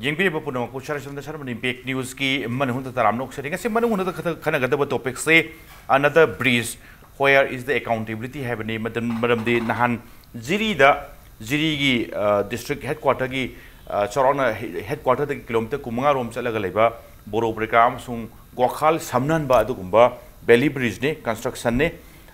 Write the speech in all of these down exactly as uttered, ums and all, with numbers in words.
ꯌꯦꯡꯕꯤꯔꯤꯕ ꯄꯨꯝꯅꯃꯛꯄꯨ ꯁꯔꯁꯟꯗ ꯁꯔꯃꯅꯤ ꯕꯦꯛ ꯅ꯭ꯌꯨꯁꯀꯤ ꯃꯅꯨꯡꯗ ꯇꯔꯥꯝꯅ ꯑꯣꯛꯆꯔꯤ꯫ ꯉꯁꯤ ꯃꯅꯨꯡꯗ ꯈꯟꯅꯒꯗꯕ ꯇꯣꯄꯤꯛꯁꯦ another bridge, where is the accountability ꯍꯥꯏꯕꯅꯤ꯫ ꯃꯔꯝꯗꯤ ꯅꯍꯥꯟ ꯖꯤꯔꯤꯗ, ꯖꯤꯔꯤꯒꯤ ꯗꯤꯁꯇ꯭ꯔꯤꯛ ꯍꯦꯗꯀ꯭ꯋꯥꯇꯔꯒꯤ, ꯆꯥꯎꯔꯥꯛꯅ ꯍꯦꯗꯀ꯭ꯋꯥꯇꯔꯗꯒꯤ ꯀꯤꯂꯣꯃꯤꯇꯔ ꯀꯨꯟꯃꯉꯥ ꯔꯣꯝ ꯆꯠꯂꯒ ꯂꯩꯕ ꯕꯣꯔꯣ ꯕ꯭ꯔꯤꯀꯥ ꯑꯃꯁꯨꯡ ꯒ꯭ꯋꯥꯈꯥꯜ ꯁꯝꯅꯍꯟꯕ ꯑꯗꯨꯒꯨꯝꯕ ꯕꯦꯂꯤ ꯕ꯭ꯔꯤꯖꯅꯤ, ꯀꯟꯁꯇ꯭ꯔꯛꯁꯟꯅꯤ꯫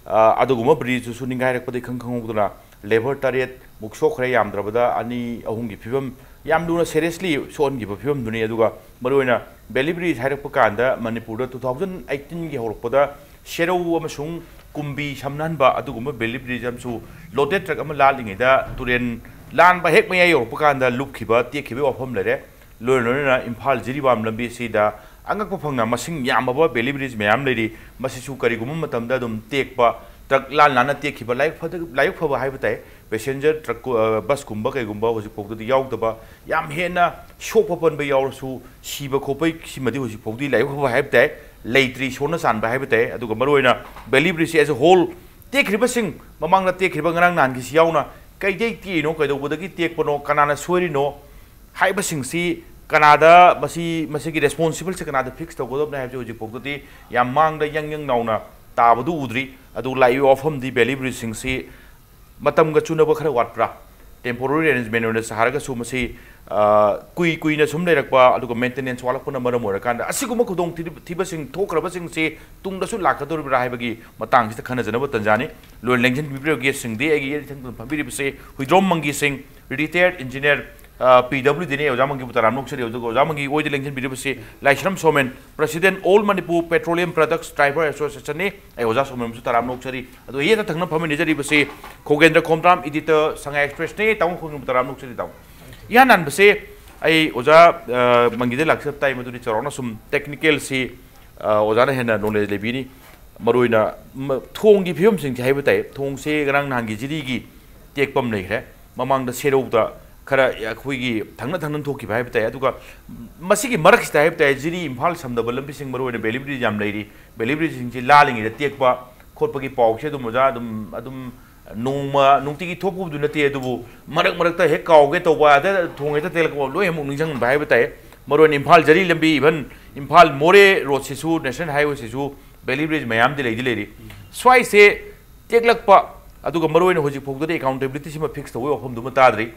ꯑꯗꯨꯒꯨꯝꯕ ꯕ꯭ꯔꯤꯖꯇꯨꯁꯨ ꯅꯤꯡꯒꯥꯏꯔꯛꯄꯗꯒꯤ ꯈꯪ ꯈꯪꯍꯧꯗꯅ ꯂꯦꯕꯔ ꯇꯔꯦꯠ ꯃꯨꯛ ꯁꯣꯛꯈ꯭ꯔꯦ, ꯌꯥꯝꯗ꯭ꯔꯕꯗ ꯑꯅꯤ ꯑꯍꯨꯝꯒꯤ ꯐꯤꯕꯝ, ꯌꯥꯝ ꯂꯨꯅ ꯁꯦꯔꯤꯌꯁꯂꯤ ꯁꯣꯛꯍꯟꯈꯤꯕ ꯐꯤꯕꯝꯗꯨꯅꯤ꯫ ꯑꯗꯨꯒ ꯃꯔꯨꯑꯣꯏꯅ ꯕꯦꯂꯤ ꯕ꯭ꯔꯤꯖ ꯍꯥꯏꯔꯛꯄ ꯀꯥꯟꯗ ꯃꯅꯤꯄꯨꯔꯗ ꯇꯨ ꯊꯥꯎꯖꯟ ꯑꯩꯠꯇꯤꯟꯒꯤ ꯍꯧꯔꯛꯄꯗ ꯁꯦꯔꯧ ꯑꯃꯁꯨꯡ ꯀꯨꯝꯕꯤ ꯁꯝꯅꯍꯟꯕ ꯑꯗꯨꯒꯨꯝꯕ ꯕꯦꯂꯤ ꯕ꯭ꯔꯤꯖ ꯑꯃꯁꯨ ꯂꯣꯗꯦꯗ ꯇ꯭ꯔꯛ ꯑꯃ ꯂꯥꯜꯂꯤꯉꯩꯗ ꯇꯨꯔꯦꯟ ꯂꯥꯟꯕ ꯍꯦꯛ ꯃꯌꯥꯏ ꯌꯧꯔꯛꯄ ꯀꯥꯟꯗ ꯂꯨꯞꯈꯤꯕ, ꯇꯦꯛꯈꯤꯕꯒꯤ ꯋꯥꯐꯝ ꯂꯩꯔꯦ꯫ ꯂꯣꯏꯅ ꯂꯣꯏꯅꯅ ꯏꯝꯐꯥꯜ ꯖꯤꯔꯤꯕꯥꯝ ꯂꯝꯕꯤ ꯑꯁꯤꯗ ꯑꯉꯛꯄ ꯐꯪꯅ ꯃꯁꯤꯡ ꯌꯥꯝꯂꯕ ꯕꯦꯂꯤ ꯕ꯭ꯔꯤꯖ ꯃꯌꯥꯝ ꯂꯩꯔꯤ꯫ ꯃꯁꯤꯁꯨ ꯀꯔꯤꯒꯨꯝꯕ ꯃꯇꯝꯗ ꯑꯗꯨꯝ ꯇꯦꯛꯄ, ꯇ꯭ꯔꯛ ꯂꯥꯟ ꯂꯥꯟꯅ ꯇꯦꯛꯈꯤꯕ, ꯂꯥꯏꯕꯛ ꯐꯗ-, ꯂꯥꯏꯕꯛ ꯐꯕ ꯍꯥꯏꯕ ꯇꯥꯏ, ꯄꯦꯁꯦꯟꯖꯔ ꯇ꯭ꯔꯛ, ꯑ, ꯕꯁꯀꯨꯝꯕ ꯀꯩꯒꯨꯝꯕ ꯍꯧꯖꯤꯛ ꯐꯥꯎꯗꯗꯤ ꯌꯥꯎꯗꯕ, ꯌꯥꯝ ꯍꯦꯟꯅ ꯁꯣꯛꯄ ꯄꯟꯕ ꯌꯥꯎꯔꯁꯨ ꯁꯤꯕ ꯈꯣꯠꯄ ꯁꯤꯃꯗꯤ ꯍꯧꯖꯤꯛ ꯐꯥꯎꯗꯤ ꯂꯥꯏꯕꯛ ꯐꯕ ꯍꯥꯏꯕ ꯇꯥꯏ, ꯂꯩꯇ꯭ꯔꯤ, ꯁꯣꯟꯅ ꯆꯥꯟꯕ ꯍꯥꯏꯕ ꯇꯥꯏ꯫ ꯑꯗꯨꯒ ꯃꯔꯨꯑꯣꯏꯅ ꯕꯦꯂꯤ ꯕ꯭ꯔꯤꯖꯁꯤ as a whole, ꯇꯦꯛꯈ꯭ꯔꯤꯕꯁꯤꯡ, ꯃꯃꯥꯡꯗ ꯇꯦꯛꯈ꯭ꯔꯤꯕ ꯉꯔꯥꯡ ꯅꯍꯥꯟꯒꯤꯁꯤ ꯌꯥꯎꯅ ꯀꯩꯗꯩ ꯇꯦꯛꯏꯅꯣ, ꯀꯩꯗꯧꯕꯗꯒꯤ ꯇꯦꯛꯄꯅꯣ, ꯀꯅꯥꯅ ꯁꯣꯏꯔꯤꯅꯣ ꯍꯥꯏꯕꯁꯤꯡꯁꯤ, ꯀꯅꯥꯗ ꯃꯁꯤ, ꯃꯁꯤꯒꯤ ꯔꯦꯁꯄꯣꯟꯁꯤꯕꯜꯁꯤ ꯀꯅꯥꯗ ꯐꯤꯛꯁ ꯇꯧꯒꯗꯕꯅꯣ ꯍꯥꯏꯕꯁꯤ ꯍꯧꯖꯤꯛ ꯐꯥꯎꯗꯗꯤ ꯌꯥꯝ ꯃꯥꯡꯗ ꯌꯪ ꯌꯪ ꯂꯥꯎꯅ ꯇꯥꯕꯗꯨ ꯎꯗ꯭ꯔꯤ꯫ ꯑꯗꯨ ꯂꯥꯛꯏꯕ ꯋꯥꯐꯝꯗꯤ ꯕꯦꯂꯤ ꯕ꯭ꯔꯤꯖꯁꯤꯡꯁꯤ ꯃꯇꯝꯒ ꯆꯨꯅꯕ ꯈꯔ ꯋꯥꯠꯄ꯭ꯔꯥ? ꯇꯦꯝꯄꯣꯔꯔꯤ ꯑꯦꯔꯦꯟꯖꯃꯦꯟ ꯑꯣꯏꯅ ꯁꯥꯔꯒꯁꯨ ꯃꯁꯤ, ꯑ, ꯀꯨꯏ ꯀꯨꯏꯅ ꯁꯨꯝ ꯂꯩꯔꯛꯄ, ꯑꯗꯨꯒ ꯃꯦꯟꯇꯦꯅꯦꯟꯁ ꯋꯥꯠꯂꯛꯄꯅ ꯃꯔꯝ ꯑꯣꯏꯔꯀꯥꯟꯗ ꯑꯁꯤꯒꯨꯝꯕ ꯈꯨꯗꯣꯡ ꯊꯤ-, ꯊꯤꯕꯁꯤꯡ ꯊꯣꯛꯈ꯭ꯔꯕꯁꯤꯡꯁꯤ ꯇꯨꯡꯗꯁꯨ ꯂꯥꯛꯀꯗꯧꯔꯤꯕ꯭ꯔꯥ ꯍꯥꯏꯕꯒꯤ ꯃꯇꯥꯡꯁꯤꯗ ꯈꯟꯅꯖꯅꯕ ꯇꯟꯖꯥꯅꯤ꯫ ꯂꯣꯏꯅ ꯂꯦꯡꯁꯤꯟꯕꯤꯕꯤꯔꯕ ꯒꯦꯁꯁꯤꯡꯗꯤ ꯑꯩꯒꯤ ꯏꯊꯪ ꯐꯝꯕꯤꯔꯤꯕꯁꯤ ꯍꯨꯏꯗ꯭ꯔꯣꯝ ꯃꯪꯒꯤ ꯁꯤꯡ, ꯔꯤꯇꯥꯌꯔꯗ ꯏꯟꯖꯤꯅꯤꯌꯔ, ꯑ, ꯄꯤ ꯗꯕ꯭ꯂꯤꯎ ꯗꯤꯅꯤ, ꯑꯣꯖꯥ ꯃꯪꯒꯤꯕꯨ ꯇꯔꯥꯝꯅ ꯑꯣꯛꯆꯔꯤ꯫ ꯑꯗꯨꯒ ꯑꯣꯖꯥ ꯃꯪꯒꯤ ꯑꯣꯏꯗ ꯂꯦꯡꯁꯤꯟꯕꯤꯔꯤꯕꯁꯤ Laishram Somen, President All Manipur Petroleum Products Driver Associationꯅꯤ꯫ ꯑꯩ ꯑꯣꯖꯥ ꯁꯣꯃꯦꯟꯕꯨꯁꯨ ꯇꯔꯥꯝꯅ ꯑꯣꯛꯆꯔꯤ꯫ ꯑꯗꯨꯒ ꯌꯦꯠꯇ ꯊꯪꯅ ꯐꯝꯃꯤꯟꯅꯖꯔꯤꯕꯁꯤ ꯈꯣꯒꯦꯟꯗ꯭ꯔ ꯈꯣꯝꯗ꯭ꯔꯥꯝ, editor, ꯁꯉꯥꯏ ꯑꯦꯛꯁꯄ꯭ꯔꯦꯁꯅꯤ꯫ ꯇꯥꯃꯣ ꯈꯣꯒꯦꯟꯗ꯭ꯔ ꯇꯔꯥꯝꯅ ꯑꯣꯛꯆꯔꯤ, ꯇꯥꯃꯣ꯫ ꯏꯍꯥꯟ ꯍꯥꯟꯕꯁꯦ ꯑꯩ ꯑꯣꯖꯥ, ꯑ, ꯃꯪꯒꯤꯗ ꯂꯥꯛꯆꯕ ꯇꯥꯏ, ꯃꯗꯨꯗꯤ ꯆꯥꯎꯔꯥꯛꯅ ꯁꯨꯝ ꯇꯦꯛꯅꯤꯀꯦꯜꯁꯤ, ꯑ, ꯑꯣꯖꯥꯅ ꯍꯦꯟꯅ ꯅꯣꯂꯦꯖ ꯂꯩꯕꯤꯅꯤ꯫ ꯃꯔꯨꯑꯣꯏꯅ ꯃ-, ꯊꯣꯡꯒꯤ ꯐꯤꯕꯝꯁꯤꯡꯁꯦ ꯍꯥꯏꯕ ꯇꯥꯏ꯫ ꯊꯣꯡꯁꯦ ꯉꯔꯥꯡ ꯅꯍꯥꯟꯒꯤ ꯖꯤꯔꯤꯒꯤ ꯇꯦꯛꯄ ꯑꯃ ꯂꯩꯈ꯭ꯔꯦ꯫ ꯃꯃꯥꯡꯗ ꯁꯦꯔꯧꯗ ꯈꯔ ꯑꯩꯈꯣꯏꯒꯤ ꯊꯪꯅ ꯊꯪꯅ ꯊꯣꯛꯈꯤꯕ ꯍꯥꯏꯕ ꯇꯥꯏ꯫ ꯑꯗꯨꯒ ꯃꯁꯤꯒꯤ ꯃꯔꯛꯁꯤꯗ ꯍꯥꯏꯕ ꯇꯥꯏ, ꯖꯤꯔꯤ ꯏꯝꯐꯥꯜ ꯁꯝꯅꯕ ꯂꯝꯕꯤꯁꯤꯡ, ꯃꯔꯨꯑꯣꯏꯅ ꯕꯦꯂꯤ ꯕ꯭ꯔꯤꯖ ꯌꯥꯝ ꯂꯩꯔꯤ꯫ ꯕꯦꯂꯤ ꯕ꯭ꯔꯤꯖꯁꯤꯡꯁꯤ ꯂꯥꯜꯂꯤꯉꯩꯗ ꯇꯦꯛꯄ ꯈꯣꯠꯄꯒꯤ ꯄꯥꯎꯁꯦ ꯑꯗꯨꯝ ꯑꯣꯖꯥ ꯑꯗꯨꯝ, ꯑꯗꯨꯝ, ꯅꯣꯡꯃ ꯅꯨꯡꯇꯤꯒꯤ ꯊꯣꯛꯄꯕꯨꯗꯤ ꯅꯠꯇꯦ, ꯑꯗꯨꯕꯨ ꯃꯔꯛ ꯃꯔꯛꯇ ꯍꯦꯛ ꯀꯥꯎꯒꯦ ꯇꯧꯕ, ꯑꯗ ꯊꯣꯡ ꯍꯦꯛꯇ ꯇꯦꯛꯂꯛꯄ, ꯂꯣꯏ ꯑꯃꯨꯛ ꯅꯤꯡꯁꯤꯡꯕ ꯍꯥꯏꯕ ꯇꯥꯏ꯫ ꯃꯔꯨ ꯑꯣꯏꯅ ꯏꯝꯐꯥꯜ ꯖꯔꯤ ꯂꯝꯕꯤ, even ꯏꯝꯐꯥꯜ ꯃꯣꯔꯦ ꯔꯣꯗꯁꯤꯁꯨ, ꯅꯦꯁꯅꯦꯜ ꯍꯥꯏꯋꯦꯁꯤꯁꯨ ꯕꯦꯂꯤ ꯕ꯭ꯔꯤꯖ ꯃꯌꯥꯝꯗꯤ ꯂꯩꯗꯤ ꯂꯩꯔꯤ꯫ ꯁ꯭ꯋꯥꯏꯁꯦ ꯇꯦꯛꯂꯛꯄ, ꯑꯗꯨꯒ ꯃꯔꯨ ꯑꯣꯏꯅ ꯍꯧꯖꯤꯛ ꯐꯥꯎꯗꯗꯤ ꯑꯦꯀꯥꯎꯟꯇꯦꯕꯤꯂꯤꯇꯤꯁꯤꯃ ꯐꯤꯛꯁ ꯇꯧꯕꯒꯤ ꯋꯥꯐꯝꯗꯨꯃ ꯇꯥꯗ꯭ꯔꯤ꯫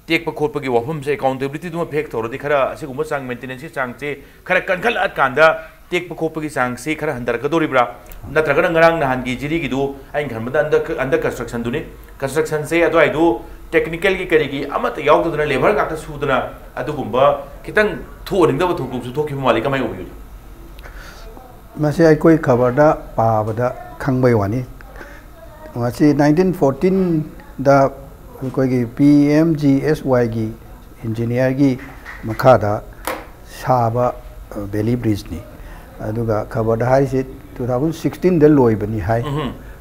ꯇꯦꯛꯄ ꯈꯣꯠꯄꯒꯤ ꯋꯥꯐꯝꯁꯦ ꯑꯦꯀꯥꯎꯟꯇꯦꯕꯤꯂꯤꯇꯤꯗꯨꯃ ꯐꯤꯛꯁ ꯇꯧꯔꯗꯤ ꯈꯔ ꯑꯁꯤꯒꯨꯝꯕ ꯆꯥꯡ, ꯃꯦꯟꯇꯦꯅꯦꯟꯁꯀꯤ ꯆꯥꯡꯁꯦ ꯈꯔ ꯀꯟꯈꯠꯂꯛꯑꯀꯥꯟꯗ ꯇꯦꯛꯄ ꯈꯣꯠꯄꯒꯤ ꯆꯥꯡꯁꯤ ꯈꯔ ꯍꯟꯊꯔꯛꯀꯗꯧꯔꯤꯕ꯭ꯔꯥ? ꯅꯠꯇ꯭ꯔꯒꯅ ꯉꯔꯥꯡ ꯅꯍꯥꯟꯒꯤ ꯖꯤꯔꯤꯒꯤꯗꯨ ꯑꯩꯅ ꯈꯟꯕꯗ ꯑꯟꯗꯔ, ꯑꯟꯗꯔ ꯀꯟꯁꯇ꯭ꯔꯛꯁꯟꯗꯨꯅꯤ꯫ ꯀꯟꯁꯇ꯭ꯔꯛꯁꯟꯁꯦ ꯑꯗꯨꯋꯥꯏꯗꯨ ꯇꯦꯛꯅꯤꯀꯦꯜꯒꯤ ꯀꯔꯤꯒꯤ ꯑꯃꯠꯇ ꯌꯥꯎꯗꯗꯅ ꯂꯦꯕꯔ ꯉꯥꯛꯇ ꯁꯨꯗꯅ ꯑꯗꯨꯒꯨꯝꯕ ꯈꯤꯇꯪ ꯊꯣꯛꯍꯟꯅꯤꯡꯗꯕ ꯊꯧꯗꯣꯛꯁꯨ ꯊꯣꯛꯈꯤꯕ ꯃꯥꯜꯂꯤ꯫ ꯀꯃꯥꯏꯅ ꯎꯕꯤ ꯍꯧꯖꯤꯛ? ꯃꯁꯤ ꯑꯩꯈꯣꯏ ꯈꯕꯔꯗ ꯄꯥꯕꯗ ꯈꯪꯕꯩ ꯋꯥꯅꯤ꯫ ꯃꯁꯤ ꯅꯥꯏꯟꯇꯤꯟ ꯐꯣꯔꯇꯤꯟꯗ ꯑꯩꯈꯣꯏꯒꯤ ꯄꯤ ꯑꯦꯝ ꯖꯤ ꯑꯦꯁ ꯋꯥꯏꯒꯤ ꯏꯟꯖꯤꯅꯤꯌꯥꯔꯒꯤ ꯃꯈꯥꯗ ꯁꯥꯕ ꯕꯦꯂꯤ ꯕ꯭ꯔꯤꯖꯅꯤ꯫ ꯑꯗꯨꯒ ꯈꯕꯔꯗ ꯍꯥꯏꯔꯤꯁꯤ ꯇꯨ ꯊꯥꯎꯖꯟ ꯁꯤꯛꯁꯇꯤꯟꯗ ꯂꯣꯏꯕꯅꯤ ꯍꯥꯏ꯫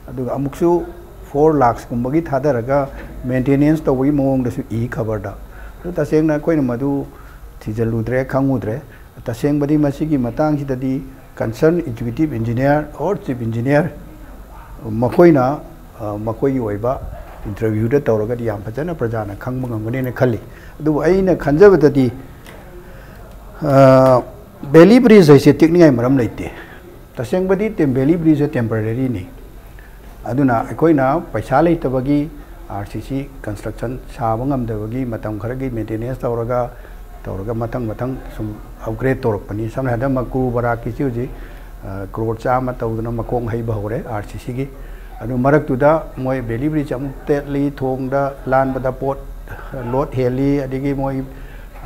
ꯑꯗꯨꯒ ꯑꯃꯨꯛꯁꯨ ꯐꯣꯔ ꯂꯥꯛꯁꯀꯨꯝꯕꯒꯤ ꯊꯥꯗꯔꯒ ꯃꯦꯟꯇꯦꯅꯦꯟꯁ ꯇꯧꯕꯒꯤ ꯃꯑꯣꯡꯗꯁꯨ ꯏ ꯈꯕꯔꯗ꯫ ꯑꯗꯨ ꯇꯁꯦꯡꯅ ꯑꯩꯈꯣꯏꯅ ꯃꯗꯨ ꯊꯤꯖꯤꯜꯂꯨꯗ꯭ꯔꯦ, ꯈꯪꯉꯨꯗ꯭ꯔꯦ꯫ ꯇꯁꯦꯡꯕꯗꯤ ꯃꯁꯤꯒꯤ ꯃꯇꯥꯡꯁꯤꯗꯗꯤ concerned executive engineer or chief engineer ꯃꯈꯣꯏꯅ, ꯑ, ꯃꯈꯣꯏꯒꯤ ꯑꯣꯏꯕ ꯏꯟꯇꯔꯚ꯭ꯌꯨꯗ ꯇꯧꯔꯒꯗꯤ ꯌꯥꯝ ꯐꯖꯅ ꯄ꯭ꯔꯖꯥꯅ ꯈꯪꯕ ꯉꯝꯒꯅꯦꯅ ꯈꯜꯂꯤ꯫ ꯑꯗꯨꯕꯨ ꯑꯩꯅ ꯈꯟꯖꯕꯗꯗꯤ, ꯑ, ꯕꯦꯂꯤ ꯕ꯭ꯔꯤꯖ ꯍꯥꯏꯁꯦ ꯇꯦꯛꯅꯤꯡꯉꯥꯏ ꯃꯔꯝ ꯂꯩꯇꯦ꯫ ꯇꯁꯦꯡꯕꯗꯤ ꯇꯦꯝ-, ꯕꯦꯂꯤ ꯕ꯭ꯔꯤꯖꯁꯦ ꯇꯦꯝꯄꯔꯦꯔꯤꯅꯤ꯫ ꯑꯗꯨꯅ ꯑꯩꯈꯣꯏꯅ ꯄꯩꯁꯥ ꯂꯩꯇꯕꯒꯤ, ꯑꯥꯔ ꯁꯤ ꯁꯤ ꯀꯟꯁꯇ꯭ꯔꯛꯁꯟ ꯁꯥꯕ ꯉꯝꯗꯕꯒꯤ ꯃꯇꯝ ꯈꯔꯒꯤ ꯃꯦꯟꯇꯦꯅꯦꯟꯁ ꯇꯧꯔꯒ, ꯇꯧꯔꯒ ꯃꯊꯪ ꯃꯊꯪ ꯁꯨꯝ ꯑꯞꯒ꯭ꯔꯦꯗ ꯇꯧꯔꯛꯄꯅꯤ꯫ ꯁꯝꯅ ꯍꯥꯏꯔꯕꯗ ꯃꯀ꯭ꯔꯨ ꯕꯔꯥꯛꯀꯤꯁꯤ ꯍꯧꯖꯤꯛ, ꯑ, ꯀ꯭ꯔꯣꯔ ꯆꯥꯝꯃ ꯇꯧꯗꯅ ꯃꯈꯣꯡ ꯍꯩꯕ ꯍꯧꯔꯦ ꯑꯥꯔ ꯁꯤ ꯁꯤꯒꯤ꯫ ꯑꯗꯨ ꯃꯔꯛꯇꯨꯗ ꯃꯣꯏ ꯕꯦꯂꯤ ꯕ꯭ꯔꯤꯖ ꯑꯃꯨꯛ ꯇꯦꯠꯂꯤ, ꯊꯣꯡꯗ ꯂꯥꯟꯕꯗ ꯄꯣꯠ ꯂꯣꯠ ꯍꯦꯜꯂꯤ, ꯑꯗꯒꯤ ꯃꯣꯏ,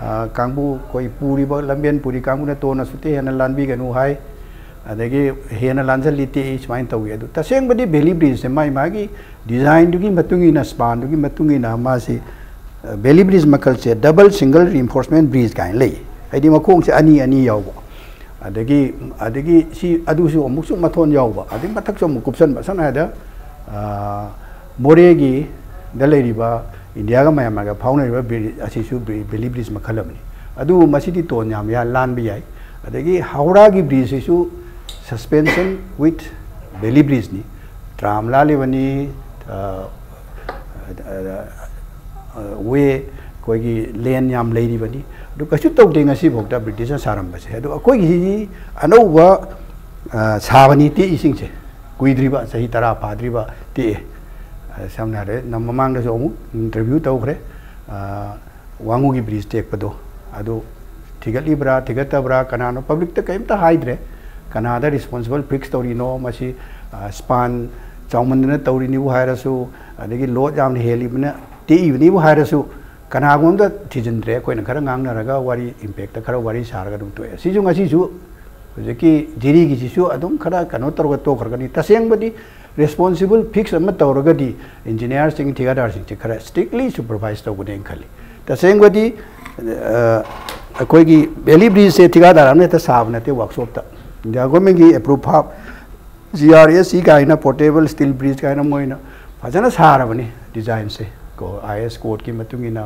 ꯑ, ꯀꯥꯡꯕꯨ ꯑꯩꯈꯣꯏ ꯄꯨꯔꯤꯕ ꯂꯝꯕꯦꯟ ꯄꯨꯔꯤ ꯀꯥꯡꯕꯨꯅ ꯇꯣꯟꯅ ꯁꯨꯠꯇ ꯍꯦꯟꯅ ꯂꯥꯟꯕꯤꯒꯅꯨ ꯍꯥꯏ꯫ ꯑꯗꯒꯤ ꯍꯦꯟꯅ ꯂꯥꯟꯖꯜꯂꯤ ꯇꯦꯛꯏ ꯁꯨꯃꯥꯏꯅ ꯇꯧꯏ꯫ ꯑꯗꯨ ꯇꯁꯦꯡꯕꯗꯤ ꯕꯦꯂꯤ ꯕ꯭ꯔꯤꯖꯁꯦ ꯃꯥꯒꯤ ꯃꯥꯒꯤ ꯗꯤꯖꯥꯏꯟꯗꯨꯒꯤ ꯃꯇꯨꯡ ꯏꯟꯅ, ꯁ꯭ꯄꯥꯟꯗꯨꯒꯤ ꯃꯇꯨꯡ ꯏꯟꯅ ꯃꯥꯁꯤ, ꯑ, ꯕꯦꯂꯤ ꯕ꯭ꯔꯤꯖ ꯃꯈꯜꯁꯦ ꯗꯕꯜ ꯁꯤꯡꯒꯜ ꯔꯤꯏꯟꯐꯣꯔꯁꯃꯦꯟ ꯕ꯭ꯔꯤꯖ ꯀꯥꯏꯅ ꯂꯩ꯫ ꯍꯥꯏꯗꯤ ꯃꯈꯣꯡꯁꯦ ꯑꯅꯤ ꯑꯅꯤ ꯌꯥꯎꯕ꯫ ꯑꯗꯒꯤ, ꯑꯗꯒꯤ ꯁꯤ, ꯑꯗꯨꯁꯨ ꯑꯃꯨꯛꯁꯨ ꯃꯊꯣꯟ ꯌꯥꯎꯕ, ꯑꯗꯒꯤ ꯃꯊꯛꯁꯨ ꯑꯃꯨꯛ ꯀꯨꯞꯁꯟꯕ꯫ ꯁꯝꯅ ꯍꯥꯏꯔꯕꯗ, ꯑ, ꯃꯣꯔꯦꯒꯤꯗ ꯂꯩꯔꯤꯕ ꯏꯟꯗꯤꯌꯥꯒ ꯃꯌꯥꯟꯃꯥꯔꯒ ꯐꯥꯎꯅꯔꯤꯕ ꯕ꯭ꯔꯤ-, ꯑꯁꯤꯁꯨ ꯕ꯭ꯔꯤ-, ꯕꯦꯂꯤ ꯕ꯭ꯔꯤꯖ ꯃꯈꯜ ꯑꯃꯅꯤ꯫ ꯑꯗꯨꯕꯨ ꯃꯁꯤꯗꯤ ꯇꯣꯟ ꯌꯥꯝ ꯌꯥ-, ꯂꯥꯟꯕ ꯌꯥꯏ꯫ ꯑꯗꯒꯤ ꯍꯧꯔꯥꯒꯤ ꯕ꯭ꯔꯤꯖꯁꯤꯁꯨ suspension with belly bridgeꯅꯤ꯫ ꯇ꯭ꯔꯥꯝ ꯂꯥꯜꯂꯤꯕꯅꯤ, ꯋꯦ ꯑꯩꯈꯣꯏꯒꯤ ꯂꯦꯟ ꯌꯥꯝ ꯂꯩꯔꯤꯕꯅꯤ꯫ ꯑꯗꯨ ꯀꯩꯁꯨ ꯇꯧꯗꯦ ꯉꯁꯤꯐꯥꯎꯗ ꯕ꯭ꯔꯤꯇꯤꯁꯅ ꯁꯥꯔꯝꯕꯁꯦ꯫ ꯑꯗꯣ ꯑꯩꯈꯣꯏꯒꯤꯁꯤꯗꯤ ꯑꯅꯧꯕ ꯁꯥꯕꯅꯤ ꯇꯦꯛꯏꯁꯤꯡꯁꯦ, ꯀꯨꯏꯗ꯭ꯔꯤꯕ, ꯆꯍꯤ ꯇꯔꯥ ꯐꯥꯗ꯭ꯔꯤꯕ ꯇꯦꯛꯑꯦ꯫ ꯁꯝꯅ ꯍꯥꯏꯔꯕꯗ ꯃꯃꯥꯡꯗꯁꯨ ꯑꯃꯨꯛ ꯏꯟꯇꯔꯚ꯭ꯌꯨ ꯇꯧꯈ꯭ꯔꯦ꯫ ꯋꯥꯉꯨꯒꯤ ꯕ꯭ꯔꯤꯖ ꯇꯦꯛꯄꯗꯣ ꯑꯗꯨ ꯊꯤꯒꯠꯂꯤꯕ꯭ꯔꯥ ꯊꯤꯒꯠꯇꯕ꯭ꯔꯥ ꯀꯅꯥꯅꯣ ꯄꯕ꯭ꯂꯤꯛꯇ ꯀꯔꯤꯝꯇ ꯍꯥꯏꯗ꯭ꯔꯦ꯫ ꯀꯅꯥꯗ ꯔꯦꯁꯄꯣꯟꯁꯤꯕꯜ ꯐꯤꯛꯁ ꯇꯧꯔꯤꯅꯣ? ꯃꯁꯤ ꯁ꯭ꯄꯥꯟ ꯆꯥꯎꯃꯟꯗꯅ ꯇꯧꯔꯤꯅꯤꯕꯨ ꯍꯥꯏꯔꯁꯨ, ꯑꯗꯒꯤ ꯂꯣꯗ ꯌꯥꯝꯅ ꯍꯦꯜꯂꯤꯕꯅ ꯇꯦꯛꯏꯕꯅꯤꯕꯨ ꯍꯥꯏꯔꯁꯨ, ꯀꯅꯥꯒꯨꯝꯕꯗ ꯊꯤꯖꯤꯟꯗ꯭ꯔꯦ꯫ ꯑꯩꯈꯣꯏꯅ ꯈꯔ ꯉꯥꯡꯅꯔꯒ, ꯋꯥꯔꯤ ꯏꯝꯄꯦꯛꯇ ꯈꯔ ꯋꯥꯔꯤ ꯁꯥꯔꯒ ꯑꯗꯨꯝ ꯇꯣꯛꯑꯦ꯫ ꯁꯤꯁꯨ ꯉꯁꯤꯁꯨ ꯍꯧꯖꯤꯛꯀꯤ ꯖꯤꯔꯤꯒꯤꯁꯤꯁꯨ ꯑꯗꯨꯝ ꯈꯔ ꯀꯩꯅꯣ ꯇꯧꯔꯒ ꯇꯣꯛꯈ꯭ꯔꯒꯅꯤ꯫ ꯇꯁꯦꯡꯕꯗꯤ ꯔꯦꯁꯄꯣꯟꯁꯤꯕꯜ ꯐꯤꯛꯁ ꯑꯃ ꯇꯧꯔꯒꯗꯤ ꯏꯟꯖꯤꯅꯤꯌꯥꯔꯁꯤꯡ, ꯊꯤꯀꯥꯗꯥꯔꯁꯤꯡꯁꯦ ꯈꯔ ꯁ꯭ꯇ꯭ꯔꯤꯛꯂꯤ ꯁꯨꯄꯔꯚꯥꯏꯁ ꯇꯧꯒꯅꯦꯅ ꯈꯜꯂꯤ꯫ ꯇꯁꯦꯡꯕꯗꯤ ꯑꯩꯈꯣꯏꯒꯤ ꯕꯦꯂꯤ ꯕ꯭ꯔꯤꯖꯁꯦ ꯊꯤꯀꯥꯗꯥꯔ ꯑꯃꯅ ꯍꯦꯛꯇ ꯁꯥꯕ ꯅꯠꯇꯦ꯫ ꯋꯥꯔꯛꯁꯣꯞꯇ ꯏꯟꯗꯤꯌꯥ ꯒꯣꯔꯃꯦꯟꯒꯤ approve half, G R S C ꯀꯥꯏꯅ, ꯄꯣꯔꯇꯦꯕꯜ ꯁ꯭ꯇꯤꯜ ꯕ꯭ꯔꯤꯖ ꯀꯥꯏꯅ ꯃꯣꯏꯅ ꯐꯖꯅ ꯁꯥꯔꯕꯅꯤ ꯗꯤꯖꯥꯏꯟꯁꯦ꯫ ꯀꯣ, ꯑꯥꯏ ꯑꯦꯁ ꯀꯣꯗꯀꯤ ꯃꯇꯨꯡ ꯏꯟꯅ,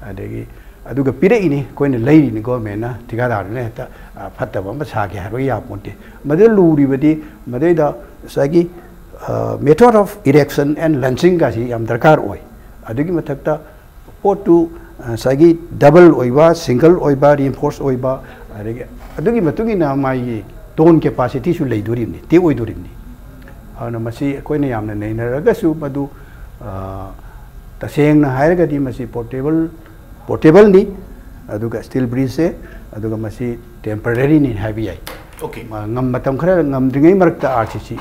ꯑꯗꯒꯤ ꯑꯗꯨꯒ ꯄꯤꯔꯛꯏꯅꯤ, ꯑꯩꯈꯣꯏꯅ ꯂꯩꯔꯤꯅꯤ꯫ ꯒꯣꯔꯃꯦꯟꯅ, ꯊꯤꯀꯥꯗꯥꯔꯗꯨꯅ ꯍꯦꯛꯇ ꯐꯠꯇꯕ ꯑꯃ ꯁꯥꯒꯦ ꯍꯥꯏꯕ ꯌꯥꯄꯣꯟꯇꯦ꯫ ꯃꯗꯨꯗ ꯂꯨꯔꯤꯕꯗꯤ ꯃꯗꯩꯗ ꯉꯁꯥꯏꯒꯤ method of erection and launchingꯒꯁꯤ ꯌꯥꯝ ꯗꯔꯀꯥꯔ ꯑꯣꯏ꯫ ꯑꯗꯨꯒꯤ ꯃꯊꯛꯇ ꯄꯣꯠꯇꯨ ꯉꯁꯥꯏꯒꯤ ꯗꯕꯜ ꯑꯣꯏꯕ, ꯁꯤꯡꯒꯜ ꯑꯣꯏꯕ, ꯔꯤꯏꯟꯐꯣꯔꯁ ꯑꯣꯏꯕ, ꯑꯗꯒꯤ ꯑꯗꯨꯒꯤ ꯃꯇꯨꯡ ꯏꯟꯅ ꯃꯥꯒꯤ ꯇꯣꯟ ꯀꯦꯄꯥꯁꯤꯇꯤꯁꯨ ꯂꯩꯗꯣꯔꯤꯕꯅꯤ, ꯇꯦꯛ ꯑꯣꯏꯗꯣꯔꯤꯕꯅꯤ꯫ ꯑꯗꯨꯅ ꯃꯁꯤ ꯑꯩꯈꯣꯏꯅ ꯌꯥꯝꯅ ꯅꯩꯅꯔꯒꯁꯨ ꯃꯗꯨ, ꯇꯁꯦꯡꯅ ꯍꯥꯏꯔꯒꯗꯤ ꯃꯁꯤ ꯄꯣꯔꯇꯦꯕꯜ, ꯄꯣꯔꯇꯦꯕꯜꯅꯤ, ꯑꯗꯨꯒ ꯁ꯭ꯇꯤꯜ ꯕ꯭ꯔꯤꯖꯁꯦ, ꯑꯗꯨꯒ ꯃꯁꯤ ꯇꯦꯝꯄꯔꯔꯤꯅꯤ ꯍꯥꯏꯕ ꯌꯥꯏ꯫ ꯑꯣꯀꯦ꯫ ꯃꯇꯝ ꯈꯔ ꯉꯝꯗ꯭ꯔꯤꯉꯩ ꯃꯔꯛꯇ ꯑꯥꯔ ꯁꯤ ꯁꯤ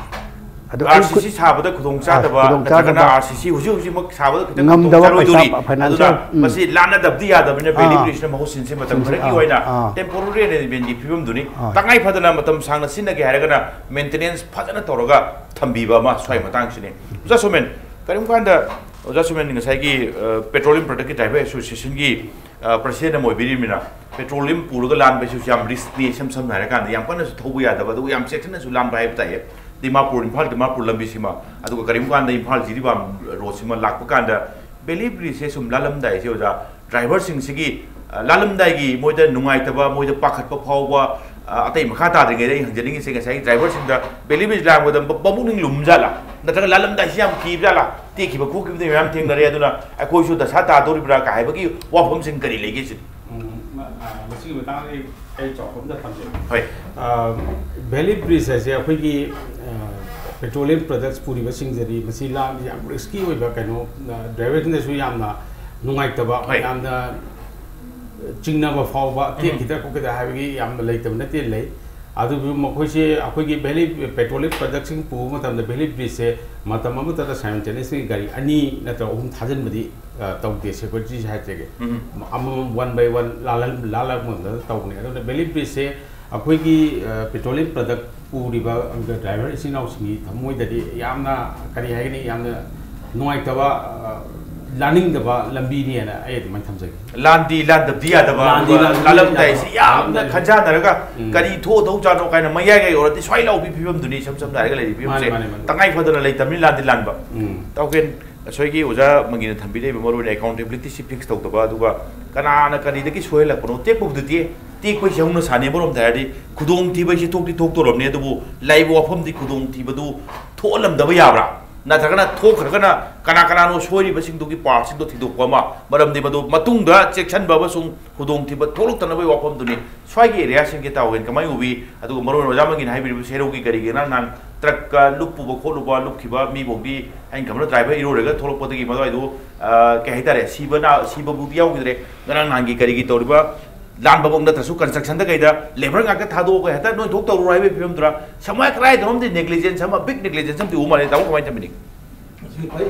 ꯑꯗꯨ ꯑꯩ ꯑꯥꯔ ꯁꯤ ꯁꯤ ꯁꯥꯕꯗ ꯈꯨꯗꯣꯡ ꯆꯥꯗꯕ, ꯈꯨꯗꯣꯡ ꯆꯥꯗꯕ, ꯅꯠꯇ꯭ꯔꯒꯅ ꯑꯥꯔ ꯁꯤ ꯁꯤ ꯍꯧꯖꯤꯛ ꯍꯧꯖꯤꯛꯃꯛ ꯁꯥꯕꯗ ꯈꯤꯇꯪ ꯈꯨꯗꯣꯡ ꯉꯝꯗꯕ, ꯆꯥꯔꯣꯏꯗꯣꯔꯤ꯫ ꯄꯩꯁꯥ, financial, ꯑꯗꯨꯅ ꯎꯝ꯫ ꯃꯁꯤ ꯂꯥꯟꯅꯗꯕꯗꯤ ꯌꯥꯗꯕꯅꯤꯅ ꯕꯦꯂꯤ ꯑꯥ꯫ ꯕ꯭ꯔꯤꯖꯅ ꯃꯍꯨꯠ ꯁꯤꯟꯁꯦ ꯃꯇꯝ ꯁꯤꯟꯁꯦ, ꯈꯔꯒꯤ ꯑꯥ, ꯑꯣꯏꯅ ꯑꯥ꯫ ꯇꯦꯝꯄꯣꯔꯔꯤ ꯑꯦꯔꯦꯟꯖꯃꯦꯟꯒꯤ ꯐꯤꯕꯝꯗꯨꯅꯤ꯫ ꯑꯥ꯫ ꯇꯉꯥꯏ ꯐꯗꯅ ꯃꯇꯝ ꯁꯥꯡꯅ ꯁꯤꯖꯤꯟꯅꯒꯦ ꯍꯥꯏꯔꯒꯅ ꯃꯦꯟꯇꯦꯅꯦꯟꯁ ꯐꯖꯅ ꯇꯧꯔꯒ ꯊꯝꯕꯤꯕ ꯑꯃ ꯁ꯭ꯋꯥꯏ ꯃꯇꯥꯡꯁꯤꯅꯤ꯫ ꯑꯣꯖꯥ ꯁꯣꯃꯦꯟ, ꯀꯔꯤꯒꯨꯝꯕ ꯀꯥꯟꯗ ꯑꯣꯖꯥ ꯁꯣꯃꯦꯟ ꯉꯁꯥꯏꯒꯤ ꯄꯦꯇ꯭ꯔꯣꯂꯤꯌꯝ ꯄ꯭ꯔꯗꯛꯀꯤ ꯗ꯭ꯔꯥꯏꯚꯔ ꯑꯦꯁꯣꯁꯤꯌꯦꯁꯟꯒꯤ ꯄ꯭ꯔꯁꯤꯗꯦꯟ ꯑꯃ ꯑꯣꯏꯕꯤꯔꯤꯕꯅꯤꯅ, ꯄꯦꯇ꯭ꯔꯣꯂꯤꯌꯝ ꯄꯨꯔꯒ ꯂꯥꯟꯕꯁꯤꯁꯨ ꯌꯥꯝ ꯔꯤꯁꯛꯅꯤ꯫ ꯏꯁꯝ ꯁꯝꯅ ꯍꯥꯏꯔꯀꯥꯟꯗ ꯌꯥꯝ ꯀꯟꯅꯁꯨ ꯊꯧꯕ ꯌꯥꯗꯕ, ꯑꯗꯨꯒ ꯌꯥꯝ ꯆꯦꯛꯁꯤꯟꯅꯁꯨ ꯂꯥꯟꯕ ꯍꯥꯏꯕ ꯇꯥꯏꯌꯦ꯫ ꯗꯤꯃꯥꯄꯨꯔ, ꯏꯝꯐꯥꯜ ꯗꯤꯃꯥꯄꯨꯔ ꯂꯝꯕꯤꯁꯤꯃ, ꯑꯗꯨꯒ ꯀꯔꯤꯒꯨꯝꯕ ꯀꯥꯟꯗ ꯏꯝꯐꯥꯜ ꯖꯤꯔꯤꯕꯥꯝ ꯔꯣꯗꯁꯤꯃ ꯂꯥꯛꯄ ꯀꯥꯟꯗ ꯕꯦꯂꯤ ꯕ꯭ꯔꯤꯖꯁꯦ ꯁꯨꯝ ꯂꯥꯜꯂꯝꯗꯥꯏꯁꯦ ꯑꯣꯖꯥ, ꯗ꯭ꯔꯥꯏꯚꯔꯁꯤꯡꯁꯤꯒꯤ, ꯑ, ꯂꯥꯜꯂꯝꯗꯥꯏꯒꯤ ꯃꯣꯏꯗ ꯅꯨꯡꯉꯥꯏꯇꯕ, ꯃꯣꯏꯗ ꯄꯥꯈꯠꯄ ꯐꯥꯎꯕ, ꯑ, ꯑꯇꯩ ꯃꯈꯥ ꯇꯥꯗ꯭ꯔꯤꯉꯩꯗ ꯑꯩ ꯍꯪꯖꯅꯤꯡꯉꯤꯁꯦ, ꯉꯁꯥꯏꯒꯤ ꯗ꯭ꯔꯥꯏꯚꯔꯁꯤꯡꯗ ꯕꯦꯂꯤ ꯕ꯭ꯔꯤꯖ ꯂꯥꯟꯕꯗ ꯃ-, ꯃꯕꯨꯛꯅꯤꯡ ꯂꯨꯝꯖꯥꯠꯂꯥ, ꯅꯠꯇ꯭ꯔꯒ ꯂꯥꯜꯂꯝꯗꯥꯏꯁꯤ ꯌꯥꯝ ꯀꯤꯕꯖꯥꯠꯂꯥ? ꯇꯦꯛꯈꯤꯕ ꯈꯣꯠꯈꯤꯕꯗꯤ ꯃꯌꯥꯝ ꯊꯦꯡꯅꯔꯦ, ꯑꯗꯨꯅ ꯑꯩꯈꯣꯏꯁꯨ ꯗꯁꯥ ꯇꯥꯗꯧꯔꯤꯕ꯭ꯔꯥ ꯀꯥꯏ ꯍꯥꯏꯕꯒꯤ ꯋꯥꯐꯝꯁꯤꯡ ꯀꯔꯤ ꯂꯩꯒꯦ ꯁꯤꯅꯤ? ꯎꯝ, ꯃ-, ꯑ, ꯃꯁꯤꯒꯤ ꯃꯇꯥꯡꯗ ꯑꯩ, ꯑꯩ ꯆꯥꯎꯔꯥꯛꯄ ꯑꯝꯇ ꯊꯝꯖꯒꯦ꯫ ꯍꯣꯏ꯫ ꯑ, ꯕꯦꯂꯤ ꯕ꯭ꯔꯤꯖ ꯍꯥꯏꯁꯦ ꯑꯩꯈꯣꯏꯒꯤ, ꯑ, ꯄꯦꯇ꯭ꯔꯣꯂꯤꯌꯝ ꯄ꯭ꯔꯗꯛꯁ ꯄꯨꯔꯤꯕꯁꯤꯡꯗꯗꯤ ꯃꯁꯤ ꯂꯥꯟ-, ꯌꯥꯝ ꯔꯤꯁꯀꯤ ꯑꯣꯏꯕ ꯀꯩꯅꯣ, ꯑ, ꯗ꯭ꯔꯥꯏꯚꯔꯁꯤꯡꯗꯁꯨ ꯌꯥꯝꯅ ꯅꯨꯡꯉꯥꯏꯇꯕ, ꯍꯣꯏ꯫ ꯌꯥꯝꯅ ꯆꯤꯡꯅꯕ ꯐꯥꯎꯕ, ꯎꯝ꯫ ꯇꯦꯛꯈꯤꯗ꯭ꯔꯥ ꯈꯣꯠꯈꯤꯗ꯭ꯔꯥ ꯍꯥꯏꯕꯒꯤ ꯌꯥꯝꯅ ꯂꯩꯇꯕ ꯅꯠꯇꯦ, ꯂꯩ꯫ ꯑꯗꯨꯕꯨ ꯃꯈꯣꯏꯁꯦ ꯑꯩꯈꯣꯏꯒꯤ ꯕꯦꯂꯤ ꯄꯦꯇ꯭ꯔꯣꯂꯤꯌꯝ ꯄ꯭ꯔꯗꯛꯁꯤꯡ ꯄꯨꯕ ꯃꯇꯝꯗ ꯕꯦꯂꯤ ꯕ꯭ꯔꯤꯖꯁꯦ ꯃꯇꯝ ꯑꯃꯠꯇꯗ simultaneously ꯒꯥꯔꯤ ꯑꯅꯤ ꯅꯠꯇ꯭ꯔꯒ ꯑꯍꯨꯝ ꯊꯥꯖꯤꯟꯕꯗꯤ, ꯑ, ꯇꯧꯗꯦ ꯁꯦꯀ꯭ꯌꯨꯔꯤꯇꯤꯁꯦ ꯍꯥꯏꯖꯒꯦ꯫ ꯎꯝ꯫ ꯑꯃꯃꯝ one by one ꯂꯥꯜꯍꯟ-, ꯂꯥꯜꯂꯛꯄ ꯃꯇꯝꯗ ꯇꯧꯕꯅꯦ꯫ ꯑꯗꯨꯅ ꯕꯦꯂꯤ ꯕ꯭ꯔꯤꯖꯁꯦ ꯑꯩꯈꯣꯏꯒꯤ, ꯑ, ꯄꯦꯇ꯭ꯔꯣꯂꯤꯌꯝ ꯄ꯭ꯔꯗꯛ ꯄꯨꯔꯤꯕ ꯗ꯭ꯔꯥꯏꯚꯔ ꯏꯆꯤꯟ ꯏꯅꯥꯎꯁꯤꯡꯒꯤ ꯊꯃꯣꯏꯗꯗꯤ ꯌꯥꯝꯅ, ꯀꯔꯤ ꯍꯥꯏꯒꯅꯤ, ꯌꯥꯝꯅ ꯅꯨꯡꯉꯥꯏꯇꯕ, ꯑ, ꯂꯥꯟꯅꯤꯡꯗꯕ ꯂꯝꯕꯤꯅꯦꯅ ꯑꯩ ꯑꯗꯨꯃꯥꯏꯅ ꯊꯝꯖꯒꯦ꯫ ꯂꯥꯟꯗꯤ ꯂꯥꯟꯗꯕꯗꯤ ꯌꯥꯗꯕ, ꯂꯥꯟꯗꯤ ꯑꯗꯨꯒ ꯂꯥꯟꯗꯕꯗꯤ ꯂꯥꯜꯂꯝꯗꯥꯏꯁꯤ ꯌꯥꯗꯕ꯫ ꯌꯥꯝꯅ ꯂꯥꯜꯂꯝꯗꯥꯏ꯫ ꯈꯟꯖꯥꯟꯅꯔꯒ ꯎꯝ꯫ ꯀꯔꯤ ꯊꯣꯛꯑ ꯊꯣꯛ ꯆꯥꯅꯣ ꯀꯥꯏꯅ ꯃꯌꯥꯏꯒ ꯌꯧꯔꯗꯤ ꯁ꯭ꯋꯥꯏ ꯂꯥꯎꯕꯤ ꯐꯤꯕꯝꯗꯨꯅꯤ ꯏꯁꯝ ꯁꯝꯅ ꯍꯥꯏꯔꯒ ꯂꯩꯔꯤ ꯐꯤꯕꯝꯁꯦ꯫ ꯃꯥꯅꯦ, ꯃꯥꯅꯦ, ꯃꯥꯅꯦ꯫ ꯇꯉꯥꯏ ꯐꯗꯅ ꯂꯩꯇꯕꯅꯤ, ꯂꯥꯟꯗꯤ ꯂꯥꯟꯕ꯫ ꯎꯝ꯫ ꯇꯥꯎꯈꯦꯟ, ꯉꯁꯥꯏꯒꯤ ꯑꯣꯖꯥ ꯃꯪꯒꯤꯅ ꯊꯝꯕꯤꯔꯛꯏꯕ ꯃꯔꯨꯑꯣꯏꯅ accountabilityꯁꯤ fix ꯇꯧꯗꯕ, ꯑꯗꯨꯒ ꯀꯅꯥꯅ ꯀꯔꯤꯗꯒꯤ ꯁꯣꯏꯍꯜꯂꯛꯄꯅꯣ, ꯇꯦꯛꯄꯕꯨꯗꯤ ꯇꯦꯛꯑꯦ, ꯇꯦꯛꯄꯩꯁꯦ ꯍꯧꯅ ꯁꯥꯅꯤ꯫ ꯑꯃꯔꯣꯝꯗ ꯍꯥꯏꯔꯗꯤ ꯈꯨꯗꯣꯡꯊꯤꯕ ꯍꯥꯏꯁꯤ ꯊꯣꯛꯇꯤ ꯊꯣꯛꯇꯣꯔꯕꯅꯤ, ꯑꯗꯨꯕꯨ ꯂꯩꯕ ꯋꯥꯐꯝꯗꯤ ꯈꯨꯗꯣꯡꯊꯤꯕꯗꯨ ꯊꯣꯛꯍꯜꯂꯝꯗꯕ ꯌꯥꯕ꯭ꯔꯥ? ꯅꯠꯇ꯭ꯔꯒꯅ ꯊꯣꯛꯈ꯭ꯔꯒꯅ ꯀꯅꯥ ꯀꯅꯥꯅꯣ ꯁꯣꯏꯔꯤꯕꯁꯤꯡꯗꯨꯒꯤ partꯁꯤꯡꯗꯣ ꯊꯤꯗꯣꯛꯄ ꯑꯃ, ꯃꯔꯝꯗꯤ ꯃꯗꯨ ꯃꯇꯨꯡꯗ ꯆꯦꯛꯁꯤꯟꯕ ꯑꯃꯁꯨꯡ ꯈꯨꯗꯣꯡꯊꯤꯕ ꯊꯣꯛꯂꯛꯇꯅꯕꯒꯤ ꯋꯥꯐꯝꯗꯨꯅꯤ꯫ ꯁ꯭ꯋꯥꯏꯒꯤ areaꯁꯤꯡꯒꯤ ꯇꯥꯎꯋꯦꯅ ꯀꯃꯥꯏꯅ ꯎꯕꯤ? ꯑꯗꯨꯒ ꯃꯔꯨ ꯑꯣꯏꯅ ꯑꯣꯖꯥ ꯃꯪꯒꯤꯅ ꯍꯥꯏꯕꯤꯔꯤꯕ ꯁꯦꯔꯧꯒꯤ ꯀꯔꯤꯒꯤ ꯉꯔꯥꯡ ꯅꯍꯥꯟ ꯇ꯭ꯔꯛꯀ ꯂꯨꯞꯄꯨꯕ ꯈꯣꯠꯂꯨꯕ, ꯂꯨꯞꯈꯤꯕ ꯃꯤꯐꯥꯎꯗꯤ ꯑꯩꯅ ꯈꯟꯕꯗ ꯗ꯭ꯔꯥꯏꯚꯔ ꯏꯔꯣꯏꯔꯒ ꯊꯣꯛꯂꯛꯄꯗꯒꯤ ꯃꯗꯨꯋꯥꯏꯗꯨ, ꯑ, ꯀꯩ ꯍꯥꯏꯇꯥꯔꯦ, ꯁꯤꯕ ꯅꯥ-, ꯁꯤꯕꯕꯨꯗꯤ ꯌꯥꯎꯈꯤꯗ꯭ꯔꯦ꯫ ꯉꯔꯥꯡ ꯅꯍꯥꯟꯒꯤ ꯀꯔꯤꯒꯤ ꯇꯧꯔꯤꯕ ꯂꯥꯟꯕꯐꯧ ꯅꯠꯇ꯭ꯔꯁꯨ constructionꯗ ꯀꯩꯗ labour ꯉꯥꯛꯇ ꯊꯥꯗꯣꯛꯑꯒ ꯍꯦꯛꯇ ꯅꯣꯏ ꯊꯣꯛ ꯇꯧꯔꯨꯔꯣ ꯍꯥꯏꯕꯒꯤ ꯐꯤꯕꯝꯗꯨꯔ? ꯁꯃꯥꯏ ꯀꯗꯥꯏꯗꯅꯣꯝꯗꯤ negligence ꯑꯃ, big negligence ꯑꯃꯗꯤ ꯎ ꯃꯥꯜꯂꯦ꯫ ꯇꯥꯃꯣ ꯀꯃꯥꯏꯅ ꯊꯝꯕꯤꯅꯤꯡꯉꯤ? ꯃꯁꯤ ꯈ꯭ꯋꯥꯏ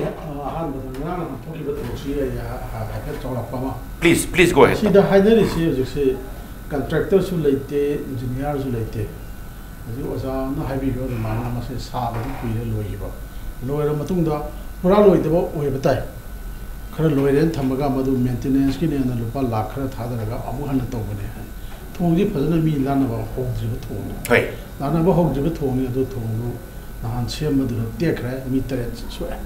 ꯑꯍꯥꯟꯕꯗ ꯉꯔꯥꯡ ꯅꯍꯥꯟ ꯊꯣꯛꯈꯤꯕ ꯊꯧꯗꯣꯛꯁꯤ ꯑꯩ ꯍꯥꯏꯐꯦꯠ ꯆꯥꯎꯔꯥꯛꯄ ꯑꯃ꯫ Please, please go ahead. ꯁꯤꯗ ꯍꯥꯏꯅꯔꯤꯁꯤ ꯍꯧꯖꯤꯛꯁꯤ contractorꯁꯨ ꯂꯩꯇꯦ, engineerꯁꯨ ꯂꯩꯇꯦ꯫ ꯍꯧꯖꯤꯛ ꯑꯣꯖꯥꯅ ꯍꯥꯏꯕꯤꯕ ꯑꯗꯨꯃꯥꯏꯅ ꯃꯁꯤ ꯁꯥꯕꯗꯤ ꯀꯨꯏꯔꯦ ꯂꯣꯏꯈꯤꯕ꯫ ꯂꯣꯏꯔ ꯃꯇꯨꯡꯗ ꯄꯨꯔꯥ ꯂꯣꯏꯗꯕ ꯑꯣꯏꯕ ꯇꯥꯏ꯫ ꯈꯔ ꯂꯣꯏꯔꯦꯅ ꯊꯝꯃꯒ ꯃꯗꯨ maintenanceꯀꯤꯅꯦꯅ ꯂꯨꯄꯥ ꯂꯥꯛ ꯈꯔ ꯊꯥꯗꯔꯒ ꯑꯃꯨꯛ ꯍꯟꯅ ꯇꯧꯕꯅꯦ ꯍꯥꯏ꯫ ꯊꯣꯡꯁꯤ ꯐꯖꯅ ꯃꯤ ꯂꯥꯟꯅꯕ ꯍꯧꯗ꯭ꯔꯤꯕ ꯊꯣꯡꯅꯤ꯫ ꯍꯣꯏ꯫ ꯂꯥꯟꯅꯕ ꯍꯧꯗ꯭ꯔꯤꯕ ꯊꯣꯡꯅꯤ, ꯑꯗꯨ ꯊꯣꯡꯗꯨ ꯅꯍꯥꯟ ꯁꯦꯝꯕꯗꯨꯅ ꯇꯦꯛꯈ꯭ꯔꯦ, ꯃꯤ ꯇꯔꯦꯠ ꯁꯣꯛꯑꯦ꯫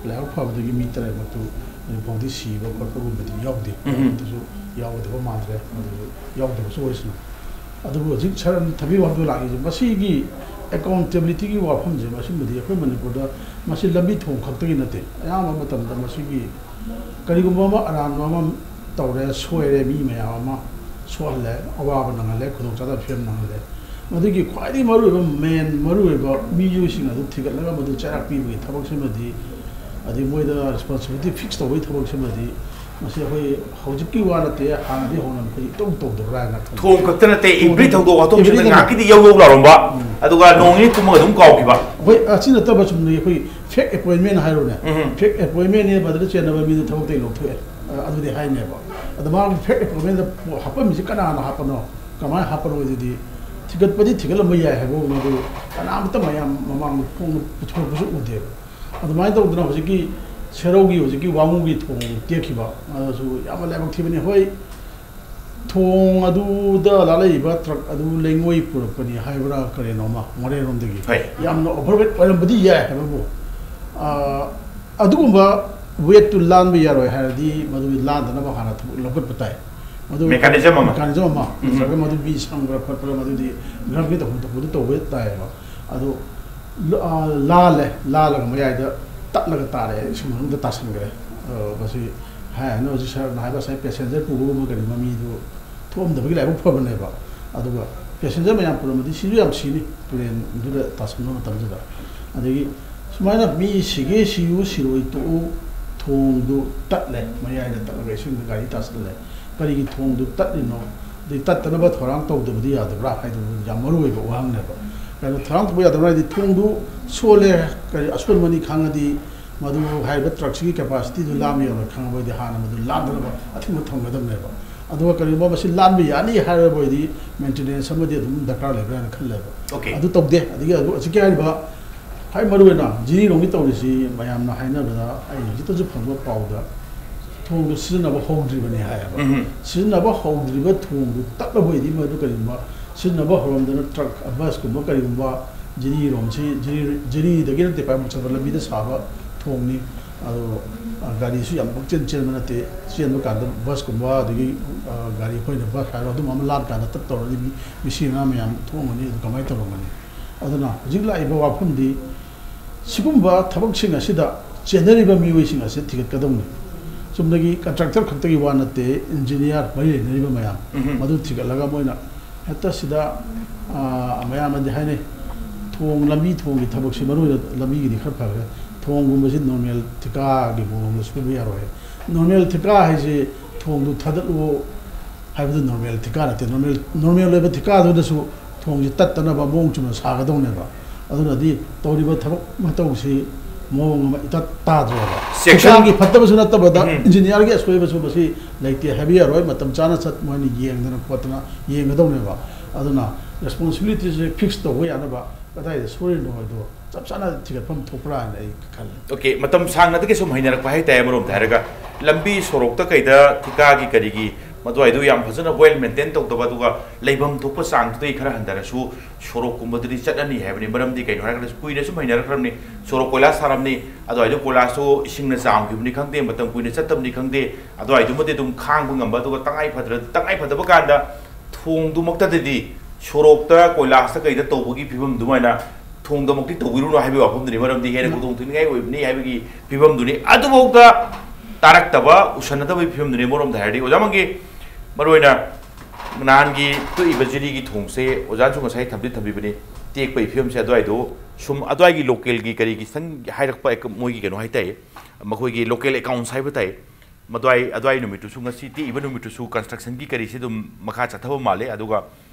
ꯂꯥꯏꯕꯛ ꯐꯕꯗꯒꯤ ꯃꯤ ꯇꯔꯦꯠꯃꯛꯇꯨ ꯍꯧꯖꯤꯛ ꯐꯥꯎꯗꯤ ꯁꯤꯕ ꯈꯣꯠꯄꯒꯨꯝꯕꯗꯤ ꯌꯥꯎꯗꯦ꯫ ꯎꯝ꯫ ꯑꯗꯨꯁꯨ ꯌꯥꯎꯒꯗꯕ ꯃꯥꯟꯗ꯭ꯔꯦ, ꯑꯗꯨꯁꯨ ꯌꯥꯎꯗꯕꯁꯨ ꯑꯣꯏꯁꯅꯨ꯫ ꯑꯗꯨꯕꯨ ꯍꯧꯖꯤꯛ ꯁꯥꯔ ꯊꯕꯤ ꯋꯥꯐꯝꯗ ꯂꯥꯛꯏꯁꯦ, ꯃꯁꯤꯒꯤ ꯑꯦꯀꯥꯎꯟꯇꯦꯕꯤꯂꯤꯇꯤꯒꯤ ꯋꯥꯐꯝꯁꯦ, ꯃꯁꯤꯃꯗꯤ ꯑꯩꯈꯣꯏ ꯃꯅꯤꯄꯨꯔꯗ ꯃꯁꯤ ꯂꯝꯕꯤ ꯊꯣꯡ ꯈꯛꯇꯒꯤ ꯅꯠꯇꯦ꯫ ꯑꯌꯥꯝꯕ ꯃꯇꯝꯗ ꯃꯁꯤꯒꯤ ꯀꯔꯤꯒꯨꯝꯕ ꯑꯃ ꯑꯔꯥꯟꯕ ꯑꯃ ꯇꯧꯔꯦ, ꯁꯣꯏꯔꯦ, ꯃꯤ ꯃꯌꯥꯝ ꯑꯃ ꯁꯣꯛꯍꯜꯂꯦ, ꯑꯋꯥꯕ ꯅꯪꯍꯜꯂꯦ, ꯈꯨꯗꯣꯡꯆꯥꯗꯕ ꯐꯤꯕꯝ ꯅꯪꯍꯜꯂꯦ꯫ ꯃꯗꯨꯒꯤ ꯈ꯭ꯋꯥꯏꯗꯒꯤ ꯃꯔꯨꯑꯣꯏꯕ, ꯃꯦꯟ ꯃꯔꯨꯑꯣꯏꯕ ꯃꯤꯑꯣꯏꯁꯤꯡ ꯑꯗꯨ ꯊꯤꯒꯠꯂꯒ ꯃꯗꯨ ꯆꯩꯔꯥꯛ ꯄꯤꯕꯒꯤ ꯊꯕꯛꯁꯤꯃꯗꯤ, ꯑꯗꯩ ꯃꯣꯏꯗ ꯔꯦꯁꯄꯣꯟꯁꯤꯕꯤꯂꯤꯇꯤ ꯐꯤꯛꯁ ꯇꯧꯕꯒꯤ ꯊꯕꯛꯁꯤꯃꯗꯤ, ꯃꯁꯤ ꯑꯩꯈꯣꯏ ꯍꯧꯖꯤꯛꯀꯤ ꯋꯥ ꯅꯠꯇꯦ, ꯍꯥꯟꯅꯗꯤ ꯍꯧꯅ ꯃꯈꯣꯏ ꯏꯇꯧ ꯇꯧꯗꯕ꯭ꯔꯥ ꯍꯥꯏꯅ ꯈꯜꯂꯤ꯫ ꯊꯣꯡ ꯈꯛꯇ ꯅꯠꯇꯦ, ꯑꯦꯕ꯭ꯔꯤ ꯑꯦꯕ꯭ꯔꯤ ꯊꯧꯗꯣꯛ ꯋꯥꯊꯣꯛꯁꯤꯗ ꯑꯦꯕ꯭ꯔꯤ ꯉꯥꯏꯍꯥꯛꯀꯤꯗꯤ ꯌꯧ ꯌꯧ ꯂꯥꯎꯔꯝꯕ, ꯎꯝ꯫ ꯑꯗꯨꯒ ꯅꯣꯡ ꯅꯤꯅꯤ ꯇꯨꯝꯃꯒ ꯑꯗꯨꯝ ꯀꯥꯎꯈꯤꯕ꯫ ꯑꯩꯈꯣꯏ ꯑꯁꯤ ꯅꯠꯇꯕ ꯆꯨꯝꯅꯒꯤ ꯑꯩꯈꯣꯏ ꯐꯦꯛ ꯑꯦꯄꯣꯏꯟꯃꯦꯟ ꯍꯥꯏꯔꯣꯅꯦ꯫ ꯎꯝ꯫ ꯐꯦꯛ ꯑꯦꯄꯣꯏꯟꯃꯦꯟꯅꯦ, ꯃꯗꯨꯗ ꯆꯦꯟꯅꯕ ꯃꯤꯗꯨ ꯊꯕꯛꯇꯒꯤ ꯂꯧꯊꯣꯛꯑꯦ꯫ ꯑ, ꯑꯗꯨꯗꯤ ꯍꯥꯏꯅꯦꯕ꯫ ꯑꯗꯣ ꯃꯥꯒꯤ ꯐꯦꯛ ꯑꯦꯄꯣꯏꯟꯃꯦꯟꯗ ꯍꯥꯞꯄꯝꯃꯤꯁꯦ ꯀꯅꯥꯅ ꯍꯥꯞꯄꯅꯣ, ꯀꯃꯥꯏꯅ ꯍꯥꯞꯄꯅꯣ ꯍꯥꯏꯗꯨꯗꯤ ꯊꯤꯒꯠꯄꯗꯤ ꯊꯤꯒꯠꯂꯝꯕ ꯌꯥꯏ ꯍꯥꯏꯕ ꯃꯗꯨ ꯀꯅꯥꯃꯠꯇ ꯃꯌꯥꯝ ꯃꯃꯥꯡꯗ ꯐꯣꯡꯅ ꯄꯨꯊꯣꯔꯛꯄꯁꯨ ꯎꯗꯦꯕ꯫ ꯑꯗꯨꯃꯥꯏꯅ ꯇꯧꯗꯅ ꯍꯧꯖꯤꯛꯀꯤ ꯁꯦꯔꯧꯒꯤ ꯍꯧꯖꯤꯛꯀꯤ ꯋꯥꯉꯨꯒꯤ ꯊꯣꯡ ꯇꯦꯛꯈꯤꯕ ꯑꯗꯨꯁꯨ ꯌꯥꯝꯅ ꯂꯥꯏꯕꯛ ꯊꯤꯕꯅꯤ꯫ ꯍꯣꯏ, ꯊꯣꯡ ꯑꯗꯨꯗ ꯂꯥꯜꯂꯛꯏꯕ ꯇ꯭ꯔꯛ ꯑꯗꯨ ꯂꯩꯉꯣꯏ ꯄꯨꯔꯛꯄꯅꯤ ꯍꯥꯏꯕ꯭ꯔꯥ ꯀꯔꯤꯅꯣꯃ, ꯃꯣꯔꯦꯔꯣꯝꯗꯒꯤ꯫ ꯍꯣꯏ꯫ ꯌꯥꯝꯅ ꯑꯣꯚꯔꯋꯦꯠ ꯑꯣꯏꯔꯝꯕꯗꯤ ꯌꯥꯏ ꯍꯥꯏꯕꯕꯨ, ꯑ, ꯑꯗꯨꯒꯨꯝꯕ ꯋꯦꯠꯇꯨ ꯂꯥꯟꯕ ꯌꯥꯔꯣꯏ ꯍꯥꯏꯔꯗꯤ ꯃꯗꯨ ꯂꯥꯟꯗꯅꯕ ꯍꯥꯟꯅ ꯊꯕꯛ ꯂꯧꯈꯠꯄ ꯇꯥꯏ꯫ ꯃꯗꯨ mechanism ꯑꯃ꯫ Mechanism ꯑꯃ꯫ ꯎꯝ꯫ ꯅꯠꯇ꯭ꯔꯒ ꯃꯗꯨ ꯃꯤ ꯁꯪꯕ꯭ꯔꯥ ꯈꯣꯠꯄ꯭ꯔꯥ, ꯃꯗꯨꯗꯤ ꯒ꯭ꯔꯝꯒꯤ ꯇꯧꯐꯝ ꯊꯣꯛꯄꯗꯨ ꯇꯧꯕ ꯇꯥꯏꯌꯦꯕ꯫ ꯑꯗꯨ ꯂ-, ꯑ, ꯂꯥꯜꯂꯦ, ꯂꯥꯜꯂꯒ ꯃꯌꯥꯏꯗ ꯇꯠꯂꯒ ꯇꯥꯔꯦ, ꯏꯁꯤꯡ ꯃꯅꯨꯡꯗ ꯇꯥꯁꯟꯈ꯭ꯔꯦ꯫ ꯑ, ꯃꯁꯤ ꯍꯥꯏ ꯍꯥꯏꯅ ꯍꯧꯖꯤꯛ ꯁꯥꯔꯅ ꯍꯥꯏꯕ ꯉꯁꯥꯏ ꯄꯦꯁꯦꯟꯖꯔ ꯄꯨꯕꯒꯨꯝꯕ ꯀꯔꯤꯒꯨꯝꯕ ꯃꯤꯗꯨ ꯊꯣꯛꯑꯝꯗꯕꯒꯤ ꯂꯥꯏꯕꯛ ꯐꯕꯅꯦꯕ꯫ ꯑꯗꯨꯒ ꯄꯦꯁꯦꯟꯖꯔ ꯃꯌꯥꯝ ꯄꯨꯔꯝꯃꯗꯤ ꯁꯤꯁꯨ ꯌꯥꯝ ꯁꯤꯅꯤ, ꯇꯨꯔꯦꯟꯗꯨꯗ ꯇꯥꯁꯟꯕ ꯃꯇꯝꯗꯨꯗ꯫ ꯑꯗꯒꯤ ꯁꯨꯃꯥꯏꯅ ꯃꯤ ꯁꯤꯒꯦ ꯁꯤꯌꯨ ꯁꯤꯔꯣꯏ ꯇꯣꯛꯎ, ꯊꯣꯡꯗꯨ ꯇꯠꯂꯦ, ꯃꯌꯥꯏꯗ ꯇꯠꯂꯒ ꯏꯁꯤꯡꯗ ꯒꯥꯔꯤ ꯇꯥꯁꯜꯂꯦ꯫ ꯀꯔꯤꯒꯤ ꯊꯣꯡꯗꯨ ꯇꯠꯂꯤꯅꯣ? ꯑꯗꯩ ꯇꯠꯇꯅꯕ ꯊꯧꯔꯥꯡ ꯇꯧꯗꯕꯗꯤ ꯌꯥꯗꯕ꯭ꯔꯥ ꯍꯥꯏꯗꯨ ꯌꯥꯝ ꯃꯔꯨ ꯑꯣꯏꯕ ꯋꯥꯍꯪꯅꯦꯕ꯫ ꯀꯩꯅꯣ ꯊꯧꯔꯥꯡ ꯇꯧꯕ ꯌꯥꯗꯕ꯭ꯔꯥ ꯍꯥꯏꯗꯤ ꯊꯣꯡꯗꯨ ꯁꯣꯜꯂꯦ, ꯀꯔꯤ ꯑꯁꯣꯟꯕꯅꯤ ꯈꯪꯉꯗꯤ ꯃꯗꯨ ꯍꯥꯏꯔꯤꯕ ꯇ꯭ꯔꯛꯁꯤꯒꯤ ꯀꯦꯄꯥꯁꯤꯇꯤꯗꯨ ꯂꯥꯟꯕ ꯌꯥꯔꯣꯏ ꯈꯪꯉꯕ ꯑꯣꯏꯗꯤ ꯍꯥꯟꯅ ꯃꯗꯨ ꯂꯥꯟꯗꯅꯕ ꯑꯊꯤꯡꯕ ꯊꯝꯒꯗꯕꯅꯦꯕ꯫ ꯑꯗꯨꯒ ꯀꯔꯤꯒꯨꯝꯕ ꯃꯁꯤ ꯂꯥꯟꯕ ꯌꯥꯅꯤ ꯍꯥꯏꯔꯕ ꯑꯣꯏꯗꯤ ꯃꯦꯟꯇꯦꯅꯦꯟꯁ ꯑꯃꯗꯤ ꯑꯗꯨꯝ ꯗꯔꯀꯥꯔ ꯂꯩꯕ꯭ꯔꯥ ꯍꯥꯏꯅ ꯈꯜꯂꯦꯕ꯫ ꯑꯣꯀꯦ꯫ ꯑꯗꯨ ꯇꯧꯗꯦ꯫ ꯑꯗꯒꯤ ꯑꯗꯨ ꯍꯧꯖꯤꯛꯀꯤ ꯍꯥꯏꯔꯤꯕ ꯈ꯭ꯋꯥꯏ ꯃꯔꯨꯑꯣꯏꯅ ꯖꯤꯔꯤꯔꯣꯝꯒꯤ ꯇꯧꯔꯤꯁꯤ ꯃꯌꯥꯝꯅ ꯍꯥꯏꯅꯕꯗ ꯑꯩ ꯍꯧꯖꯤꯛꯇꯁꯨ ꯐꯪꯕ ꯄꯥꯎꯗ ꯊꯣꯡꯗꯨ ꯁꯤꯖꯤꯟꯅꯕ ꯍꯧꯗ꯭ꯔꯤꯕꯅꯤ ꯍꯥꯏꯌꯦꯕ꯫ ꯎꯝ꯫ ꯁꯤꯖꯤꯟꯅꯕ ꯍꯧꯗ꯭ꯔꯤꯕ ꯊꯣꯡꯗꯨ ꯇꯠꯂꯕ ꯑꯣꯏꯗꯤ ꯃꯗꯨ ꯀꯔꯤꯒꯨꯝꯕ ꯁꯤꯖꯤꯟꯅꯕ ꯍꯧꯔꯝꯗꯅ ꯇ꯭ꯔꯛ, ꯕꯁꯀꯨꯝꯕ ꯀꯔꯤꯒꯨꯝꯕ ꯖꯤꯔꯤꯔꯣꯝꯁꯤ, ꯖꯤꯔꯤ-, ꯖꯤꯔꯤꯗꯒꯤ ꯅꯠꯇꯦ ꯄꯥꯏꯃꯨꯛ ꯆꯠꯄ ꯂꯝꯕꯤꯗ ꯁꯥꯕ ꯊꯣꯡꯅꯤ꯫ ꯑꯗꯣ, ꯑ, ꯒꯥꯔꯤꯁꯨ ꯌꯥꯝ ꯄꯪꯆꯦꯟ ꯆꯦꯟꯕ ꯅꯠꯇꯦ꯫ ꯆꯦꯟꯕ ꯀꯥꯟꯗ ꯕꯁꯀꯨꯝꯕ, ꯑꯗꯒꯤ, ꯑ, ꯒꯥꯔꯤ, ꯑꯩꯈꯣꯏꯅ ꯕꯁ ꯍꯥꯏꯔꯣ, ꯑꯗꯨꯝ ꯑꯃ ꯂꯥꯟ ꯀꯥꯟꯗ ꯇꯠ ꯇꯧꯔꯗꯤ ꯃꯤ, ꯃꯤꯁꯤ ꯃꯤꯅꯥ ꯃꯌꯥꯝ ꯊꯣꯛꯑꯝꯒꯅꯤ꯫ ꯑꯗꯨ ꯀꯃꯥꯏꯅ ꯇꯧꯔꯝꯒꯅꯤ? ꯑꯗꯨꯅ ꯍꯧꯖꯤꯛ ꯂꯥꯛꯏꯕ ꯋꯥꯐꯝꯗꯤ, ꯁꯤꯒꯨꯝꯕ ꯊꯕꯛꯁꯤꯡ ꯑꯁꯤꯗ ꯆꯦꯟꯅꯔꯤꯕ ꯃꯤꯑꯣꯏꯁꯤꯡ ꯑꯁꯤ ꯊꯤꯒꯠꯀꯗꯧꯅꯤ꯫ ꯆꯨꯝꯅꯒꯤ ꯀꯟꯇ꯭ꯔꯦꯛꯇꯔ ꯈꯛꯇꯒꯤ ꯋꯥ ꯅꯠꯇꯦ, ꯏꯟꯖꯤꯅꯤꯌꯥꯔ, ꯃꯔꯤ ꯂꯩꯅꯔꯤꯕ ꯃꯌꯥꯝ, ꯎꯝ꯫ ꯃꯗꯨ ꯊꯤꯒꯠꯂꯒ ꯃꯣꯏꯅ ꯍꯦꯛꯇ ꯁꯤꯗ, ꯑ, ꯃꯌꯥꯝꯅꯗꯤ ꯍꯥꯏꯅꯩ, ꯊꯣꯡ, ꯂꯝꯕꯤ ꯊꯣꯡꯒꯤ ꯊꯕꯛꯁꯤ, ꯃꯔꯨ ꯑꯣꯏꯅ ꯂꯝꯕꯤꯒꯤꯗꯤ ꯈꯔ ꯐꯈ꯭ꯔꯦ, ꯊꯣꯡꯒꯨꯝꯕꯁꯤ ꯅꯣꯔꯃꯦꯜ ꯊꯤꯀꯥꯒꯤ ꯃꯑꯣꯡꯗ ꯁꯨꯕ ꯌꯥꯔꯣꯏ꯫ ꯅꯣꯔꯃꯦꯜ ꯊꯤꯀꯥ ꯍꯥꯏꯁꯤ ꯊꯣꯡꯗꯨ ꯊꯥꯗꯠꯂꯨ ꯍꯥꯏꯕꯗꯨ ꯅꯣꯔꯃꯦꯜ ꯊꯤꯀꯥ ꯅꯠꯇꯦ꯫ ꯅꯣꯔꯃꯦꯜ, ꯅꯣꯔꯃꯦꯜ ꯑꯣꯏꯕ ꯊꯤꯀꯥꯗꯨꯅꯁꯨ ꯊꯣꯡꯁꯤ ꯇꯠꯇꯅꯕ ꯃꯑꯣꯡ ꯆꯨꯝꯅ ꯁꯥꯒꯗꯧꯅꯦꯕ꯫ ꯑꯗꯨꯅꯗꯤ ꯇꯧꯔꯤꯕ ꯊꯕꯛ ꯃꯇꯧꯁꯤ ꯃꯑꯣꯡ ꯑꯃ ꯏꯇꯥ ꯇꯥꯗ꯭ꯔꯦꯕ꯫ ꯁꯦꯛꯁꯟ ꯊꯤꯀꯥꯒꯤ ꯐꯠꯇꯕꯁꯨ ꯅꯠꯇꯕꯗ, ꯎꯝ꯫ ꯏꯟꯖꯤꯅꯤꯌꯥꯔꯒꯤ ꯑꯁꯣꯏꯕꯁꯨ ꯃꯁꯤ ꯂꯩꯇꯦ ꯍꯥꯏꯕ ꯌꯥꯔꯣꯏ꯫ ꯃꯇꯝ ꯆꯥꯅ ꯆꯠ-, ꯃꯣꯏꯅ ꯌꯦꯡꯗꯅ ꯈꯣꯠꯇꯅ ꯌꯦꯡꯒꯗꯧꯅꯦꯕ꯫ ꯑꯗꯨꯅ ꯔꯦꯁꯄꯣꯟꯁꯤꯕꯤꯂꯤꯇꯤꯁꯦ ꯐꯤꯛꯁ ꯇꯧꯕ ꯌꯥꯅꯕ ꯀꯗꯥꯏꯗ ꯁꯣꯏꯔꯤꯅꯣ ꯍꯥꯏꯗꯣ ꯆꯞ ꯆꯥꯅ ꯊꯤꯒꯠꯐꯝ ꯊꯣꯛꯄ꯭ꯔꯥ ꯍꯥꯏꯅ ꯑꯩ ꯈꯜꯂꯦ꯫ ꯑꯣꯀꯦ, ꯃꯇꯝ ꯁꯥꯡꯅꯗꯒꯤ ꯁꯨꯝ ꯍꯩꯅꯔꯛꯄ ꯍꯥꯏꯇꯥꯔꯦ, ꯑꯃꯔꯣꯝꯗ ꯍꯥꯏꯔꯒ ꯂꯝꯕꯤ ꯁꯣꯔꯣꯛꯇ ꯀꯩꯗ ꯊꯤꯀꯥꯒꯤ ꯀꯔꯤꯒꯤ ꯃꯗꯨꯋꯥꯏꯗꯨ ꯌꯥꯝ ꯐꯖꯅ ꯋꯦꯜ ꯃꯦꯟꯇꯦꯟ ꯇꯧꯗꯕ, ꯑꯗꯨꯒ ꯂꯩꯐꯝ ꯊꯣꯛꯄ ꯆꯥꯡꯗꯨꯗꯒꯤ ꯈꯔ ꯍꯟꯊꯔꯁꯨ ꯁꯣꯔꯣꯛꯀꯨꯝꯕꯗꯨꯗꯤ ꯆꯠꯂꯅꯤ ꯍꯥꯏꯕꯅꯤ꯫ ꯃꯔꯝꯗꯤ ꯀꯩꯅꯣ ꯍꯥꯏꯔꯀꯥꯟꯗ ꯀꯨꯏꯅ ꯁꯨꯝ ꯍꯩꯅꯔꯛꯈ꯭ꯔꯕꯅꯤ, ꯁꯣꯔꯣꯛ ꯀꯣꯏꯂꯥꯁ ꯊꯥꯔꯝꯅꯤ, ꯑꯗꯨꯋꯥꯏꯗꯨ ꯀꯣꯏꯂꯥꯁꯇꯨ ꯏꯁꯤꯡꯅ ꯆꯥꯝꯈꯤꯕꯅꯤ ꯈꯪꯗꯦ, ꯃꯇꯝ ꯀꯨꯏꯅ ꯆꯠꯇꯕꯅꯤ ꯈꯪꯗꯦ, ꯑꯗꯨꯋꯥꯏꯗꯨꯃꯗꯤ ꯑꯗꯨꯝ ꯈꯥꯡꯕ ꯉꯝꯕ꯫ ꯑꯗꯨꯒ ꯇꯉꯥꯏ ꯐꯗ꯭ꯔ-, ꯇꯉꯥꯏ ꯐꯗꯕ ꯀꯥꯟꯗ ꯊꯣꯡꯗꯨꯃꯛꯇꯗꯗꯤ ꯁꯣꯔꯣꯛꯇ ꯀꯣꯏꯂꯥꯁꯇ ꯀꯩꯗ ꯇꯧꯕꯒꯤ ꯐꯤꯕꯝ ꯑꯗꯨꯃꯥꯏꯅ ꯊꯣꯡꯗꯃꯛꯇꯤ ꯇꯧꯕꯤꯔꯨꯅꯨ ꯍꯥꯏꯕꯒꯤ ꯋꯥꯐꯝꯗꯨꯅꯤ, ꯃꯔꯝꯗꯤ ꯍꯦꯟꯅ ꯎꯝ꯫ ꯈꯨꯗꯣꯡ ꯊꯤꯅꯤꯡꯉꯥꯏ ꯑꯣꯏꯕꯅꯤ ꯍꯥꯏꯕꯒꯤ ꯐꯤꯕꯝꯗꯨꯅꯤ꯫ ꯑꯗꯨꯐꯥꯎꯗ ꯇꯥꯔꯛꯇꯕ, ꯎꯁꯟꯅꯗꯕꯒꯤ ꯐꯤꯕꯝꯗꯨꯅꯤ꯫ ꯑꯃꯔꯣꯝꯗ ꯍꯥꯏꯔꯗꯤ, ꯑꯣꯖꯥꯃꯛꯀꯤ ꯃꯔꯨꯑꯣꯏꯅ ꯅꯍꯥꯟꯒꯤ ꯇꯣꯛꯏꯕ ꯖꯤꯔꯤꯒꯤ ꯊꯣꯡꯁꯦ ꯑꯣꯖꯥꯅꯁꯨ ꯉꯁꯥꯏ ꯊꯝꯗꯤ ꯊꯝꯕꯤꯕꯅꯤ, ꯇꯦꯛꯄꯒꯤ ꯐꯤꯕꯝꯁꯦ꯫ ꯑꯗꯨꯋꯥꯏꯗꯣ ꯁꯨꯝ ꯑꯗꯨꯋꯥꯏꯒꯤ ꯂꯣꯀꯦꯜꯒꯤ ꯀꯔꯤꯒꯤ ꯈꯤꯇꯪ ꯍꯥꯏꯔꯛꯄ ꯑꯦꯛ-, ꯃꯣꯏꯒꯤ ꯀꯩꯅꯣ ꯍꯥꯏꯇꯥꯏ, ꯃꯈꯣꯏꯒꯤ ꯂꯣꯀꯦꯜ ꯑꯦꯀꯥꯎꯟꯁ ꯍꯥꯏꯕ ꯇꯥꯏ, ꯃꯗꯨꯋꯥꯏ, ꯑꯗꯨꯋꯥꯏ ꯅꯨꯃꯤꯠꯇꯨꯁꯨ, ꯉꯁꯤ ꯇꯦꯛꯏꯕ ꯅꯨꯃꯤꯠꯇꯨꯁꯨ ꯀꯟꯁꯇ꯭ꯔꯛꯁꯟꯒꯤ ꯀꯔꯤꯁꯤ ꯑꯗꯨꯝ ꯃꯈꯥ ꯆꯠꯊꯕ ꯃꯥꯜꯂꯦ꯫ ꯑꯗꯨꯒ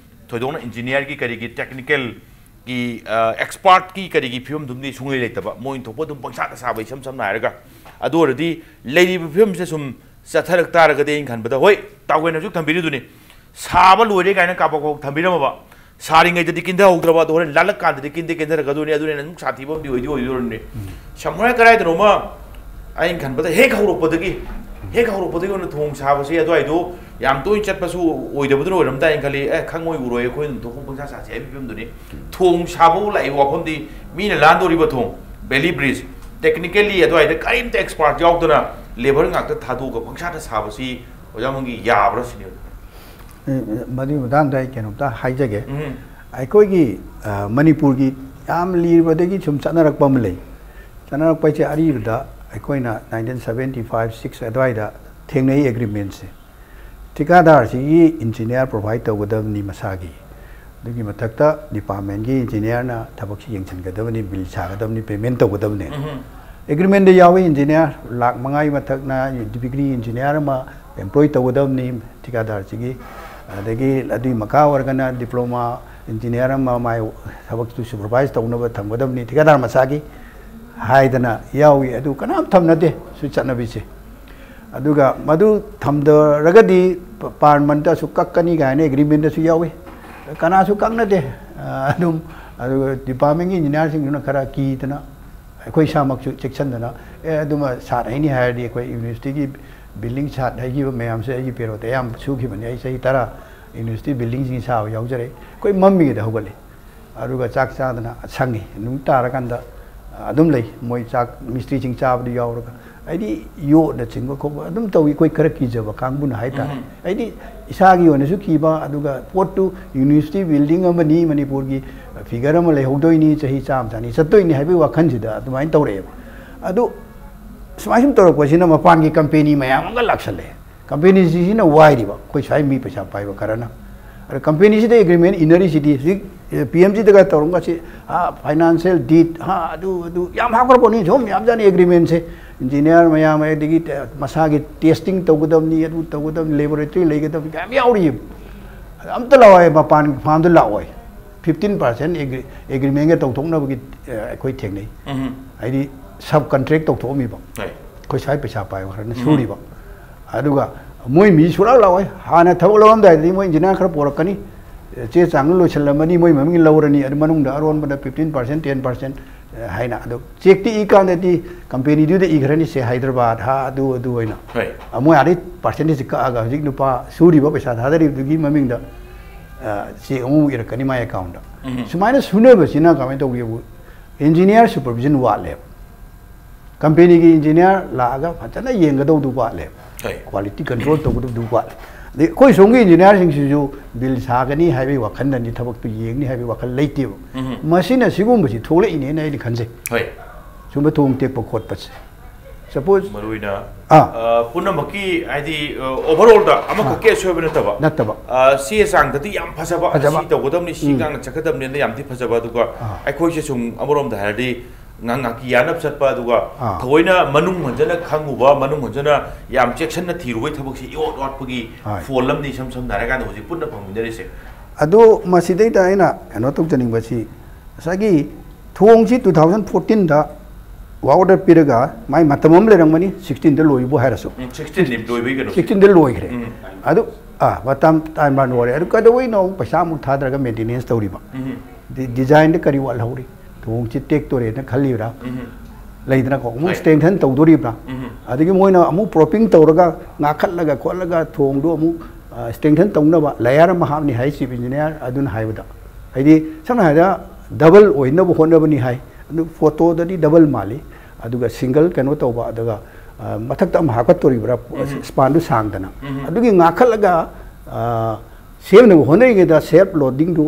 ꯊꯣꯏꯗꯣꯛꯅ ꯏꯟꯖꯤꯅꯤꯌꯥꯔꯒꯤ ꯀꯔꯤꯒꯤ ꯇꯦꯛꯅꯤꯀꯦꯜꯒꯤ, ꯑ, ꯑꯦꯛꯁꯄꯥꯔꯠꯀꯤ ꯀꯔꯤꯒꯤ ꯐꯤꯕꯝꯗꯨꯝꯗꯤ ꯁꯨꯡꯂꯩ ꯂꯩꯇꯕ, ꯃꯣꯏꯅ ꯊꯣꯛꯄ ꯑꯗꯨꯝ ꯄꯪꯁꯥꯗ ꯁꯥꯕ, ꯏꯁꯝ ꯁꯝꯅ ꯍꯥꯏꯔꯒ꯫ ꯑꯗꯨ ꯑꯣꯏꯔꯗꯤ ꯂꯩꯔꯤꯕ ꯐꯤꯕꯝꯁꯦ ꯁꯨꯝ ꯆꯠꯊꯔꯛ ꯇꯥꯔꯒꯗꯤ, ꯑꯩꯅ ꯈꯟꯕꯗ, ꯍꯣꯏ, ꯇꯥꯎꯒꯦꯟ ꯍꯧꯖꯤꯛ ꯊꯝꯕꯤꯔꯤꯗꯨꯅꯤ, ꯁꯥꯕ ꯂꯣꯏꯔꯦ ꯀꯥꯏꯅ ꯀꯥꯕꯛ ꯀꯥꯕꯛ ꯊꯝꯕꯤꯔꯝꯃꯕ, ꯁꯥꯔꯤꯉꯩꯗꯗꯤ ꯀꯤꯟꯊꯍꯧꯗ꯭ꯔꯕ, ꯑꯗꯣ ꯍꯣꯔꯦꯟ ꯂꯥꯜꯂꯛ ꯀꯥꯟꯗꯗꯤ ꯀꯤꯟꯗꯤ ꯀꯤꯟꯊꯔꯛꯀꯗꯣꯏꯅꯤ, ꯑꯗꯨꯅ ꯍꯦꯟꯅ ꯑꯗꯨꯝ ꯁꯥꯊꯤꯕ ꯑꯃꯗꯤ ꯑꯣꯏꯗꯤ ꯑꯣꯏꯗꯣꯏꯔꯅꯤ꯫ ꯎꯝ꯫ ꯁꯝꯍꯥꯏ ꯀꯗꯥꯏꯗꯅꯣꯃ ꯑꯩꯅ ꯈꯟꯕꯗ ꯍꯦꯛ ꯍꯧꯔꯛꯄꯗꯒꯤ, ꯍꯦꯛ ꯍꯧꯔꯛꯄꯗꯒꯤ ꯑꯣꯏꯅ ꯊꯣꯡ ꯁꯥꯕꯁꯤ ꯑꯗꯨꯋꯥꯏꯗꯣ ꯌꯥꯝ ꯇꯣꯏꯅ ꯆꯠꯄꯁꯨ ꯑꯣꯏꯗꯕꯗꯨꯅ ꯑꯣꯏꯔꯝ ꯇꯥꯏꯅ ꯈꯜꯂꯤ꯫ ꯑꯦ, ꯈꯪꯉꯣꯏ ꯎꯔꯣꯏ, ꯑꯩꯈꯣꯏ ꯑꯗꯨꯝ ꯊꯣꯛꯄ ꯄꯪꯁꯥ ꯁꯥꯁꯤ ꯍꯥꯏꯕꯒꯤ ꯐꯤꯕꯝꯗꯨꯅꯤ꯫ ꯊꯣꯡ ꯁꯥꯕꯕꯨ ꯂꯥꯛꯏꯕ ꯋꯥꯐꯝꯗꯤ ꯃꯤꯅ ꯂꯥꯟꯗꯧꯔꯤꯕ ꯊꯣꯡ, ꯕꯦꯂꯤ ꯕ꯭ꯔꯤꯖ, ꯇꯦꯛꯅꯤꯀꯦꯜꯂꯤ ꯑꯗꯨꯋꯥꯏꯗ ꯀꯔꯤꯝꯇ ꯑꯦꯛꯁꯄꯥꯔꯠ ꯌꯥꯎꯗꯅ ꯂꯦꯕꯔ ꯉꯥꯛꯇ ꯊꯥꯗꯣꯛꯑꯒ ꯄꯪꯁꯥꯗ ꯁꯥꯕꯁꯤ ꯑꯣꯖꯥ ꯃꯪꯒꯤ ꯌꯥꯕ꯭ꯔꯥ ꯁꯤꯅꯤ? ꯑꯦ, ꯃꯗꯨꯒꯤ ꯃꯇꯥꯡꯗ ꯑꯩ ꯀꯩꯅꯣꯝꯇ ꯍꯥꯏꯖꯒꯦ꯫ ꯎꯝ. ꯑꯩꯈꯣꯏꯒꯤ ꯑ, ꯃꯅꯤꯄꯨꯔꯒꯤ ꯌꯥꯝ ꯂꯤꯔꯕꯗꯒꯤ ꯁꯨꯝ ꯆꯠꯅꯔꯛꯄ ꯑꯃ ꯂꯩ꯫ ꯆꯠꯅꯔꯛꯄ ꯍꯥꯏꯁꯦ ꯑꯔꯤꯕꯗ ꯑꯩꯈꯣꯏꯅ ꯅꯥꯏꯟꯇꯤꯟ ꯁꯕꯦꯟꯇꯤ ꯐꯥꯏꯚ ꯁꯤꯛꯁ ꯑꯗꯨꯋꯥꯏꯗ ꯊꯦꯡꯅꯩ ꯑꯦꯒ꯭ꯔꯤꯃꯦꯟꯁꯦ꯫ ꯊꯤꯀꯥꯗꯥꯔꯁꯤꯒꯤ ꯏꯟꯖꯤꯅꯤꯌꯥꯔ ꯄ꯭ꯔꯣꯚꯥꯏꯠ ꯇꯧꯒꯗꯕꯅꯤ ꯃꯁꯥꯒꯤ꯫ ꯑꯗꯨꯒꯤ ꯃꯊꯛꯇ ꯗꯤꯄꯥꯔꯠꯃꯦꯟꯒꯤ ꯏꯟꯖꯤꯅꯤꯌꯥꯔꯅ ꯊꯕꯛꯁꯤ ꯌꯦꯡꯁꯤꯟꯒꯗꯕꯅꯤ, ꯕꯤꯜ ꯁꯥꯒꯗꯕꯅꯤ, ꯄꯦꯃꯦꯟ ꯇꯧꯒꯗꯕꯅꯤ꯫ ꯎꯝ. ꯑꯦꯒ꯭ꯔꯤꯃꯦꯟꯗ ꯌꯥꯎꯏ, ꯏꯟꯖꯤꯅꯤꯌꯥꯔ ꯂꯥꯛ ꯃꯉꯥꯒꯤ ꯃꯊꯛꯅ ꯗꯤꯒ꯭ꯔꯤ ꯏꯟꯖꯤꯅꯤꯌꯥꯔ ꯑꯃ ꯑꯦꯝꯄ꯭ꯂꯣꯏ ꯇꯧꯒꯗꯕꯅꯤ ꯊꯤꯀꯥꯗꯥꯔꯁꯤꯒꯤ꯫ ꯑꯗꯒꯤ ꯑꯗꯨꯒꯤ ꯃꯈꯥ ꯑꯣꯏꯔꯒꯅ ꯗꯤꯄ꯭ꯂꯣꯃꯥ ꯏꯟꯖꯤꯅꯤꯌꯥꯔ ꯑꯃ ꯃꯥꯏ ꯊꯕꯛꯇꯨ ꯁꯨꯄꯔꯚꯥꯏꯖ ꯇꯧꯅꯕ ꯊꯝꯒꯗꯕꯅꯤ ꯊꯤꯀꯥꯗꯥꯔ ꯃꯁꯥꯒꯤ ꯍꯥꯏꯗꯅ ꯌꯥꯎꯏ꯫ ꯑꯗꯨ ꯀꯅꯥꯝ ꯊꯝꯅꯗꯦ ꯁꯤ ꯆꯠꯅꯕꯤꯁꯦ꯫ ꯑꯗꯨꯒ ꯃꯗꯨ ꯊꯝꯗꯔꯒꯗꯤ ꯄ-, ꯄꯥꯔ ꯃꯟꯇ ꯑꯁꯨꯛ ꯀꯛꯀꯅꯤ ꯀꯥꯏꯅ ꯑꯦꯒ꯭ꯔꯤꯃꯦꯟꯗꯁꯨ ꯌꯥꯎꯏ꯫ ꯀꯅꯥꯁꯨ ꯀꯛꯅꯗꯦ꯫ ꯑ, ꯑꯗꯨꯝ, ꯑꯗꯨꯒ ꯗꯤꯄꯥꯔꯠꯃꯦꯟꯒꯤ ꯏꯟꯖꯤꯅꯤꯌꯥꯔꯁꯤꯡꯗꯨꯅ ꯈꯔ ꯀꯤꯗꯅ ꯑꯩꯈꯣꯏ ꯏꯁꯥꯃꯛꯁꯨ ꯆꯦꯛꯁꯤꯟꯗꯅ, "ꯑꯦ, ꯑꯗꯨꯃ ꯁꯥꯠ ꯍꯩꯅꯤ ꯍꯥꯏꯔꯗꯤ ꯑꯩꯈꯣꯏ ꯌꯨꯅꯤꯚꯔꯁꯤꯇꯤꯒꯤ ꯕꯤꯜꯗꯤꯡ ꯁꯥꯠ ꯍꯩꯈꯤꯕ ꯃꯌꯥꯝꯁꯦ ꯑꯩꯒꯤ ꯄꯦꯔꯣꯠꯇ ꯑꯌꯥꯝꯕ ꯁꯨꯈꯤꯕꯅꯤ꯫ ꯑꯩ ꯆꯍꯤ ꯇꯔꯥ ꯌꯨꯅꯤꯚꯔꯁꯤꯇꯤ ꯕꯤꯜꯗꯤꯡꯁꯤꯡ ꯁꯥꯕ ꯌꯥꯎꯖꯔꯦ꯫ ꯑꯩꯈꯣꯏ ꯃꯝꯃꯤꯉꯩꯗ ꯍꯧꯒꯠꯂꯤ꯫ ꯑꯗꯨꯒ ꯆꯥꯛ ꯆꯥꯗꯅ ꯁꯪꯉꯤ꯫ ꯅꯨꯃꯤꯠ ꯇꯥꯔꯀꯥꯟꯗ ꯑꯗꯨꯝ ꯂꯩ꯫ ꯃꯣꯏ ꯆꯥꯛ ꯃꯤꯁꯇ꯭ꯔꯤꯁꯤꯡ ꯆꯥꯕꯗꯨ ꯌꯥꯎꯔꯒ ꯍꯥꯏꯗꯤ ꯌꯣꯠꯅꯆꯤꯡꯕ ꯈꯣꯠꯄ ꯑꯗꯨꯝ ꯇꯧꯏ꯫ ꯑꯩꯈꯣꯏ ꯈꯔ ꯀꯤꯖꯕ ꯀꯥꯡꯕꯨꯅ ꯍꯥꯏꯇꯥꯔꯦ꯫ ꯎꯝ. ꯍꯥꯏꯗꯤ ꯏꯁꯥꯒꯤ ꯑꯣꯏꯅꯁꯨ ꯀꯤꯕ, ꯑꯗꯨꯒ ꯄꯣꯠꯇꯨ ꯌꯨꯅꯤꯚꯔꯁꯤꯇꯤ ꯕꯤꯜꯗꯤꯡ ꯑꯃꯅꯤ, ꯃꯅꯤꯄꯨꯔꯒꯤ ꯐꯤꯒꯔ ꯑꯃ ꯂꯩꯍꯧꯗꯣꯏꯅꯤ, ꯆꯍꯤ ꯆꯥꯝꯃ ꯆꯅꯤ ꯆꯠꯇꯣꯏꯅꯤ ꯍꯥꯏꯕꯒꯤ ꯋꯥꯈꯜꯁꯤꯗ ꯑꯗꯨꯃꯥꯏꯅ ꯇꯧꯔꯛꯑꯦꯕ꯫ ꯑꯗꯨ ꯁꯨꯃꯥꯏꯅ ꯁꯨꯝ ꯇꯧꯔꯛꯄꯁꯤꯅ ꯃꯄꯥꯟꯒꯤ ꯀꯝꯄꯦꯅꯤ ꯃꯌꯥꯝ ꯑꯃꯒ ꯂꯥꯛꯁꯜꯂꯛꯑꯦ꯫ ꯀꯝꯄꯦꯅꯤꯁꯤꯡꯁꯤꯅ ꯋꯥꯏꯔꯤꯕ ꯑꯩꯈꯣꯏ ꯁ꯭ꯋꯥꯏ ꯃꯤ ꯄꯩꯁꯥ ꯄꯥꯏꯕ ꯈꯔꯅ꯫ ꯑꯗ ꯀꯝꯄꯦꯅꯤꯁꯤꯗ ꯑꯦꯒ꯭ꯔꯤꯃꯦꯟ ꯏꯟꯅꯔꯤꯁꯤꯗꯤ ꯍꯧꯖꯤꯛ ꯄꯤ ꯑꯦꯝ ꯖꯤꯗꯒ ꯇꯧꯔꯝꯒꯁꯤ, ꯐꯥꯏꯅꯥꯟꯁꯤꯌꯦꯜ ꯗꯤꯠ, ꯑꯗꯨ, ꯑꯗꯨ ꯌꯥꯝ ꯍꯥꯞꯈ꯭ꯔꯄꯣꯠꯅꯤ, ꯁꯨꯝ ꯌꯥꯝꯖꯥꯠꯅꯤ ꯑꯦꯒ꯭ꯔꯤꯃꯦꯟꯁꯦ꯫ ꯏꯟꯖꯤꯅꯤꯌꯥꯔ ꯃꯌꯥꯝ, ꯑꯗꯒꯤ ꯃꯁꯥꯒꯤ ꯇꯦꯁꯇꯤꯡ ꯇꯧꯒꯗꯕꯅꯤ, ꯑꯗꯨ ꯇꯧꯒꯗꯕꯅꯤ, ꯂꯦꯕꯣꯔꯦꯇꯔꯤ ꯂꯩꯒꯗꯕꯅꯤ, ꯃꯌꯥꯝ ꯌꯥꯎꯔꯤꯕ꯫ ꯑꯝꯇ ꯂꯥꯛꯑꯣꯏ, ꯃꯄꯥꯟ ꯐꯥꯝꯗ ꯂꯥꯛꯑꯣꯏ꯫ ꯐꯤꯐꯇꯤꯟ ꯄꯥꯔꯁꯦꯟ ꯑꯦꯒ꯭ꯔꯤꯃꯦꯟꯒ ꯇꯧꯊꯣꯛꯅꯕꯒꯤ, ꯑ, ꯑꯩꯈꯣꯏ ꯊꯦꯡꯅꯩ꯫ ꯎꯝ. ꯍꯥꯏꯗꯤ ꯁꯕ ꯀꯟꯇ꯭ꯔꯦꯛ ꯇꯧꯊꯣꯛꯑꯝꯃꯤꯕ꯫ ꯍꯣꯏ. ꯑꯩꯈꯣꯏ ꯁ꯭ꯋꯥꯏ ꯄꯩꯁꯥ ꯄꯥꯏꯕ ꯈꯔꯅ ꯎꯝ. ꯁꯨꯔꯤꯕ꯫ ꯑꯗꯨꯒ ꯃꯣꯏ ꯃꯤ ꯁꯨꯡꯂꯥꯛ ꯂꯥꯛꯑꯣꯏ꯫ ꯍꯥꯟꯅ ꯊꯕꯛ ꯂꯧꯔꯝꯗꯥꯏꯗꯗꯤ ꯃꯣꯏ ꯏꯟꯖꯤꯅꯤꯌꯥꯔ ꯈꯔ ꯄꯣꯔꯛꯀꯅꯤ, ꯆꯦ ꯆꯥꯡꯗꯨ ꯂꯣꯏꯁꯤꯜꯂꯝꯃꯅꯤ, ꯃꯣꯏ ꯃꯃꯤꯡ ꯂꯧꯔꯅꯤ, ꯑꯗꯨ ꯃꯅꯨꯡꯗ ꯑꯔꯣꯟꯕꯗ ꯐꯤꯐꯇꯤꯟ ꯄꯥꯔꯁꯦꯟ, ꯇꯦꯟ ꯄꯥꯔꯁꯦꯟ ꯍꯥꯏꯅ꯫ ꯑꯗꯣ ꯆꯦꯛꯇꯤ ꯏ ꯀꯥꯟꯗꯗꯤ ꯀꯝꯄꯦꯅꯤꯗꯨꯗ ꯏꯈ꯭ꯔꯅꯤ, ꯁꯦ ꯍꯥꯏꯗ꯭ꯔꯕꯥꯗ, ꯍꯥ, ꯑꯗꯨ, ꯑꯗꯨ ꯑꯣꯏꯅ꯫ ꯍꯣꯏ. ꯃꯣꯏ ꯑꯥꯗꯩ ꯄꯥꯔꯁꯦꯟꯇꯦꯖ ꯀꯛꯑꯒ ꯍꯧꯖꯤꯛ ꯅꯨꯄꯥ ꯁꯨꯔꯤꯕ ꯄꯩꯁꯥ ꯊꯥꯗꯔꯤꯕꯗꯨꯒꯤ ꯃꯃꯤꯡꯗ, ꯑ, ꯆꯦꯛ ꯑꯃꯃꯨꯛ ꯏꯔꯛꯀꯅꯤ ꯃꯥꯏ ꯑꯦꯀꯥꯎꯟꯗ꯫ ꯎꯝ. ꯁꯨꯃꯥꯏꯅ ꯁꯨꯅꯕꯁꯤꯅ ꯀꯃꯥꯏꯅ ꯇꯧꯒꯦꯕꯨ, ꯏꯟꯖꯤꯅꯤꯌꯥꯔ ꯁꯨꯄꯔꯚꯤꯖꯟ ꯋꯥꯠꯂꯦꯕ꯫ ꯀꯝꯄꯦꯅꯤꯒꯤ ꯏꯟꯖꯤꯅꯤꯌꯥꯔ ꯂꯥꯛꯑꯒ ꯐꯖꯅ ꯌꯦꯡꯒꯗꯧꯗꯨ ꯋꯥꯠꯂꯦ꯫ ꯍꯣꯏ꯫ ꯀ꯭ꯋꯥꯂꯤꯇꯤ ꯀꯟꯇ꯭ꯔꯣꯜ ꯇꯧꯒꯗꯧꯗꯨ ꯋꯥꯠꯂꯦ꯫ ꯑꯗꯩ ꯑꯩꯈꯣꯏ ꯁꯣꯝꯒꯤ ꯏꯟꯖꯤꯅꯤꯌꯥꯔꯁꯤꯡꯁꯤꯁꯨ ꯕꯤꯜ ꯁꯥꯒꯅꯤ ꯍꯥꯏꯕꯒꯤ ꯋꯥꯈꯜꯗꯅꯤ, ꯊꯕꯛꯇꯨ ꯌꯦꯡꯅꯤ ꯍꯥꯏꯕꯒꯤ ꯋꯥꯈꯜ ꯂꯩꯇꯦꯕ꯫ ꯎꯝ꯫ ꯃꯁꯤꯅ ꯁꯤꯒꯨꯝꯕꯁꯤ ꯊꯣꯛꯂꯛꯏꯅꯦꯅ ꯑꯩꯅ ꯈꯟꯖꯩ꯫ ꯍꯣꯏ꯫ ꯁꯨꯝꯕ ꯊꯣꯡ ꯇꯦꯛꯄ ꯈꯣꯠꯄꯁꯦ꯫ ꯁꯄꯣꯁ, ꯃꯔꯨꯑꯣꯏꯅ, ꯑꯥ꯫ ꯑ, ꯄꯨꯝꯅꯃꯛꯀꯤ, ꯍꯥꯏꯗꯤ, ꯑ, overall-ꯗ ꯑꯃꯈꯛꯀꯤ ꯑꯥ꯫ ꯑꯁꯣꯏꯕ ꯅꯠꯇꯕ, ꯅꯠꯇꯕ꯫ ꯑ, ꯆꯦ ꯆꯥꯡꯗꯗꯤ ꯌꯥꯝ ꯐꯖꯕ, ꯐꯖꯕ꯫ ꯑꯁꯤ ꯇꯧꯒꯗꯕꯅꯤ, ꯁꯤ ꯎꯝ꯫ ꯉꯥꯡꯅ ꯆꯠꯀꯗꯕꯅꯤꯅ ꯌꯥꯝꯗꯤ ꯐꯖꯕ, ꯑꯗꯨꯒ ꯑꯥ꯫ ꯑꯩꯈꯣꯏꯁꯦ ꯁꯨꯝ ꯑꯃꯔꯣꯝꯗ ꯍꯥꯏꯔꯗꯤ ꯉꯥꯏꯍꯥꯛ ꯉꯥꯏꯍꯥꯛꯀꯤ ꯌꯥꯅꯕ ꯆꯠꯄ, ꯑꯗꯨꯒ ꯑꯥ꯫ ꯊꯑꯣꯏꯅ ꯃꯅꯨꯡ ꯍꯟꯖꯅ ꯈꯪꯉꯨꯕ, ꯃꯅꯨꯡ ꯍꯟꯖꯅ ꯌꯥꯝ ꯆꯦꯛꯁꯤꯟꯅ ꯊꯤꯔꯨꯕꯩ ꯊꯕꯛꯁꯤ ꯏꯋꯥꯠ ꯋꯥꯠꯄꯒꯤ ꯍꯣꯏ꯫ ꯐꯣꯜ ꯑꯃꯅꯤ, ꯏꯁꯝ ꯁꯝꯅ ꯍꯥꯏꯔꯀꯥꯟꯗ ꯍꯧꯖꯤꯛ ꯄꯨꯟꯅ ꯐꯪꯃꯤꯟꯅꯔꯤꯁꯦ꯫ ꯑꯗꯣ ꯃꯁꯤꯗꯩꯗ ꯑꯩꯅ ꯀꯩꯅꯣ ꯇꯧꯖꯅꯤꯡꯕꯁꯤ, ꯉꯁꯥꯏꯒꯤ ꯊꯣꯡꯁꯤ two thousand fourteen-ꯗ work order ꯄꯤꯔꯒ ꯃꯥꯏ ꯃꯇꯝ ꯑꯃ ꯂꯩꯔꯝꯒꯅꯤ, sixteen-ꯗ ꯂꯣꯏꯕꯨ ꯍꯥꯏꯔꯁꯨ꯫ ꯎꯝ, sixteen-ꯅꯤ ꯂꯣꯏꯕꯒꯤ ꯀꯩꯅꯣꯁꯦ꯫ Sixteen-ꯗ ꯂꯣꯏꯈ꯭ꯔꯦ꯫ ꯎꯝ꯫ ꯑꯗꯨ, ꯑꯥ, ꯃꯇꯝ time bound ꯑꯣꯏꯔꯦ꯫ ꯑꯗꯨ ꯀꯩꯗꯧꯕꯩꯅꯣ ꯑꯃꯨꯛ ꯄꯩꯁꯥ ꯑꯃꯨꯛ ꯊꯥꯗꯔꯒ maintenance ꯇꯧꯔꯤꯕ? ꯎꯝ꯫ ꯗꯤ-, design-ꯗ ꯀꯔꯤ ꯋꯥꯠꯍꯧꯔꯤ? ꯊꯣꯡꯁꯤ ꯇꯦꯛꯇꯣꯔꯦꯅ ꯈꯜꯂꯤꯕ꯭ꯔꯥ? ꯎꯝ꯫ ꯂꯩꯗꯅꯀꯣ, ꯑꯃꯨꯛ ꯍꯣꯏ꯫ Strengthen ꯇꯧꯗꯣꯔꯤꯕ꯭ꯔꯥ? ꯎꯝ꯫ ꯑꯗꯒꯤ ꯃꯣꯏꯅ ꯑꯃꯨꯛ propping ꯇꯧꯔꯒ ꯉꯥꯈꯠꯂꯒ ꯈꯣꯠꯂꯒ ꯊꯣꯡꯗꯣ ꯑꯃꯨꯛ, ꯑ, strengthen ꯇꯧꯅꯕ layer ꯑꯃ ꯍꯥꯞꯅꯤ ꯍꯥꯏ chief engineer ꯑꯗꯨꯅ ꯍꯥꯏꯕꯗ꯫ ꯍꯥꯏꯗꯤ ꯁꯝꯅ ꯍꯥꯏꯔꯕꯗ double ꯑꯣꯏꯅꯕ ꯍꯣꯠꯅꯕꯅꯤ ꯍꯥꯏ꯫ ꯑꯗꯨ photo-ꯗꯗꯤ double ꯃꯥꯜꯂꯤ꯫ ꯑꯗꯨꯒ single ꯀꯩꯅꯣ ꯇꯧꯕ, ꯑꯗꯨꯒ, ꯑ, ꯃꯊꯛꯇ ꯑꯃ ꯍꯥꯞꯀꯠꯇꯣꯔꯤꯕ꯭ꯔꯥ, ꯎꯝ꯫ Span-ꯗꯨ ꯁꯥꯡꯗꯅ꯫ ꯎꯝ꯫ ꯑꯗꯨꯒꯤ ꯉꯥꯈꯠꯂꯒ, ꯑ, ꯁꯦꯝꯅꯕ ꯍꯣꯠꯅꯔꯤꯉꯩꯗ self loading-ꯗꯨ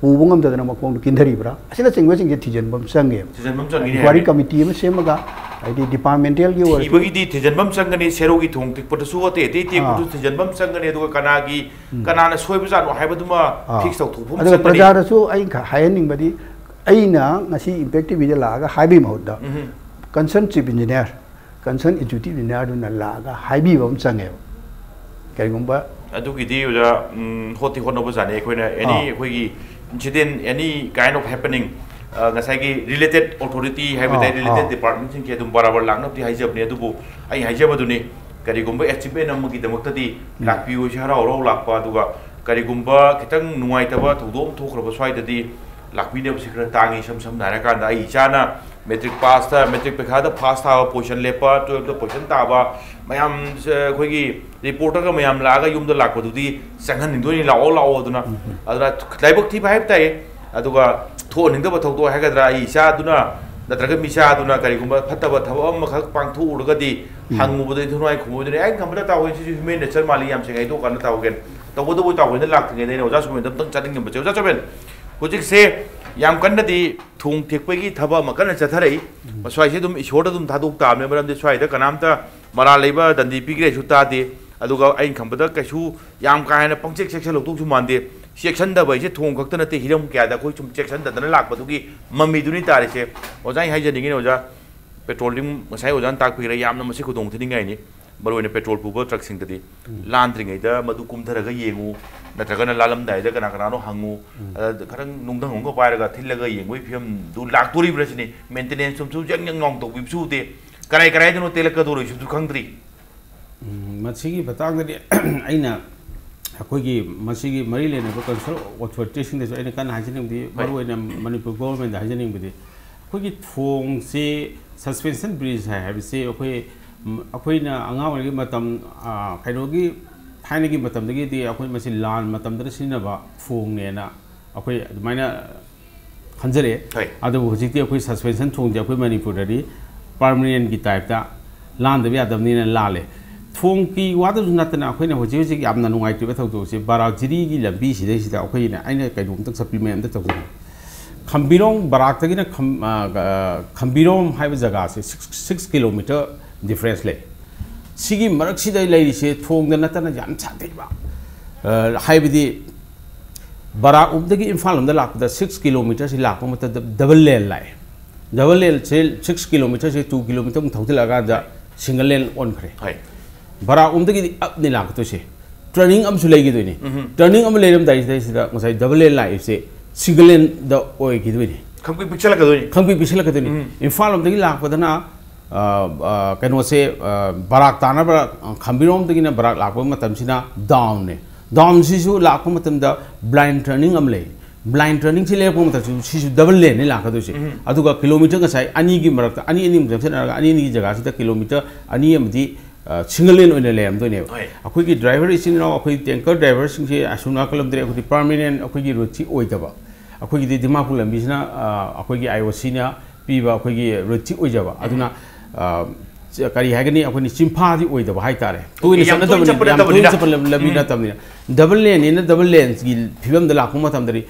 ꯄꯨꯕ ꯉꯝꯗꯗꯅ ꯃꯈꯣꯡꯗꯨ ꯀꯤꯟꯊꯔꯤꯕ꯭ꯔꯥ? ꯑꯁꯤꯅꯆꯤꯡꯕꯁꯤꯡꯁꯦ ꯊꯤꯖꯤꯟꯕ ꯑꯃ ꯆꯪꯉꯦꯕ꯫ ꯊꯤꯖꯤꯟꯕ ꯑꯃ ꯆꯪꯉꯤꯅꯦ Inquiry ꯍꯥꯏꯕꯗꯤ꯫ Committee ꯑꯃ ꯁꯦꯝꯃꯒ, ꯍꯥꯏꯗꯤ departmental-ꯒꯤ ꯑꯣꯏꯔꯁꯨ ꯊꯤꯕꯒꯤꯗꯤ ꯊꯤꯖꯤꯟꯕ ꯑꯃ ꯆꯪꯒꯅꯤ, ꯁꯦꯔꯧꯒꯤ ꯊꯣꯡ ꯇꯦꯛꯄꯗꯁꯨ ꯑꯇꯩ ꯑꯇꯩ ꯇꯦꯛꯄꯗꯁꯨ ꯑꯥ꯫ ꯊꯤꯖꯤꯟꯕ ꯑꯃ ꯆꯪꯒꯅꯤ, ꯑꯗꯨꯒ ꯀꯅꯥꯒꯤ, ꯎꯝ꯫ ꯀꯅꯥꯅ ꯁꯣꯏꯕꯖꯥꯠꯅꯣ ꯍꯥꯏꯕꯗꯨꯃ ꯑꯥ꯫ Fix ꯇꯧꯊꯣꯛꯄ ꯑꯃ ꯑꯗꯨꯒ ꯆꯪꯒꯅꯤ꯫ ꯄ꯭ꯔꯖꯥꯗꯁꯨ ꯑꯩ ꯈ-, ꯍꯥꯏꯍꯟꯅꯤꯡꯕꯗꯤ, ꯑꯩꯅ ꯉꯁꯤ Impact T V-ꯗ ꯂꯥꯛꯑꯒ ꯍꯥꯏꯕꯒꯤ ꯃꯍꯨꯠꯇ ꯎꯝ꯫ Concern chief engineer, concern executive engineer-ꯗꯨꯅ ꯂꯥꯛꯑꯒ ꯍꯥꯏꯕꯤꯕ ꯑꯃ ꯆꯪꯉꯦꯕ꯫ ꯀꯔꯤꯒꯨꯝꯕ ꯑꯗꯨꯒꯤꯗꯤ ꯑꯣꯖꯥ, ꯎꯝ, ꯍꯣꯠꯇꯤ ꯍꯣꯠꯅꯕꯖꯥꯠꯅꯤ꯫ ꯑꯩꯈꯣꯏꯅ any ꯑꯥ꯫ ꯑꯩꯈꯣꯏꯒꯤ incident, any kind of happening, ꯑ, ꯉꯁꯥꯏꯒꯤ related authority ꯍꯥꯏꯕ ꯑꯥ, ꯇꯥꯏ, related ꯑꯥ꯫ Department-ꯁꯤꯡꯁꯦ ꯑꯗꯨꯝ ꯕꯔꯥꯕꯔ ꯂꯥꯛꯅꯕꯗꯤ ꯍꯥꯏꯖꯕꯅꯤ꯫ ꯑꯗꯨꯕꯨ ꯑꯩ ꯍꯥꯏꯖꯕꯗꯨꯅꯤ, ꯀꯔꯤꯒꯨꯝꯕ achievement ꯑꯃꯒꯤꯗꯃꯛꯇꯗꯤ ꯎꯝ꯫ ꯂꯥꯛꯄꯤꯌꯨ ꯍꯥꯏꯁꯦ ꯍꯔꯥꯎ ꯍꯔꯥꯎ ꯂꯥꯛꯄ, ꯑꯗꯨꯒ ꯀꯔꯤꯒꯨꯝꯕ ꯈꯤꯇꯪ ꯅꯨꯡꯉꯥꯏꯇꯕ ꯊꯧꯗꯣꯛ ꯑꯃ ꯊꯣꯛꯈ꯭ꯔꯕ ꯁ꯭ꯋꯥꯏꯗꯗꯤ ꯂꯥꯛꯄꯤꯅꯕꯁꯤ ꯈꯔ ꯇꯥꯡꯉꯤ꯫ ꯏꯁꯝ ꯁꯝꯅ ꯍꯥꯏꯔꯀꯥꯟꯗ ꯑꯩ ꯏꯆꯥꯅ matric pass-ꯇ, matric ꯄꯩꯈꯥꯗ pass ꯊꯥꯕ, position ꯂꯦꯞꯄ, twelve-ꯇ position ꯇꯥꯕ, ꯃꯌꯥꯝ, ꯑꯩꯈꯣꯏꯒꯤ reporter-ꯒ ꯃꯌꯥꯝ ꯂꯥꯛꯑꯒ ꯌꯨꯝꯗ ꯂꯥꯛꯄꯗꯨꯗꯤ ꯆꯪꯍꯟꯅꯤꯡꯗꯣꯏꯅꯤ, "ꯂꯥꯛꯑꯣ, ꯂꯥꯛꯑꯣ" ꯑꯗꯨꯅ꯫ ꯎꯝ꯫ ꯑꯗꯨꯅ ꯂꯥꯏꯕꯛ ꯊꯤꯕ ꯍꯥꯏꯕ ꯇꯥꯏꯌꯦ꯫ ꯑꯗꯨꯒ ꯊꯣꯛꯍꯟꯅꯤꯡꯗꯕ ꯊꯧꯗꯣꯛ ꯍꯥꯏꯒꯗ꯭ꯔꯥ, ꯑꯩ ꯏꯆꯥꯗꯨꯅ ꯅꯠꯇ꯭ꯔꯒ ꯃꯤꯆꯥꯗꯨꯅ ꯀꯔꯤꯒꯨꯝꯕ ꯐꯠꯇꯕ ꯊꯕꯛ ꯑꯃꯈꯛ ꯄꯥꯡꯊꯣꯛꯎꯔꯒꯗꯤ ꯎꯝ꯫ ꯍꯪꯉꯨꯕꯗ ꯏꯊꯧ ꯅꯨꯡꯉꯥꯏ ꯈꯨꯝꯃꯣꯏꯗꯨꯅꯤ꯫ ꯑꯩꯅ ꯈꯟꯕꯗ ꯇꯥꯎꯍꯣꯏ ꯁꯤꯁꯨ human nature ꯃꯥꯜꯂꯤ, ꯌꯥꯝ ꯁꯦꯡꯅ ꯍꯥꯏꯗꯣꯛꯀꯥꯟꯗ ꯇꯥꯎꯍꯣꯏ ꯀꯩꯅꯣ꯫ ꯇꯧꯕꯇꯕꯨ ꯇꯥꯎꯍꯣꯏꯅ ꯂꯥꯛꯇ꯭ꯔꯤꯉꯩꯗ ꯑꯩꯅ ꯑꯣꯖꯥ ꯁꯨꯃꯦꯟꯗ ꯑꯝꯇꯪ ꯆꯠꯅꯤꯡꯉꯝꯕꯁꯦ꯫ ꯑꯣꯖꯥ ꯁꯨꯃꯦꯟ, ꯍꯧꯖꯤꯛꯁꯦ ꯌꯥꯝ ꯀꯟꯅꯗꯤ ꯊꯣꯡ ꯊꯦꯛꯄꯒꯤ ꯊꯕꯛ ꯑꯃ ꯀꯟꯅ ꯆꯠꯊꯔꯛꯏ꯫ ꯎꯝ꯫ ꯃꯁ꯭ꯋꯥꯏꯁꯦ ꯑꯗꯨꯝ ꯏꯁꯣꯔꯗ ꯑꯗꯨꯝ ꯊꯥꯗꯣꯛ ꯇꯥꯕꯅꯦ, ꯃꯔꯝꯗꯤ ꯁ꯭ꯋꯥꯏꯗ ꯀꯅꯥꯝꯇ ꯃꯔꯥꯜ ꯂꯩꯕ ꯗꯟꯗꯤ ꯄꯤꯈ꯭ꯔꯦꯁꯨ ꯇꯥꯗꯦ꯫ ꯑꯗꯨꯒ ꯑꯩꯅ ꯈꯟꯕꯗ ꯀꯩꯁꯨ ꯌꯥꯝ ꯀꯥ ꯍꯦꯟꯅ ꯄꯪꯆꯦꯛ ꯆꯦꯛꯁꯤꯜꯍꯧꯗꯧꯁꯨ ꯃꯥꯟꯗꯦ꯫ ꯆꯦꯛꯁꯤꯟꯗꯕ ꯍꯥꯏꯁꯦ ꯊꯣꯡ ꯈꯛꯇ ꯅꯠꯇꯦ, ꯍꯤꯔꯝ ꯀꯌꯥꯗ ꯑꯩꯈꯣꯏ ꯁꯨꯝ ꯆꯦꯛꯁꯤꯟꯗꯗꯅ ꯂꯥꯛꯄꯗꯨꯒꯤ ꯃꯃꯤꯗꯨꯅꯤ ꯇꯥꯔꯤꯁꯦ꯫ ꯑꯣꯖꯥ, ꯑꯩ ꯍꯥꯏꯖꯅꯤꯡꯉꯤꯅꯦ ꯑꯣꯖꯥ, petroleum ꯉꯁꯥꯏ ꯑꯣꯖꯥꯅ ꯇꯥꯛꯄꯤꯈ꯭ꯔꯦ, ꯌꯥꯝꯅ ꯃꯁꯤ ꯈꯨꯗꯣꯡ ꯊꯤꯅꯤꯡꯉꯥꯏꯅꯤ꯫ ꯃꯔꯨꯑꯣꯏꯅ petrol ꯄꯨꯕ truckꯁꯤꯡꯗꯗꯤ ꯎꯝ꯫ ꯂꯥꯟꯗ꯭ꯔꯤꯉꯩꯗ ꯃꯗꯨ ꯀꯨꯝꯊꯔꯒ ꯌꯦꯡꯉꯨ, ꯅꯠꯇ꯭ꯔꯒꯅ ꯂꯥꯜꯂꯝꯗꯥꯏꯗ ꯀꯅꯥ ꯀꯅꯥꯅꯣ ꯍꯪꯉꯨ꯫ ꯎꯝ꯫ ꯑꯗ ꯈꯔꯪ ꯅꯨꯡꯗꯪ ꯑꯃꯒ ꯄꯥꯏꯔꯒ ꯊꯤꯜꯂꯒ ꯌꯦꯡꯕꯒꯤ ꯐꯤꯕꯝꯗꯨ ꯂꯥꯛꯇꯣꯔꯤꯕ꯭ꯔꯥ ꯁꯤꯅꯤ꯫ Maintenance ꯁꯨꯝ ꯁꯨꯝ ꯌꯪ ꯌꯪ ꯂꯥꯎꯅ ꯇꯧꯕꯤꯕꯁꯨ ꯎꯗꯦ꯫ ꯀꯔꯥꯏ ꯀꯔꯥꯏꯗꯅꯣ ꯇꯦꯜꯂꯛꯀꯗꯧꯔꯤꯁꯤꯁꯨ ꯈꯪꯗ꯭ꯔꯤ꯫ ꯎꯝ, ꯃꯁꯤꯒꯤ ꯃꯇꯥꯡꯗꯗꯤ ꯑꯩꯅ ꯑꯩꯈꯣꯏꯒꯤ ꯃꯁꯤꯒꯤ ꯃꯔꯤ ꯂꯩꯅꯕ concerned authorityꯁꯤꯡꯗꯁꯨ ꯑꯩꯅ ꯀꯟꯅ ꯍꯥꯏꯖꯅꯤꯡꯕꯗꯤ, ꯍꯣꯏ꯫ ꯃꯔꯨꯑꯣꯏꯅ ꯃꯅꯤꯄꯨꯔ governmentꯗ ꯍꯥꯏꯖꯅꯤꯡꯕꯗꯤ, ꯑꯩꯈꯣꯏꯒꯤ ꯊꯣꯡꯁꯤ suspension bridge ꯍꯥꯏ ꯍꯥꯏꯕꯁꯤ ꯑꯩꯈꯣꯏ, ꯎꯝ, ꯑꯩꯈꯣꯏꯅ ꯑꯉꯥꯡ ꯑꯣꯏꯔꯤꯉꯩ ꯃꯇꯝ, ꯑ, ꯀꯩꯅꯣꯒꯤ ꯊꯥꯏꯅꯒꯤ ꯃꯇꯝꯗꯒꯤꯗꯤ ꯑꯩꯈꯣꯏ ꯃꯁꯤ ꯂꯥꯟ ꯃꯇꯝꯗꯅ ꯁꯤꯖꯤꯟꯅꯕ ꯊꯣꯡꯅꯦꯅ ꯑꯩꯈꯣꯏ ꯑꯗꯨꯃꯥꯏꯅ ꯈꯟꯖꯔꯛꯑꯦ꯫ ꯍꯣꯏ꯫ ꯑꯗꯨꯕꯨ ꯍꯧꯖꯤꯛꯇꯤ ꯑꯩꯈꯣꯏ suspension ꯊꯣꯡꯁꯦ ꯑꯩꯈꯣꯏ ꯃꯅꯤꯄꯨꯔꯗꯗꯤ permanentꯀꯤ typeꯇ ꯂꯥꯟꯗꯕ ꯌꯥꯗꯕꯅꯤꯅ ꯂꯥꯜꯂꯦ꯫ ꯊꯣꯡꯒꯤ ꯋꯥꯗꯁꯨ ꯅꯠꯇꯅ ꯑꯩꯈꯣꯏꯅ ꯍꯧꯖꯤꯛ ꯍꯧꯖꯤꯛ ꯌꯥꯝꯅ ꯅꯨꯡꯉꯥꯏꯇ꯭ꯔꯤꯕ ꯊꯧꯗꯣꯛꯁꯦ ꯕꯔꯥꯛ ꯖꯤꯔꯤꯒꯤ ꯂꯝꯕꯤꯁꯤꯗꯩꯁꯤꯗ ꯑꯩꯈꯣꯏꯅ, ꯑꯩꯅ ꯀꯩꯅꯣꯝꯇ supplement ꯑꯝꯇ ꯇꯧꯖꯒꯦ꯫ ꯈꯝꯕꯤꯔꯣꯡ ꯕꯔꯥꯛꯇꯒꯤꯅ ꯈꯝ-, ꯑ, ꯑ, ꯈꯝꯕꯤꯔꯣꯡ ꯍꯥꯏꯕ ꯖꯒꯥꯁꯦ six, six kilometre difference ꯂꯩ꯫ ꯁꯤꯒꯤ ꯃꯔꯛꯁꯤꯗ ꯂꯩꯔꯤꯁꯦ ꯊꯣꯡꯗ ꯅꯠꯇꯅ ꯌꯥꯝ ꯁꯥꯊꯤꯕ, ꯑ, ꯍꯥꯏꯕꯗꯤ ꯕꯔꯥꯛ ꯎꯞꯗꯒꯤ ꯏꯝꯐꯥꯜ ꯂꯣꯝꯗ ꯂꯥꯛꯄꯗ six kilometreꯁꯤ ꯂꯥꯛꯄ ꯃꯇꯝꯗ double lane ꯂꯥꯛꯑꯦ꯫ Double laneꯁꯦ six kilometreꯁꯦ two kilometre ꯑꯃꯨꯛ ꯊꯧꯖꯤꯜꯂꯛꯑꯀꯥꯟꯗ single lane ꯑꯣꯟꯈ꯭ꯔꯦ꯫ ꯍꯣꯏ꯫ ꯕꯔꯥꯛ ꯎꯞꯗꯒꯤꯗꯤ upꯅꯤ ꯂꯥꯛꯀꯗꯣꯏꯁꯦ꯫ Turning ꯑꯃꯁꯨ ꯂꯩꯈꯤꯗꯣꯏꯅꯤ꯫ ꯎꯝ꯫ Turning ꯑꯃ ꯂꯩꯔꯝꯗꯥꯏꯁꯤꯗꯩꯁꯤꯗ ꯉꯁꯥꯏ double lane ꯂꯥꯛꯏꯕꯁꯦ single laneꯗ ꯑꯣꯏꯈꯤꯗꯣꯏꯅꯤ꯫ ꯈꯪꯄꯤꯛ ꯄꯤꯛꯁꯜꯂꯛꯀꯗꯣꯏꯅꯤ꯫ ꯈꯪꯄꯤꯛ ꯄꯤꯛꯁꯜꯂꯛꯀꯗꯣꯏꯅꯤ꯫ ꯎꯝ꯫ ꯏꯝꯐꯥꯜ ꯂꯣꯝꯗꯒꯤ ꯂꯥꯛꯄꯗꯅ, ꯑ, ꯑ, ꯀꯩꯅꯣꯁꯦ, ꯑ, ꯕꯔꯥꯛ ꯇꯥꯅꯕ, ꯑ, ꯈꯝꯕꯤꯔꯣꯡꯗꯒꯤꯅ ꯕꯔꯥꯛ ꯂꯥꯛꯄ ꯃꯇꯝꯁꯤꯅ downꯅꯦ꯫ Downꯁꯤꯁꯨ ꯂꯥꯛꯄ ꯃꯇꯝꯗ blind turning ꯑꯃ ꯂꯩ꯫ Blind turningꯁꯤ ꯂꯩꯔꯛꯄ ꯃꯇꯝꯁꯤ ꯁꯤꯁꯨ double laneꯅꯤ ꯂꯥꯛꯀꯗꯣꯏꯁꯦ꯫ ꯎꯝ꯫ ꯑꯗꯨꯒ kilometre ꯉꯁꯥꯏ ꯑꯅꯤꯒꯤ ꯃꯔꯛꯇ, ꯑꯅꯤ ꯑꯅꯤ ꯑꯃꯨꯛ ꯆꯪꯁꯤꯟꯅꯔꯒ ꯑꯅꯤ ꯑꯅꯤꯒꯤ ꯖꯒꯥꯁꯤꯗ kilometre ꯑꯅꯤ ꯑꯃꯗꯤ, ꯑ, single lane ꯑꯣꯏꯅ ꯂꯩꯔꯝꯗꯣꯏꯅꯦꯕ꯫ ꯍꯣꯏ꯫ ꯑꯩꯈꯣꯏꯒꯤ driver ꯏꯆꯤꯟ ꯏꯅꯥꯎ, ꯑꯩꯈꯣꯏ tanker driverꯁꯤꯡꯁꯦ ꯑꯁꯣꯝ ꯅꯥꯀꯜ ꯂꯣꯝꯗ ꯑꯩꯈꯣꯏꯗꯤ permanent ꯑꯩꯈꯣꯏꯒꯤ routeꯁꯤ ꯑꯣꯏꯗꯕ꯫ ꯑꯩꯈꯣꯏꯒꯤꯗꯤ ꯗꯤꯃꯥꯄꯨꯔ ꯂꯝꯕꯤꯁꯤꯅ, ꯑ, ꯑꯩꯈꯣꯏꯒꯤ IOCꯅ ꯄꯤꯕ ꯑꯩꯈꯣꯏꯒꯤ ꯔꯨꯠꯁꯤ ꯑꯣꯏꯖꯕ꯫ ꯑꯗꯨꯅ, ꯑ, ꯀꯔꯤ ꯍꯥꯏꯒꯅꯤ, ꯑꯩꯈꯣꯏꯅ ꯆꯤꯝꯐꯥꯗꯤ ꯑꯣꯏꯗꯕ ꯍꯥꯏꯇꯥꯔꯦ꯫ ꯇꯣꯏꯅ ꯌꯥꯝ ꯇꯣꯏꯅ ꯆꯠꯅꯗꯕꯅꯤꯅ, ꯆꯠꯄ ꯌꯥꯝ ꯇꯣꯏꯅ ꯅꯠꯇꯕꯅꯤꯅ꯫ ꯆꯠꯄ ꯂꯝ-, ꯂꯝꯕꯤ ꯎꯝ꯫ ꯅꯠꯇꯕꯅꯤꯅ꯫ ꯗꯕꯜ ꯂꯦꯟꯅꯤꯅ ꯗꯕꯜ ꯂꯦꯟꯒꯤ ꯐꯤꯕꯝꯗ ꯂꯥꯛꯄ ꯃꯇꯝꯗꯗꯤ,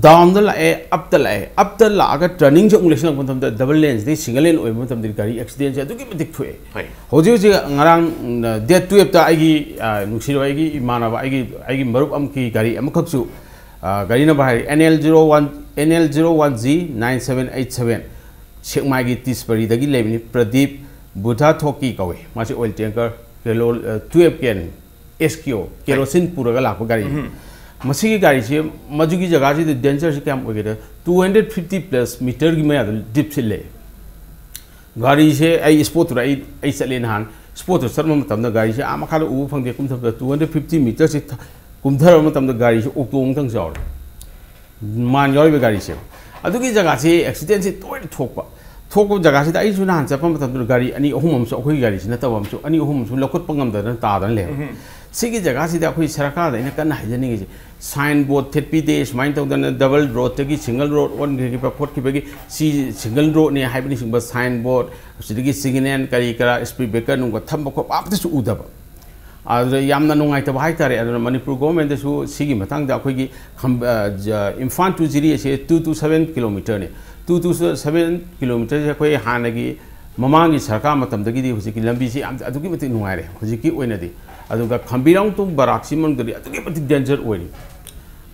ꯗꯥꯎꯟꯗ ꯂꯥꯛꯑꯦ, ꯑꯞꯇ ꯂꯥꯛꯑꯦ, ꯑꯞꯇ ꯂꯥꯛꯑꯒ ꯇꯔꯅꯤꯡꯁꯦ ꯑꯃꯨꯛ ꯂꯦꯞꯁꯤꯜꯂꯛꯄ ꯃꯇꯝꯗ, ꯗꯕꯜ ꯂꯦꯟꯁꯤꯗꯒꯤ ꯁꯤꯡꯒꯜ ꯂꯦꯟ ꯑꯣꯏꯕ ꯃꯇꯝꯗꯗꯤ ꯒꯥꯔꯤ ꯑꯦꯛꯁꯤꯗꯦꯟꯁꯦ ꯑꯗꯨꯛꯀꯤ ꯃꯇꯤꯛ ꯊꯣꯛꯑꯦ꯫ ꯍꯣꯏ꯫ ꯍꯧꯖꯤꯛ ꯍꯧꯖꯤꯛ ꯉꯔꯥꯡ, ꯎꯝ, ꯗꯦꯠ ꯇꯨꯌꯦꯜꯞꯇ ꯑꯩꯒꯤ, ꯑ, ꯅꯨꯡꯁꯤꯔꯕ ꯑꯩꯒꯤ ꯏꯃꯥꯟꯅꯕ, ꯑꯩꯒꯤ, ꯑꯩꯒꯤ ꯃꯔꯨꯞ ꯑꯃꯒꯤ ꯒꯥꯔꯤ ꯑꯃꯈꯛꯁꯨ, ꯑ, ꯒꯥꯔꯤ ꯅꯝꯕꯔ ꯍꯥꯏꯔꯦ, N L zero one, N L zero one G nine seven eight seven, ꯁꯦꯛꯃꯥꯏꯒꯤ ꯇꯤꯁꯄꯔꯤꯗꯒꯤ ꯂꯩꯕꯅꯤ, ꯄ꯭ꯔꯗꯤꯞ ꯕꯨꯙꯥ ꯊꯣꯛꯀꯤ ꯀꯧꯏ꯫ ꯃꯥꯁꯤ ꯑꯣꯏꯜ ꯇꯦꯡꯀꯔ ꯀꯤꯂꯣ, ꯑ, ꯇꯨꯌꯦꯜꯞ ꯀꯦꯟ ꯑꯦꯁ ꯀ꯭ꯌꯨ, ꯀꯦꯔꯣꯁꯤꯟ ꯄꯨꯔꯒ ꯂꯥꯛꯄ ꯒꯥꯔꯤ꯫ ꯎꯝ꯫ ꯃꯁꯤꯒꯤ ꯒꯥꯔꯤꯁꯦ ꯃꯗꯨꯒꯤ ꯖꯒꯥꯁꯤꯗ ꯗꯦꯟꯖꯔꯁꯤ ꯀꯌꯥꯝ ꯑꯣꯏꯒꯦꯗ, two hundred fifty plus ꯃꯤꯇꯔꯒꯤ ꯃꯌꯥꯗ ꯗꯤꯞ ꯁꯤꯜꯂꯦ꯫ ꯒꯥꯔꯤꯁꯦ ꯑꯩ ꯁ꯭ꯄꯣꯠꯇꯨꯗ ꯑꯩ, ꯑꯩ ꯆꯠꯂꯦ ꯅꯍꯥꯟ꯫ ꯁ꯭ꯄꯣꯠꯇꯨ ꯆꯠꯄ ꯃꯇꯝꯗ ꯒꯥꯔꯤꯁꯦ ꯑꯥ ꯃꯈꯥꯗ ꯎꯕ ꯐꯪꯗꯦ, ꯀꯨꯝꯊꯕꯗ two hundred fifty ꯃꯤꯇꯔꯁꯤ ꯊ-, ꯀꯨꯝꯊꯔꯕ ꯃꯇꯝꯗ ꯒꯥꯔꯤꯁꯦ ꯑꯣꯛꯇꯣ ꯑꯃꯨꯛꯇꯪ ꯆꯥꯎꯔꯦ꯫ ꯃꯥꯟ ꯌꯥꯎꯔꯤꯕ ꯒꯥꯔꯤꯁꯦ꯫ ꯑꯗꯨꯒꯤ ꯖꯒꯥꯁꯤ ꯑꯦꯛꯁꯤꯗꯦꯟꯁꯤ ꯇꯣꯏꯅ ꯊꯣꯛꯄ꯫ ꯊꯣꯛꯄ ꯖꯒꯥꯁꯤꯗ ꯑꯩꯁꯨ ꯅꯍꯥꯟ ꯆꯠꯄ ꯃꯇꯝꯗ ꯒꯥꯔꯤ ꯑꯅꯤ ꯑꯍꯨꯝ ꯑꯃꯁꯨ, ꯑꯩꯈꯣꯏꯒꯤ ꯒꯥꯔꯤꯁꯤ ꯅꯠꯇꯕ ꯑꯃꯁꯨ, ꯑꯅꯤ ꯑꯍꯨꯝ ꯑꯃꯁꯨ ꯂꯧꯈꯠꯄ ꯉꯝꯗꯗꯅ ꯇꯥꯗꯅ ꯂꯩ꯫ ꯎꯝ꯫ ꯁꯤꯒꯤ ꯖꯒꯥꯁꯤꯗ ꯑꯩꯈꯣꯏ ꯁꯔꯀꯥꯔꯗ ꯑꯩꯅ ꯀꯟꯅ ꯍꯥꯏꯖꯅꯤꯡꯉꯤꯁꯦ, ꯁꯥꯏꯟ ꯕꯣꯔꯗ ꯊꯦꯠꯄꯤꯗꯦ, ꯁꯨꯃꯥꯏꯅ ꯇꯧꯗꯅ ꯗꯕꯜ ꯔꯣꯗꯇꯒꯤ ꯁꯤꯡꯒꯜ ꯔꯣꯗ ꯑꯣꯟꯈꯤꯕ ꯈꯣꯠꯈꯤꯕꯒꯤ ꯁꯤ ꯁꯤꯡꯒꯜ ꯔꯣꯗꯅꯦ ꯍꯥꯏꯕꯅꯆꯤꯡꯕ ꯁꯥꯏꯟ ꯕꯣꯔꯗ, ꯑꯁꯤꯗꯒꯤ ꯁꯤꯒꯅꯦꯜ ꯀꯔꯤ ꯀꯔꯥ, ꯁ꯭ꯄꯤꯗ ꯕ꯭ꯔꯦꯀꯔ ꯅꯨꯡꯒ ꯊꯝꯕ ꯈꯣꯠꯄ ꯑꯝꯇꯁꯨ ꯎꯗꯕ꯫ ꯑꯗꯨꯗ ꯌꯥꯝꯅ ꯅꯨꯡꯉꯥꯏꯇꯕ ꯍꯥꯏꯇꯥꯔꯦ꯫ ꯑꯗꯨꯅ ꯃꯅꯤꯄꯨꯔ ꯒꯣꯚꯔꯟꯃꯦꯟꯠꯇꯁꯨ ꯁꯤꯒꯤ ꯃꯇꯥꯡꯗ ꯑꯩꯈꯣꯏꯒꯤ ꯈꯝ-, ꯑ, ꯖ-, ꯏꯝꯐꯥꯜ to ꯖꯤꯔꯤ ꯑꯁꯤ two two seven ꯀꯤꯂꯣꯃꯤꯇꯔꯅꯤ꯫ Two two seven ꯀꯤꯂꯣꯃꯤꯇꯔꯁꯦ ꯑꯩꯈꯣꯏ ꯍꯥꯟꯅꯒꯤ ꯃꯃꯥꯡꯒꯤ ꯁꯔꯀꯥꯔ ꯃꯇꯝꯗꯒꯤꯗꯤ ꯍꯧꯖꯤꯛꯀꯤ ꯂꯝꯕꯤꯁꯤ ꯌꯥꯝ ꯑꯗꯨꯛꯀꯤ ꯃꯇꯤꯛ ꯅꯨꯡꯉꯥꯏꯔꯦ ꯍꯧꯖꯤꯛꯀꯤ ꯑꯣꯏꯅꯗꯤ꯫ ꯑꯗꯨꯒ ꯈꯝꯕꯤꯔꯣꯡ to ꯕꯔꯥꯛꯁꯤ ꯃꯅꯨꯡꯗꯗꯤ ꯑꯗꯨꯛꯀꯤ ꯃꯇꯤꯛ ꯗꯦꯟꯖꯔ ꯑꯣꯏꯔꯤ꯫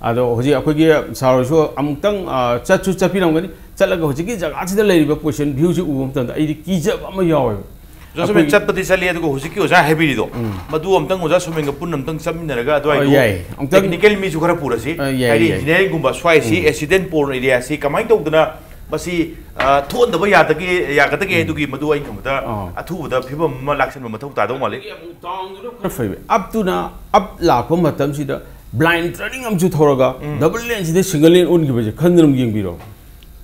ꯑꯗꯣ ꯍꯧꯖꯤꯛ ꯑꯩꯈꯣꯏꯒꯤ ꯁꯥꯔ ꯍꯣꯏꯁꯨ ꯑꯃꯨꯛꯇꯪ, ꯑ, ꯆꯠꯁꯨ ꯆꯠꯄꯤꯔꯝꯒꯅꯤ꯫ ꯆꯠꯂꯒ ꯍꯧꯖꯤꯛꯀꯤ ꯖꯒꯥꯁꯤꯗ ꯂꯩꯔꯤꯕ position, view ꯁꯤ ꯎꯕ ꯃꯇꯝꯗ ꯑꯩꯗꯤ ꯀꯤꯖꯕ ꯑꯃ ꯌꯥꯎꯋꯦꯕ꯫ ꯑꯣꯖꯥ ꯁꯣꯃꯦꯟ, ꯑꯩꯈꯣꯏ ꯆꯠꯄꯗꯤ ꯆꯠꯂꯤ, ꯑꯗꯨꯒ ꯍꯧꯖꯤꯛꯀꯤ ꯑꯣꯖꯥ ꯍꯥꯏꯕꯤꯔꯤꯗꯣ, ꯎꯝ꯫ ꯃꯗꯨ ꯑꯝꯇꯪ ꯑꯣꯖꯥ ꯁꯣꯃꯦꯟꯒ ꯄꯨꯟꯅ ꯑꯝꯇꯪ ꯆꯠꯃꯤꯟꯅꯔꯒ ꯑꯗꯨꯋꯥꯏꯗꯨ ꯑ, ꯌꯥꯏ꯫ ꯑꯃꯨꯛꯇꯪ technical ꯃꯤꯁꯨ ꯈꯔ ꯄꯨꯔꯁꯤ꯫ ꯑ, ꯌꯥꯏ, ꯍꯥꯏꯗꯤ ꯌꯥꯏ꯫ Engineering ꯒꯨꯝꯕ ꯁ꯭ꯋꯥꯏꯁꯤ ꯎꯝ꯫ Accident prone area ꯁꯤ ꯀꯃꯥꯏꯅ ꯇꯧꯗꯅ ꯃꯁꯤ, ꯑ, ꯊꯣꯛꯍꯟꯗꯕ ꯌꯥꯗꯒꯦ, ꯌꯥꯒꯗꯒꯦ ꯎꯝ꯫ ꯑꯗꯨꯒꯤ ꯃꯗꯨ ꯑꯩ ꯈꯟꯕꯗ ꯑ꯫ ꯑꯊꯨꯕꯗ ꯐꯤꯕꯝ ꯑꯃ ꯂꯥꯛꯁꯟꯕ ꯃꯊꯧ ꯇꯥꯗꯧ ꯃꯥꯜꯂꯤ꯫ ꯈꯔ ꯐꯩꯕ꯫ Up ꯇꯨꯅ, up ꯂꯥꯛꯄ ꯃꯇꯝꯁꯤꯗ blind turning ꯑꯃꯁꯨ ꯊꯧꯔꯒ ꯎꯝ꯫ Double lane ꯁꯤꯗ single lane ꯑꯣꯟꯈꯤꯕꯁꯦ ꯈꯟꯗꯅ ꯑꯃꯨꯛ ꯌꯦꯡꯕꯤꯔꯣ꯫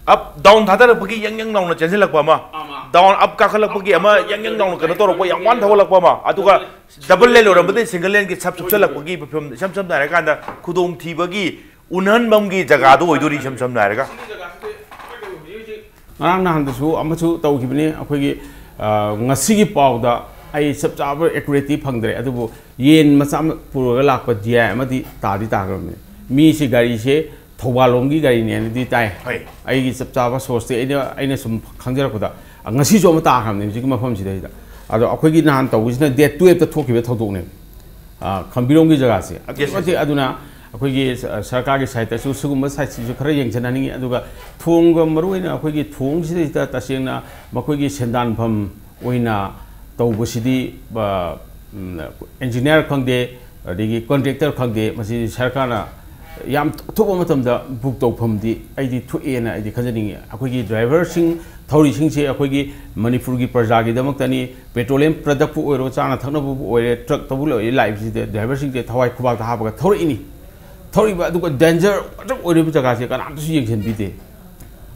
Up, down ꯊꯥꯗꯔꯛꯄꯒꯤ ꯌꯥꯡ ꯌꯥꯡ ꯂꯥꯎꯅ ꯆꯦꯟꯁꯤꯜꯂꯛꯄ ꯑꯃ, ꯑꯃ꯫ Down, up ꯀꯥꯈꯠꯂꯛꯄꯒꯤ ꯑꯃ ꯌꯥꯡ ꯌꯥꯡ ꯂꯥꯎꯅ ꯀꯩꯅꯣ ꯇꯧꯔꯛꯄ, ꯌꯥꯝ ꯋꯥꯅ ꯊꯧꯒꯠꯂꯛꯄ ꯑꯃ, ꯑꯗꯨꯒ double lane ꯑꯣꯏꯔꯝꯕꯗꯒꯤ single lane ꯒꯤ ꯁꯞ ꯁꯨꯞꯆꯜꯂꯛꯄꯒꯤ ꯐꯤꯕꯝ, ꯏꯁꯝ ꯁꯝꯅ ꯍꯥꯏꯔꯀꯥꯟꯗ ꯈꯨꯗꯣꯡꯊꯤꯕꯒꯤ ꯎꯅꯍꯟꯐꯝꯒꯤ ꯖꯒꯥꯗꯣ ꯑꯣꯏꯗꯣꯔꯤ, ꯏꯁꯝ ꯁꯝꯅ ꯍꯥꯏꯔꯒ꯫ ꯁꯤꯒꯤ ꯖꯒꯥꯁꯤꯗꯤ ꯑꯩꯈꯣꯏꯅ ꯍꯧꯖꯤꯛ ꯍꯧꯖꯤꯛ ꯉꯔꯥꯡ ꯅꯍꯥꯟꯗꯁꯨ ꯑꯃꯁꯨ ꯇꯧꯈꯤꯕꯅꯤ꯫ ꯑꯩꯈꯣꯏꯒꯤ, ꯑ, ꯉꯁꯤꯒꯤ ꯄꯥꯎꯗ ꯑꯩ ꯆꯞ ꯆꯥꯕ ꯑꯦꯀꯨꯔꯦꯠꯇꯤ ꯐꯪꯗ꯭ꯔꯦ, ꯑꯗꯨꯕꯨ ꯌꯦꯟ ꯃꯆꯥ ꯑꯃ ꯄꯨꯔꯒ ꯂꯥꯛꯄ ꯗꯤ ꯑꯥꯏ ꯑꯃꯗꯤ ꯇꯥꯗꯤ ꯇꯥꯈ꯭ꯔꯕꯅꯤ꯫ ꯃꯤꯁꯤ ꯒꯥꯔꯤꯁꯦ ꯊꯧꯕꯥꯜ ꯂꯣꯝꯒꯤ ꯒꯥꯔꯤꯅꯦꯅꯗꯤ ꯇꯥꯏ꯫ ꯍꯣꯏ꯫ ꯑꯩꯒꯤ ꯆꯞ ꯆꯥꯕ ꯁꯣꯔꯁꯇꯤ ꯑꯩꯅ, ꯑꯩꯅ ꯁꯨꯝ ꯈꯪꯖꯔꯛꯄꯗ, ꯑ, ꯉꯁꯤꯁꯨ ꯑꯃ ꯇꯥꯈ꯭ꯔꯕꯅꯤ ꯍꯧꯖꯤꯛꯀꯤ ꯃꯐꯝꯁꯤꯗꯩꯗ꯫ ꯑꯗꯣ ꯑꯩꯈꯣꯏꯒꯤ ꯅꯍꯥꯟ ꯇꯧꯕꯁꯤꯅ ꯗꯦꯠ ꯇꯨꯌꯦꯜꯞꯇ ꯊꯣꯛꯈꯤꯕ ꯊꯧꯗꯣꯛꯅꯦ꯫ ꯑ, ꯈꯝꯕꯤꯔꯣꯡꯒꯤ ꯖꯒꯥꯁꯦ ꯑꯗꯨꯛꯀꯤ ꯃꯇꯤꯛ꯫ ꯑꯗꯨꯅ ꯑꯩꯈꯣꯏꯒꯤ ꯁ-, ꯁꯔꯀꯥꯔꯒꯤ ꯁꯥꯏꯠꯇꯁꯨ ꯁꯤꯒꯨꯝꯕ ꯁꯥꯏꯠꯁꯤꯁꯨ ꯈꯔ ꯌꯦꯡꯁꯤꯟꯍꯟꯅꯤꯡꯉꯤ꯫ ꯑꯗꯨꯒ ꯊꯣꯡꯒ, ꯃꯔꯨꯑꯣꯏꯅ ꯑꯩꯈꯣꯏꯒꯤ ꯊꯣꯡꯁꯤꯗꯩꯗ ꯇꯁꯦꯡꯅ ꯃꯈꯣꯏꯒꯤ ꯁꯦꯟꯗꯥꯟꯐꯝ ꯑꯣꯏꯅ ꯇꯧꯕꯁꯤꯗꯤ, ꯑ, ꯎꯝ, ꯏꯟꯖꯤꯅꯤꯌꯥꯔ ꯈꯪꯗꯦ, ꯑꯗꯒꯤ ꯀꯣꯟꯇ꯭ꯔꯦꯛꯇꯔ ꯈꯪꯗꯦ, ꯃꯁꯤ ꯁꯔꯀꯥꯔꯅ ꯌꯥꯝ ꯑꯊꯨꯕ ꯃꯇꯝꯗ ꯕꯨꯛ ꯇꯧꯐꯝꯗꯤ ꯑꯩꯗꯤ ꯊꯣꯛꯑꯦꯅ ꯑꯩꯗꯤ ꯈꯟꯖꯅꯤꯡꯉꯤ꯫ ꯑꯩꯈꯣꯏꯒꯤ ꯗ꯭ꯔꯥꯏꯚꯔꯁꯤꯡ, ꯊꯧꯔꯤꯁꯤꯡꯁꯦ ꯑꯩꯈꯣꯏꯒꯤ ꯃꯅꯤꯄꯨꯔꯒꯤ ꯄ꯭ꯔꯖꯥꯒꯤꯗꯃꯛꯇꯅꯤ, ꯄꯦꯇ꯭ꯔꯣꯂꯤꯌꯝ ꯄ꯭ꯔꯗꯛꯄꯨ ꯑꯣꯏꯔꯣ, ꯆꯥꯅ ꯊꯛꯅꯕꯕꯨ ꯑꯣꯏꯔꯦ, ꯇ꯭ꯔꯛꯇꯕꯨ ꯂꯣꯏꯔꯦ, ꯂꯥꯛꯏꯕꯁꯤꯗ ꯗ꯭ꯔꯥꯏꯚꯔꯁꯤꯡꯁꯦ ꯊꯋꯥꯏ ꯈꯨꯕꯥꯛꯇ ꯍꯥꯞꯄꯒ ꯊꯧꯔꯛꯏꯅꯤ꯫ ꯊꯧꯔꯤꯕ ꯑꯗꯨꯒ ꯗꯦꯟꯖꯔ ꯑꯆꯧꯕ ꯑꯣꯏꯔꯤꯕ ꯖꯒꯥꯁꯦ ꯀꯅꯥꯝꯇꯁꯨ ꯌꯦꯡꯁꯤꯟꯕꯤꯗꯦ꯫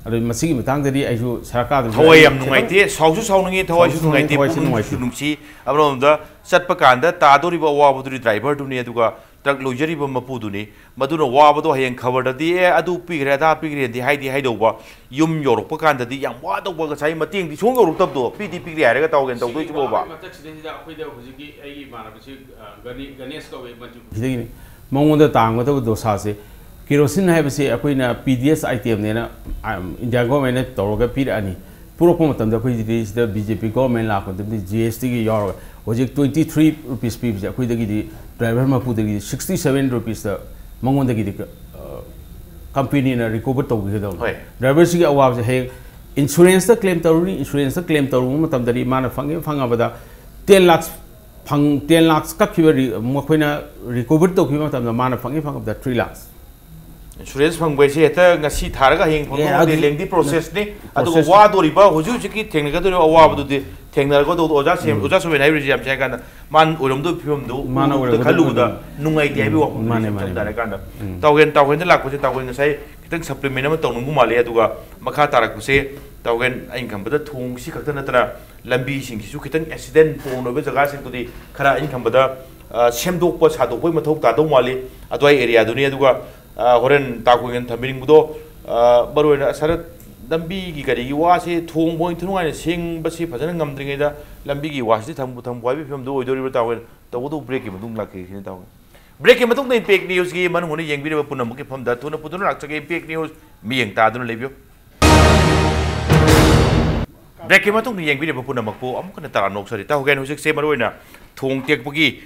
ꯑꯗꯨ ꯃꯁꯤꯒꯤ ꯃꯇꯥꯡꯗꯗꯤ ꯑꯩꯁꯨ ꯁꯔꯀꯥꯔꯗꯁꯨ ꯊꯋꯥꯏ ꯑꯩ ꯌꯥꯝ ꯈꯤꯇꯪ ꯅꯨꯡꯉꯥꯏꯇꯦ, ꯁꯥꯎꯁꯨ ꯁꯥꯎꯅꯤꯡꯉꯤ, ꯊꯋꯥꯏꯁꯨ ꯁꯥꯎꯁꯨ ꯁꯥꯎꯅꯤꯡꯉꯤ, ꯅꯨꯡꯉꯥꯏꯇꯦ, ꯊꯋꯥꯏꯁꯨ ꯄꯨꯛꯅꯤꯡꯁꯨ ꯅꯨꯡꯉꯥꯏꯇꯦ꯫ ꯅꯨꯡꯁꯤ꯫ ꯑꯃꯔꯣꯝꯗ ꯆꯠꯄ ꯀꯥꯟꯗ ꯇꯥꯗꯣꯔꯤꯕ ꯑꯋꯥꯕꯗꯨꯗꯤ ꯗ꯭ꯔꯥꯏꯚꯔꯗꯨꯅꯤ, ꯑꯗꯨꯒ ꯇ꯭ꯔꯛ ꯂꯣꯏꯖꯔꯤꯕ ꯃꯄꯨꯗꯨꯅꯤ꯫ ꯃꯗꯨꯅ ꯋꯥꯕꯗꯣ ꯍꯌꯦꯡ ꯈꯕꯔꯗꯗꯤ, "ꯑꯦ, ꯑꯗꯨ ꯄꯤꯈ꯭ꯔꯦ, ꯑꯗꯥ ꯄꯤꯈ꯭ꯔꯦꯗꯤ" ꯍꯥꯏꯗꯤ ꯍꯥꯏꯗꯧꯕ, ꯌꯨꯝ ꯌꯧꯔꯛꯄ ꯀꯥꯟꯗꯗꯤ ꯌꯥꯝ ꯋꯥꯗꯧꯕ, ꯉꯁꯥꯏ ꯃꯇꯦꯡꯗꯤ ꯁꯨꯡ ꯌꯧꯔꯛꯇꯕꯗꯣ, "ꯄꯤꯗꯤ ꯄꯤꯈ꯭ꯔꯦ" ꯍꯥꯏꯔꯒ ꯇꯧꯒꯦꯅ ꯇꯧꯗꯣꯏꯁꯤꯕꯣꯕ꯫ ꯁꯤꯒꯤ ꯋꯥꯕꯒꯤ ꯃꯊꯛꯁꯤꯗꯩꯁꯤꯗ ꯑꯩꯈꯣꯏꯗ ꯍꯧꯖꯤꯛꯀꯤ ꯑꯩꯒꯤ ꯏꯃꯥꯟꯅꯕꯁꯤ, ꯑ, ꯒꯅꯦ-, ꯒꯅꯦꯁ ꯀꯧꯋꯦ, ꯃꯅꯤꯄꯨꯔ ꯁꯤꯗꯒꯤꯅꯤ꯫ ꯃꯉꯣꯟꯗ ꯇꯥꯡꯒꯗꯕ ꯗꯣꯁꯥꯁꯦ, ꯀꯦꯔꯣꯁꯤꯟ ꯍꯥꯏꯕꯁꯤ ꯑꯩꯈꯣꯏꯅ ꯄꯤ ꯗꯤ ꯑꯦꯁ ꯑꯥꯏꯇꯦꯝꯅꯦꯅ, ꯑ, ꯏꯟꯗꯤꯌꯥ ꯒꯣꯔꯃꯦꯟꯅ ꯇꯧꯔꯒ ꯄꯤꯔꯛꯑꯅꯤ꯫ ꯄꯨꯔꯛꯄ ꯃꯇꯝꯗ ꯑꯩꯈꯣꯏꯒꯤꯗꯤ ꯁꯤꯗ ꯕꯤ ꯖꯦ ꯄꯤ ꯒꯣꯔꯃꯦꯟ ꯂꯥꯛꯄ ꯃꯇꯝꯗ ꯖꯤ ꯑꯦꯁ ꯇꯤꯒꯤ ꯌꯥꯎꯔꯒ ꯍꯧꯖꯤꯛ ꯇ꯭ꯋꯦꯟꯇꯤ ꯊ꯭ꯔꯤ ꯔꯨꯄꯤꯁ ꯄꯤꯕꯁꯦ ꯑꯩꯈꯣꯏꯗꯒꯤꯗꯤ, ꯗ꯭ꯔꯥꯏꯚꯔ ꯃꯄꯨꯗꯒꯤꯗꯤ ꯁꯤꯛꯁꯇꯤ ꯁꯚꯦꯟ ꯔꯨꯄꯤꯁꯇ ꯃꯉꯣꯟꯗꯒꯤꯗꯤ, ꯑ, ꯀꯝꯄꯦꯅꯤꯅ ꯔꯤꯀꯣꯚꯔ ꯇꯧꯕꯤꯒꯗꯕꯅꯤ꯫ ꯍꯣꯏ꯫ ꯗ꯭ꯔꯥꯏꯚꯔꯁꯤꯒꯤ ꯑꯋꯥꯕꯁꯦ ꯍꯌꯦꯡ ꯏꯟꯁꯨꯔꯦꯟꯁꯇ ꯀ꯭ꯂꯦꯝ ꯇꯧꯔꯨꯅꯤ, ꯏꯟꯁꯨꯔꯦꯟꯁꯇ ꯀ꯭ꯂꯦꯝ ꯇꯧꯔꯨꯕ ꯃꯇꯝꯗꯗꯤ ꯃꯥꯅ ꯐꯪꯉꯦ ꯐꯪꯉꯕꯗ ꯇꯦꯟ ꯂꯥꯛꯁ ꯐꯪ-, ꯇꯦꯟ ꯂꯥꯛꯁ ꯀꯛꯈꯤꯕ ꯔꯤ-, ꯃꯈꯣꯏꯅ ꯔꯤꯀꯣꯚꯔ ꯇꯧꯈꯤꯕ ꯃꯇꯝꯗ ꯃꯥꯅ ꯐꯪꯉꯤ ꯐꯪꯉꯕꯗ ꯊ꯭ꯔꯤ ꯂꯥꯛꯁ꯫ ꯏꯟꯁꯨꯔꯦꯟꯁ ꯐꯪꯕ ꯍꯥꯏꯁꯦ ꯍꯦꯛꯇ ꯉꯁꯤ ꯊꯥꯔꯒ ꯍꯌꯦꯡ ꯐꯪꯕ ꯑꯦ, ꯅꯠꯇꯦ, ꯑꯗꯨ ꯂꯦꯡꯗꯤ ꯄ꯭ꯔꯣꯁꯦꯁꯅꯤ꯫ ꯑꯗꯨꯒ ꯄ꯭ꯔꯣꯁꯦꯁ꯫ ꯋꯥꯗꯣꯔꯤꯕ ꯍꯧꯖꯤꯛ ꯍꯧꯖꯤꯛꯀꯤ ꯊꯦꯡꯅꯒꯗꯧꯔꯤꯕ ꯑꯋꯥꯕꯗꯨꯗꯤ ꯊꯦꯡꯅꯔꯒꯗꯧꯗꯣ ꯑꯣꯖꯥ ꯁꯦꯝ-, ꯎꯝ꯫ ꯑꯣꯖꯥ ꯁꯣꯃꯦꯟ ꯍꯥꯏꯔꯤꯕꯁꯤ ꯌꯥꯝ ꯁꯦꯡꯅ ꯍꯥꯏ ꯀꯥꯟꯗ ꯃꯥꯅ ꯑꯣꯏꯔꯝꯗꯧꯕ ꯐꯤꯕꯝꯗꯨ ꯃꯥꯅ ꯎꯕꯗ ꯑꯣꯏꯔꯝꯒꯗꯧꯕ ꯈꯜꯂꯨꯕꯗ ꯐꯤꯕꯝꯗꯨ꯫ ꯅꯨꯡꯉꯥꯏꯇꯦ ꯍꯥꯏꯕꯒꯤ ꯎꯝ, ꯋꯥꯐꯝꯗꯨꯅꯤ ꯃꯥꯅꯦ, ꯁꯝꯅ ꯃꯥꯅꯦ, ꯍꯥꯏꯔ ꯃꯥꯅꯦ꯫ ꯀꯥꯟꯗ꯫ ꯎꯝ꯫ ꯇꯥꯎꯍꯦꯟ, ꯇꯥꯎꯍꯦꯟꯗ ꯂꯥꯛꯄꯁꯦ ꯇꯥꯎꯍꯦꯟ ꯉꯁꯥꯏ ꯈꯤꯇꯪ ꯁꯄ꯭ꯂꯤꯃꯦꯟ ꯑꯃ ꯇꯧꯅꯤꯡꯕ ꯃꯥꯜꯂꯦ꯫ ꯑꯗꯨꯒ ꯃꯈꯥ ꯇꯥꯔꯛꯄꯁꯦ ꯇꯥꯎꯍꯦꯟ ꯑꯩꯅ ꯈꯟꯕꯗ ꯊꯣꯡꯁꯤ ꯈꯛꯇ ꯅꯠꯇꯅ ꯂꯝꯕꯤꯁꯤꯡꯁꯤꯁꯨ ꯈꯤꯇꯪ ꯑꯦꯛꯁꯤꯗꯦꯟ ꯄ꯭ꯔꯣꯟ ꯑꯣꯏꯕ ꯖꯒꯥꯁꯤꯡꯗꯨꯗꯤ ꯈꯔ ꯑꯩꯅ ꯈꯟꯕꯗ, ꯑ, ꯁꯦꯝꯗꯣꯛꯄ ꯁꯥꯗꯣꯛꯄꯒꯤ ꯃꯊꯧ ꯇꯥꯗꯧ ꯃꯥꯜꯂꯤ ꯑꯗꯨꯋꯥꯏ ꯑꯦꯔꯤꯌꯥꯗꯨꯅꯤ꯫ ꯑꯗꯨꯒ, ꯑ, ꯍꯣꯔꯦꯟ ꯇꯥ ꯀꯨꯏꯅ ꯊꯝꯕꯤꯅꯤꯡꯕꯗꯣ, ꯑ, ꯃꯔꯨꯑꯣꯏꯅ ꯁꯔꯠ ꯂꯝꯕꯤꯒꯤ ꯀꯔꯤꯒꯤ ꯋꯥꯁꯤ ꯊꯣꯡ ꯐꯥꯎ ꯏꯟꯊꯤ ꯅꯨꯡꯉꯥꯏꯅ ꯁꯦꯡꯕꯁꯤ ꯐꯖꯅ ꯉꯝꯗ꯭ꯔꯤꯉꯩꯗ ꯂꯝꯕꯤꯒꯤ ꯋꯥꯁꯤꯗꯤ ꯊꯝꯕꯨ ꯊꯝꯕꯨ ꯍꯥꯏꯕꯒꯤ ꯐꯤꯕꯝꯗꯨ ꯑꯣꯏꯗꯧꯔꯤꯕ꯭ꯔꯥ ꯇꯥꯎꯋꯦ꯫ ꯇꯧꯕꯇꯕꯨ break ꯀꯤ ꯃꯇꯨꯡ ꯂꯥꯛꯈꯤꯁꯤꯅ ꯇꯥꯎꯋꯦ꯫ Break ꯀꯤ ꯃꯇꯨꯡꯗ Impact News ꯀꯤ ꯃꯅꯨꯡ ꯍꯨꯠꯅ ꯌꯦꯡꯕꯤꯔꯤꯕ ꯄꯨꯝꯅꯃꯛꯀꯤ ꯐꯝꯗ ꯊꯨꯅ ꯄꯨꯗꯨꯅ ꯂꯥꯛꯆꯒꯦ꯫ Impact News ꯃꯤꯠꯌꯦꯡ ꯇꯥꯗꯨꯅ ꯂꯩꯕꯤꯌꯨ꯫ Break ꯀꯤ ꯃꯇꯨꯡꯗ ꯌꯦꯡꯕꯤꯔꯤꯕ ꯄꯨꯝꯅꯃꯛꯄꯨ ꯑꯃꯨꯛ ꯍꯟꯅ ꯇꯔꯥꯝꯅ ꯑꯣꯛꯆꯔꯤ꯫ ꯇꯥꯎꯒꯦꯟ ꯍꯧꯖꯤꯛꯁꯦ ꯃꯔꯨꯑꯣꯏꯅ ꯊꯣꯡ ꯇꯦꯛꯄꯒꯤ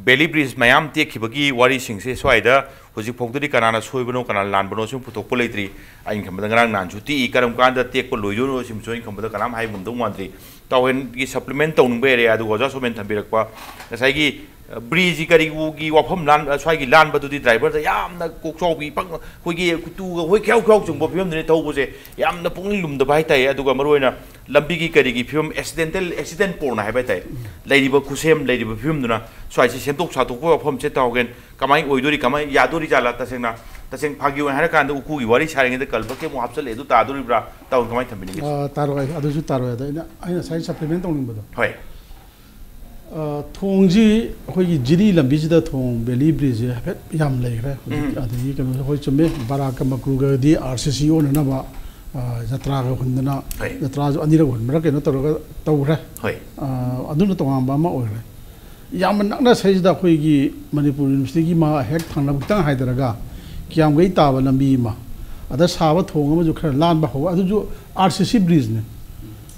Bailey Bridge ꯃꯌꯥꯝ ꯇꯦꯛꯈꯤꯕꯒꯤ ꯋꯥꯔꯤꯁꯤꯡꯁꯦ ꯁ꯭ꯋꯥꯏꯗ ꯍꯧꯖꯤꯛ ꯐꯥꯎꯗꯗꯤ ꯀꯅꯥꯅ ꯁꯣꯏꯕꯅꯣ, ꯀꯅꯥꯅ ꯂꯥꯟꯕꯅꯣ ꯁꯨꯝ ꯄꯨꯊꯣꯛꯄ ꯂꯩꯇ꯭ꯔꯤ꯫ ꯑꯩꯅ ꯈꯟꯕꯗ ꯉꯔꯥꯡ ꯅꯍꯥꯟꯁꯨ ꯇꯦꯛꯏ, ꯀꯔꯝ ꯀꯥꯟꯗ ꯇꯦꯛꯄ ꯂꯣꯏꯗꯣꯏꯅꯣ ꯁꯤꯃꯁꯨ ꯑꯩꯅ ꯈꯟꯕꯗ ꯀꯅꯥꯝ ꯍꯥꯏꯕ ꯉꯝꯗꯧ ꯃꯥꯟꯗ꯭ꯔꯤ꯫ ꯇꯥꯎꯍꯦꯟꯒꯤ supplement ꯇꯧꯅꯤꯡꯕ area ꯑꯗꯨꯒ ꯑꯣꯖꯥ ꯁꯣꯃꯦꯟ ꯊꯝꯕꯤꯔꯛꯄ ꯉꯁꯥꯏꯒꯤ, ꯑ, bridge ꯀꯔꯤꯒꯤ ꯋꯥꯐꯝ ꯂꯥꯟ-, ꯑ, ꯁ꯭ꯋꯥꯏꯒꯤ ꯂꯥꯟꯕꯗꯨꯗꯤ driver ꯗ ꯌꯥꯝꯅ ꯀꯣꯛꯆꯥꯎꯕꯤ ꯄꯪ-, ꯑꯩꯈꯣꯏꯒꯤ ꯇꯨꯒ ꯑꯩꯈꯣꯏ ꯈ꯭ꯌꯥꯎ ꯈ꯭ꯌꯥꯎ ꯆꯨꯡꯕ ꯐꯤꯕꯝꯗꯨꯅꯤ ꯊꯧꯕꯁꯦ꯫ ꯌꯥꯝꯅ ꯄꯨꯛꯅꯤꯡ ꯂꯨꯝꯗꯕ ꯍꯥꯏꯇꯥꯔꯦ꯫ ꯑꯗꯨꯒ ꯃꯔꯨꯑꯣꯏꯅ ꯂꯝꯕꯤꯒꯤ ꯀꯔꯤꯒꯤ ꯐꯤꯕꯝ, accidental, accident prone ꯍꯥꯏꯕ ꯍꯥꯏꯇꯥꯔꯦ, ꯂꯩꯔꯤꯕ ꯈꯨꯠꯁꯦꯝ, ꯂꯩꯔꯤꯕ ꯐꯤꯕꯝꯗꯨꯅ ꯁ꯭ꯋꯥꯏꯁꯤ ꯁꯦꯝꯗꯣꯛ ꯁꯥꯗꯣꯛꯄ ꯋꯥꯐꯝꯁꯦ ꯇꯥꯎꯒꯦꯟ ꯀꯃꯥꯏꯅ ꯑꯣꯏꯗꯣꯔꯤ, ꯀꯃꯥꯏꯅ ꯌꯥꯗꯣꯔꯤ ꯖꯥꯠꯂꯥ? ꯇꯁꯦꯡꯅ, ꯇꯁꯦꯡ ꯐꯥꯒꯤ ꯑꯣꯏꯅ ꯍꯥꯏꯔꯀꯥꯟꯗ ꯎꯀꯨꯒꯤ ꯋꯥꯔꯤ ꯁꯥꯔꯤꯉꯩꯗ culvert ꯀꯤ ꯑꯃꯨꯛ ꯍꯥꯞꯆꯜꯂꯛꯑꯦ, ꯑꯗꯨ ꯇꯥꯗꯣꯔꯤꯕ꯭ꯔꯥ? ꯇꯥꯎꯒꯦꯟ ꯀꯃꯥꯏꯅ ꯊꯝꯕꯤꯅꯤꯡꯒꯦ? ꯑ, ꯇꯥꯔꯣꯏ, ꯑꯗꯨꯁꯨ ꯇꯥꯔꯣꯏ꯫ ꯑꯗ ꯑꯩꯅ, ꯑꯩꯅ ꯉꯁꯥꯏ supplement ꯇꯧꯅꯤꯡꯕꯗꯣ꯫ ꯍꯣꯏ꯫ ꯑ, ꯊꯣꯡꯁꯤ ꯑꯩꯈꯣꯏꯒꯤ ꯖꯤꯔꯤ ꯂꯝꯕꯤꯁꯤꯗ ꯊꯣꯡ Bailey Bridge ꯁꯦ ꯍꯥꯏꯐꯦꯠ ꯌꯥꯝ ꯂꯩꯈ꯭ꯔꯦ ꯍꯧꯖꯤꯛ꯫ ꯎꯝ꯫ ꯑꯗꯒꯤ ꯀꯩꯅꯣꯁꯦ, ꯍꯣꯏ, ꯆꯨꯝꯃꯦ, ꯕꯔꯥ ꯀꯃꯀ꯭ꯔꯨꯒꯗꯤ RCC ꯑꯣꯟꯅꯅꯕ, ꯑ, ꯖꯇ꯭ꯔꯥꯒ ꯍꯨꯟꯗꯅ, ꯍꯣꯏ꯫ ꯖꯇ꯭ꯔꯥꯁꯨ ꯑꯅꯤꯔꯛ ꯍꯨꯟꯕ꯭ꯔꯥ ꯀꯩꯅꯣ ꯇꯧꯔꯒ ꯇꯧꯈ꯭ꯔꯦ꯫ ꯍꯣꯏ꯫ ꯑ, ꯑꯗꯨꯅ ꯇꯣꯉꯥꯟꯕ ꯑꯃ ꯑꯣꯏꯈ꯭ꯔꯦ꯫ ꯌꯥꯝꯅ ꯅꯛꯅ ꯁꯩꯁꯤꯗ ꯑꯩꯈꯣꯏꯒꯤ ꯃꯅꯤꯄꯨꯔ University ꯒꯤ ꯃꯥ ꯍꯦꯛ ꯊꯪꯅꯕ ꯈꯤꯇꯪ ꯍꯥꯏꯊꯔꯒ ꯀꯤꯌꯥꯝꯒꯩ ꯇꯥꯕ ꯂꯝꯕꯤ ꯑꯃ, ꯑꯗ ꯁꯥꯕ ꯊꯣꯡ ꯑꯃꯁꯨ ꯈꯔ ꯂꯥꯟꯕ ꯍꯧꯔꯦ, ꯑꯗꯨꯁꯨ RCC bridge ꯅꯦ꯫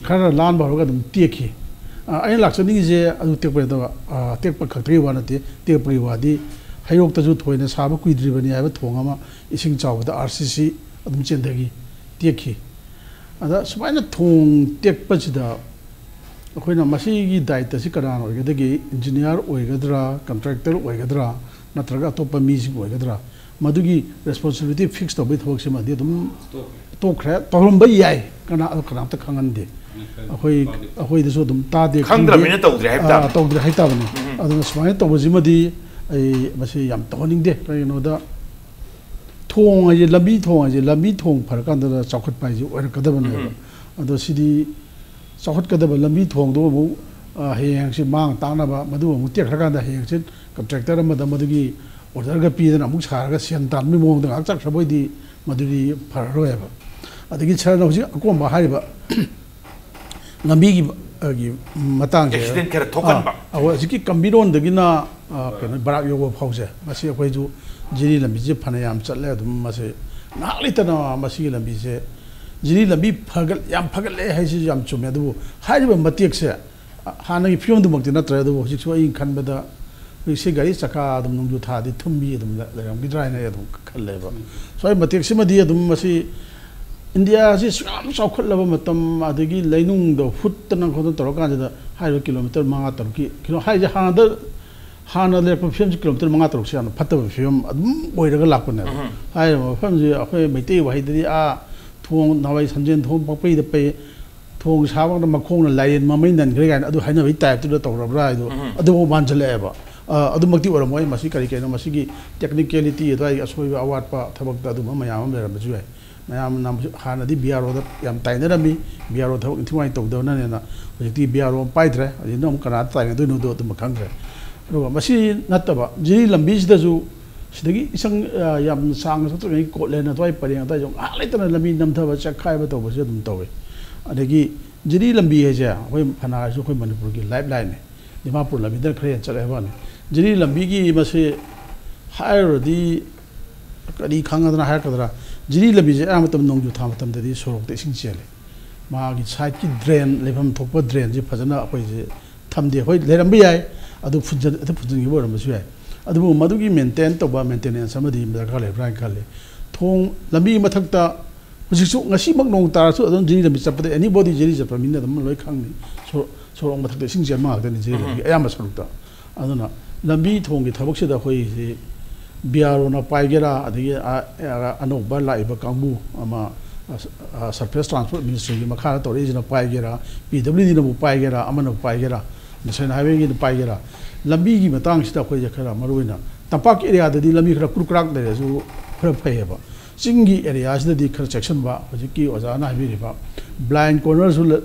ꯈꯔ ꯂꯥꯟꯕ ꯍꯧꯔꯒ ꯑꯗꯨꯝ ꯇꯦꯛꯈꯤ꯫ ꯑ, ꯑꯩꯅ ꯂꯥꯛꯆꯅꯤꯡꯉꯤꯁꯦ ꯑꯗꯨ ꯇꯦꯛꯄ ꯅꯠꯇꯕ, ꯑ, ꯇꯦꯛꯄ ꯈꯛꯇꯒꯤ ꯋꯥ ꯅꯠꯇꯦ, ꯇꯦꯛꯄꯒꯤ ꯋꯥꯗꯤ ꯍꯩꯔꯣꯛꯇꯁꯨ ꯊꯣꯏꯅ ꯁꯥꯕ ꯀꯨꯏꯗ꯭ꯔꯤꯕꯅꯤ ꯍꯥꯏꯕ ꯊꯣꯡ ꯑꯃ ꯏꯁꯤꯡ ꯆꯥꯎꯕꯗ RCC ꯑꯗꯨꯝ ꯆꯦꯟꯊꯈꯤ, ꯇꯦꯛꯈꯤ꯫ ꯑꯗ ꯁꯨꯃꯥꯏꯅ ꯊꯣꯡ ꯇꯦꯛꯄꯁꯤꯗ ꯑꯩꯈꯣꯏꯅ ꯃꯁꯤꯒꯤ ꯗꯥꯏꯇꯁꯤ ꯀꯅꯥꯅ ꯑꯣꯏꯒꯗꯒꯦ? Engineer ꯑꯣꯏꯒꯗ꯭ꯔꯥ, contractor ꯑꯣꯏꯒꯗ꯭ꯔꯥ, ꯅꯠꯇ꯭ꯔꯒ ꯑꯇꯣꯞꯄ ꯃꯤꯁꯤꯡ ꯑꯣꯏꯒꯗ꯭ꯔꯥ? ꯃꯗꯨꯒꯤ responsibility fix ꯇꯧꯕꯒꯤ ꯊꯕꯛꯁꯤꯃꯗꯤ ꯑꯗꯨꯝ ꯇꯣꯛꯈ꯭ꯔꯦ꯫ ꯇꯧꯔꯝꯕ ꯌꯥꯏ, ꯀꯅꯥ, ꯑꯗꯣ ꯀꯅꯥꯝꯇ ꯈꯪꯍꯟꯗꯦ꯫ ꯑꯩꯈꯣꯏ, ꯑꯩꯈꯣꯏꯗꯁꯨ ꯑꯗꯨꯝ ꯇꯥꯗꯦ, ꯈꯪꯗꯦ꯫ ꯈꯪꯗ꯭ꯔꯕꯅꯤꯅ ꯇꯧꯗ꯭ꯔꯦ ꯍꯥꯏꯕ ꯑꯥ, ꯇꯥꯕꯅꯤ꯫ ꯇꯧꯗ꯭ꯔꯦ ꯍꯥꯏꯇꯥꯕꯅꯤ꯫ ꯎꯝ꯫ ꯑꯗꯨꯅ ꯁꯨꯃꯥꯏꯅ ꯇꯧꯕꯁꯤꯃꯗꯤ ꯑꯩ ꯃꯁꯤ ꯌꯥꯝ ꯇꯧꯍꯟꯅꯤꯡꯗꯦ꯫ ꯀꯔꯤꯒꯤꯅꯣꯗ ꯊꯣꯡ ꯍꯥꯏꯁꯦ, ꯂꯝꯕꯤ ꯊꯣꯡ ꯍꯥꯏꯁꯦ, ꯂꯝꯕꯤ ꯊꯣꯡ ꯐꯔꯀꯥꯟꯗ ꯆꯥꯎꯈꯠꯄ ꯍꯥꯏꯁꯦ ꯑꯣꯏꯔꯛꯀꯗꯕꯅꯦꯕ꯫ ꯎꯝ꯫ ꯑꯗꯣ ꯁꯤꯗꯤ ꯆꯥꯎꯈꯠꯀꯗꯕ ꯂꯝꯕꯤ ꯊꯣꯡꯗꯣ ꯑꯃꯨꯛ, ꯑ, ꯍꯌꯦꯡ ꯍꯪꯆꯤꯠ ꯃꯥꯡ ꯇꯥꯛꯅꯕ, ꯃꯗꯨ ꯑꯃꯨꯛ ꯇꯦꯛꯈ꯭ꯔꯀꯥꯟꯗ ꯍꯌꯦꯡ ꯍꯪꯆꯤꯠ contractor ꯑꯃꯗ ꯃꯗꯨꯒꯤ order ꯒ ꯄꯤꯗꯅ ꯑꯃꯨꯛ ꯁꯥꯔꯒ ꯁꯦꯟ ꯇꯥꯟꯕꯒꯤ ꯃꯑꯣꯡꯗ ꯉꯥꯏꯍꯥꯛ ꯆꯠꯈ꯭ꯔꯕ ꯑꯣꯏꯗꯤ ꯃꯗꯨꯗꯤ ꯐꯔꯔꯣꯏꯕ꯫ ꯑꯗꯒꯤ ꯁꯥꯔꯅ ꯍꯧꯖꯤꯛ ꯑꯀꯣꯟꯕ ꯍꯥꯏꯔꯤꯕ ꯂꯝꯕꯤꯒꯤ, ꯑ, ꯒꯤ ꯃꯇꯥꯡꯁꯦ, Accident ꯈꯔ ꯊꯣꯛꯍꯟꯕ꯫ ꯑ, ꯑꯩꯈꯣꯏ ꯍꯧꯖꯤꯛꯀꯤ ꯀꯝꯕꯤꯔꯣꯟꯗꯒꯤꯅ, ꯑ, ꯀꯩꯅꯣ, ꯕꯔꯥꯛ ꯌꯧꯕ ꯐꯥꯎꯁꯦ, ꯃꯁꯤ ꯑꯩꯈꯣꯏꯁꯨ ꯖꯤꯔꯤ ꯂꯝꯕꯤꯁꯦ ꯐꯅ ꯌꯥꯝ ꯆꯠꯂꯦ꯫ ꯑꯗꯨꯝ ꯃꯁꯤ ꯉꯥꯏꯍꯥꯛ ꯂꯩꯇꯅ ꯃꯁꯤꯒꯤ ꯂꯝꯕꯤꯁꯦ, ꯖꯤꯔꯤ ꯂꯝꯕꯤ ꯐꯒꯠ-, ꯌꯥꯝ ꯐꯒꯠꯂꯦ ꯍꯥꯏꯁꯤꯁꯨ ꯌꯥꯝ ꯆꯨꯝꯃꯦ꯫ ꯑꯗꯨꯕꯨ ꯍꯥꯏꯔꯤꯕ ꯃꯇꯦꯛꯁꯦ, ꯑ, ꯍꯥꯟꯅꯒꯤ ꯐꯤꯕꯝꯗꯨꯃꯛꯇꯤ ꯅꯠꯇ꯭ꯔꯦ, ꯑꯗꯨꯕꯨ ꯍꯧꯖꯤꯛꯁꯨ ꯑꯩꯅ ꯈꯟꯕꯗ ꯍꯧꯖꯤꯛꯁꯦ ꯒꯥꯔꯤ ꯆꯀꯥ ꯑꯗꯨꯝ ꯅꯣꯡꯖꯨ ꯊꯥꯗꯤ ꯊꯨꯝꯕꯤ ꯑꯗꯨꯝ ꯂꯩꯔꯝꯈꯤꯗ꯭ꯔꯥ ꯍꯥꯏꯅ ꯑꯩ ꯑꯗꯨꯝ ꯈꯜꯂꯦꯕ꯫ ꯁ꯭ꯋꯥꯏ ꯃꯇꯦꯛꯁꯤꯃꯗꯤ ꯑꯗꯨꯝ ꯃꯁꯤ ꯏꯟꯗꯤꯌꯥꯁꯤ ꯁꯨꯛ ꯌꯥꯝ ꯆꯥꯎꯈꯠꯂꯕ ꯃꯇꯝ, ꯑꯗꯒꯤ ꯂꯩꯅꯨꯡꯗ ꯍꯨꯠꯇꯅ ꯈꯣꯠꯇꯅ ꯇꯧꯔꯀꯥꯟꯁꯤꯗ ꯍꯥꯏꯔꯤꯕ ꯀꯤꯂꯣꯃꯤꯇꯔ ꯃꯉꯥ ꯇꯔꯨꯛꯀꯤ ꯀꯤꯂꯣ ꯍꯥꯏꯁꯦ, ꯍꯥꯟꯅꯗ, ꯍꯥꯟꯅ ꯂꯩꯔꯛꯄ ꯐꯤꯕꯝꯁꯤ ꯀꯤꯂꯣꯃꯤꯇꯔ ꯃꯉꯥ ꯇꯔꯨꯛꯁꯤ ꯌꯥꯝꯅ ꯐꯠꯇꯕ ꯐꯤꯕꯝ ꯑꯗꯨꯝ ꯑꯣꯏꯔꯒ ꯂꯥꯛꯄꯅꯦꯕ꯫ ꯍꯥꯏꯔꯤꯕ ꯃꯐꯝꯁꯤ ꯑꯩꯈꯣꯏ ꯃꯩꯇꯩ ꯋꯥꯍꯩꯗꯗꯤ, "ꯑꯥ ꯊꯣꯡ ꯅꯍꯥꯟꯋꯥꯏ ꯁꯟꯖꯦꯟ ꯊꯣꯡ ꯄꯛꯄꯩꯗ ꯄꯩ, ꯊꯣꯡ ꯁꯥꯕꯗ ꯃꯈꯣꯡꯅ ꯂꯥꯏꯔꯦꯟ ꯃꯃꯩ ꯅꯟꯈ꯭ꯔꯦ" ꯀꯥꯏꯅ ꯑꯗꯨ ꯍꯥꯏꯅꯕꯒꯤ ꯇꯥꯏꯞꯇꯨꯗ ꯇꯧꯔꯕ꯭ꯔꯥ ꯍꯥꯏꯗꯣ ꯑꯗꯨꯐꯥꯎ ꯃꯥꯟꯁꯤꯜꯂꯛꯑꯦꯕ꯫ ꯑ, ꯑꯗꯨꯃꯛꯇꯤ ꯑꯣꯏꯔꯝꯃꯣꯏ꯫ ꯃꯁꯤ ꯀꯔꯤ ꯀꯩꯅꯣ, ꯃꯁꯤꯒꯤ ꯇꯦꯛꯅꯤꯀꯦꯂꯤꯇꯤ, ꯑꯗꯨꯋꯥꯏꯒꯤ ꯑꯁꯣꯏꯕ ꯑꯋꯥꯠꯄ ꯊꯕꯛꯇ ꯑꯗꯨꯝꯕ ꯃꯌꯥꯝ ꯑꯃ ꯂꯩꯔꯝꯕꯁꯨ ꯌꯥꯏ꯫ ꯃꯌꯥꯝꯅ ꯍꯥꯟꯅꯗꯤ ꯕꯤ ꯑꯥꯔ ꯑꯣꯗ ꯌꯥꯝ ꯇꯥꯏꯅꯔꯝꯃꯤ, ꯕꯤ ꯑꯥꯔ ꯑꯣ ꯊꯕꯛ ꯏꯟꯊꯤ ꯅꯨꯡꯉꯥꯏ ꯇꯧꯗꯕꯅꯅꯦꯅ꯫ ꯍꯧꯖꯤꯛꯇꯤ ꯕꯤ ꯑꯥꯔ ꯑꯣ ꯑꯃ ꯄꯥꯏꯗ꯭ꯔꯦ꯫ ꯍꯧꯖꯤꯛꯅ ꯑꯃꯨꯛ ꯀꯅꯥꯗ ꯇꯥꯏꯅꯗꯣꯏꯅꯣꯗꯣ ꯑꯗꯨꯃ ꯈꯪꯗ꯭ꯔꯦ꯫ ꯑꯗꯨꯒ ꯃꯁꯤ ꯅꯠꯇꯕ ꯖꯤꯔꯤ ꯂꯝꯕꯤꯁꯤꯗꯁꯨ ꯁꯤꯗꯒꯤ ꯏꯁꯪ, ꯑ, ꯌꯥꯝ ꯁꯥꯡꯅ ꯆꯠꯇ꯭ꯔꯤꯉꯩ ꯀꯣꯠꯂꯦꯟ ꯑꯗꯨꯋꯥꯏ ꯄꯔꯦꯡ ꯑꯗꯨꯋꯥꯏꯁꯨ ꯉꯥꯏꯍꯥꯛ ꯂꯩꯇꯅ ꯂꯝꯕꯤ ꯅꯝꯊꯕ, ꯆꯦꯛꯈꯥꯏꯕ ꯇꯧꯕꯁꯦ ꯑꯗꯨꯝ ꯇꯧꯋꯤ꯫ ꯑꯗꯒꯤ ꯖꯤꯔꯤ ꯂꯝꯕꯤ ꯍꯥꯏꯁꯦ ꯑꯩꯈꯣꯏ ꯐꯅ ꯍꯥꯏꯔꯁꯨ ꯑꯩꯈꯣꯏ ꯃꯅꯤꯄꯨꯔꯒꯤ ꯂꯥꯏꯐ ꯂꯥꯏꯟꯅꯤ꯫ ꯗꯤꯃꯥꯄꯨꯔ ꯂꯝꯕꯤꯗꯅ ꯈꯔ ꯍꯦꯟꯅ ꯆꯠꯂꯦ ꯍꯥꯏꯕ ꯋꯥꯅꯤ꯫ ꯖꯤꯔꯤ ꯂꯝꯕꯤꯒꯤ ꯃꯁꯤ ꯍꯥꯏꯔꯨꯔꯗꯤ ꯀꯔꯤ ꯈꯪꯒꯗꯅ ꯍꯥꯏꯔꯛꯀꯗ꯭ꯔꯥ? ꯖꯤꯔꯤ ꯂꯝꯕꯤꯁꯦ ꯑꯌꯥꯝꯕ ꯃꯇꯝ ꯅꯣꯡꯖꯨ ꯊꯥ ꯃꯇꯝꯗꯗꯤ ꯁꯣꯔꯣꯛꯇ ꯏꯁꯤꯡ ꯆꯦꯜꯂꯦ꯫ ꯃꯥꯒꯤ ꯁꯥꯏꯠꯀꯤ ꯗ꯭ꯔꯦꯟ, ꯂꯩꯐꯝ ꯊꯣꯛꯄ ꯗ꯭ꯔꯦꯟꯁꯤ ꯐꯖꯅ ꯑꯩꯈꯣꯏꯁꯦ ꯊꯝꯗꯦ꯫ ꯍꯣꯏ, ꯂꯩꯔꯝꯕ ꯌꯥꯏ, ꯑꯗꯨ ꯐꯨꯟꯖꯟ-, ꯑꯗꯨ ꯐꯨꯟꯖꯤꯟꯈꯤꯕ ꯑꯣꯏꯔꯝꯕꯁꯨ ꯌꯥꯏ꯫ ꯑꯗꯨꯕꯨ ꯃꯗꯨꯒꯤ ꯃꯦꯟꯇꯦꯟ ꯇꯧꯕ, ꯃꯦꯟꯇꯦꯅꯦꯟꯁ ꯑꯃꯗꯤ ꯗꯔꯀꯥꯔ ꯂꯩꯕ꯭ꯔꯥ ꯍꯥꯏꯅ ꯈꯜꯂꯤ꯫ ꯊꯣꯡ ꯂꯝꯕꯤ ꯃꯊꯛꯇ ꯍꯧꯖꯤꯛꯁꯨ ꯉꯁꯤꯃꯛ ꯅꯣꯡ ꯇꯥꯔꯁꯨ ꯑꯗꯨꯝ ꯖꯤꯔꯤ ꯂꯝꯕꯤ ꯆꯠꯄꯗ, ꯑꯦꯅꯤꯕꯣꯗꯤ ꯖꯤꯔꯤ ꯆꯠꯄ ꯃꯤꯅ ꯑꯗꯨꯝ ꯂꯣꯏ ꯈꯪꯅꯤ꯫ ꯁꯣ-, ꯁꯣꯔꯣꯛ ꯃꯊꯛꯇ ꯏꯁꯤꯡ ꯆꯦꯟꯕ ꯉꯥꯛꯇꯅꯤ ꯖꯤꯔꯤ ꯂꯝꯕꯤ ꯑꯌꯥꯝꯕ ꯁꯔꯨꯛꯇ꯫ ꯑꯗꯨꯅ ꯂꯝꯕꯤ ꯊꯣꯡꯒꯤ ꯊꯕꯛꯁꯤꯗ ꯑꯩꯈꯣꯏꯁꯤ ꯕꯤ ꯑꯥꯔ ꯑꯣꯅ ꯄꯥꯏꯒꯦꯔꯥ, ꯑꯗꯒꯤ ꯑ-, ꯑ-, ꯑꯅꯧꯕ ꯂꯥꯛꯏꯕ ꯀꯥꯡꯕꯨ ꯑꯃ, ꯑ, ꯑ, ꯁꯔꯐꯦꯁ ꯇ꯭ꯔꯥꯟꯁꯄꯣꯔꯠ ꯃꯤꯅꯤꯁꯇ꯭ꯔꯤꯒꯤ ꯃꯈꯥꯗ ꯇꯧꯔꯛꯏꯁꯤꯅ ꯄꯥꯏꯒꯦꯔꯥ, ꯄꯤ ꯗꯕ꯭ꯂꯤꯎ ꯗꯤꯅꯕꯨ ꯄꯥꯏꯒꯦꯔꯥ, ꯑꯃꯅꯕꯨ ꯄꯥꯏꯒꯦꯔꯥ, ꯅꯦꯁꯅꯦꯜ ꯍꯥꯏꯋꯦꯒꯤꯅ ꯄꯥꯏꯒꯦꯔꯥ, ꯂꯝꯕꯤꯒꯤ ꯃꯇꯥꯡꯁꯤꯗ ꯑꯩꯈꯣꯏꯁꯦ ꯈꯔ ꯃꯔꯨ ꯑꯣꯏꯅ ꯇꯝꯄꯥꯛꯀꯤ ꯑꯦꯔꯤꯌꯥꯗꯗꯤ ꯂꯝꯕꯤ ꯈꯔ ꯀ꯭ꯔꯨꯛ ꯀ꯭ꯔꯥꯛ ꯂꯩꯔꯁꯨ ꯈꯔ ꯐꯩꯌꯦꯕ꯫ ꯆꯤꯡꯒꯤ ꯑꯦꯔꯤꯌꯥꯁꯤꯗꯗꯤ ꯈꯔ ꯆꯦꯛꯁꯤꯟꯕ, ꯍꯧꯖꯤꯛꯀꯤ ꯑꯣꯖꯥꯅ ꯍꯥꯏꯕꯤꯔꯤꯕ ꯕ꯭ꯂꯥꯏꯟ ꯀꯣꯔꯅꯔꯁꯨ ꯂ-,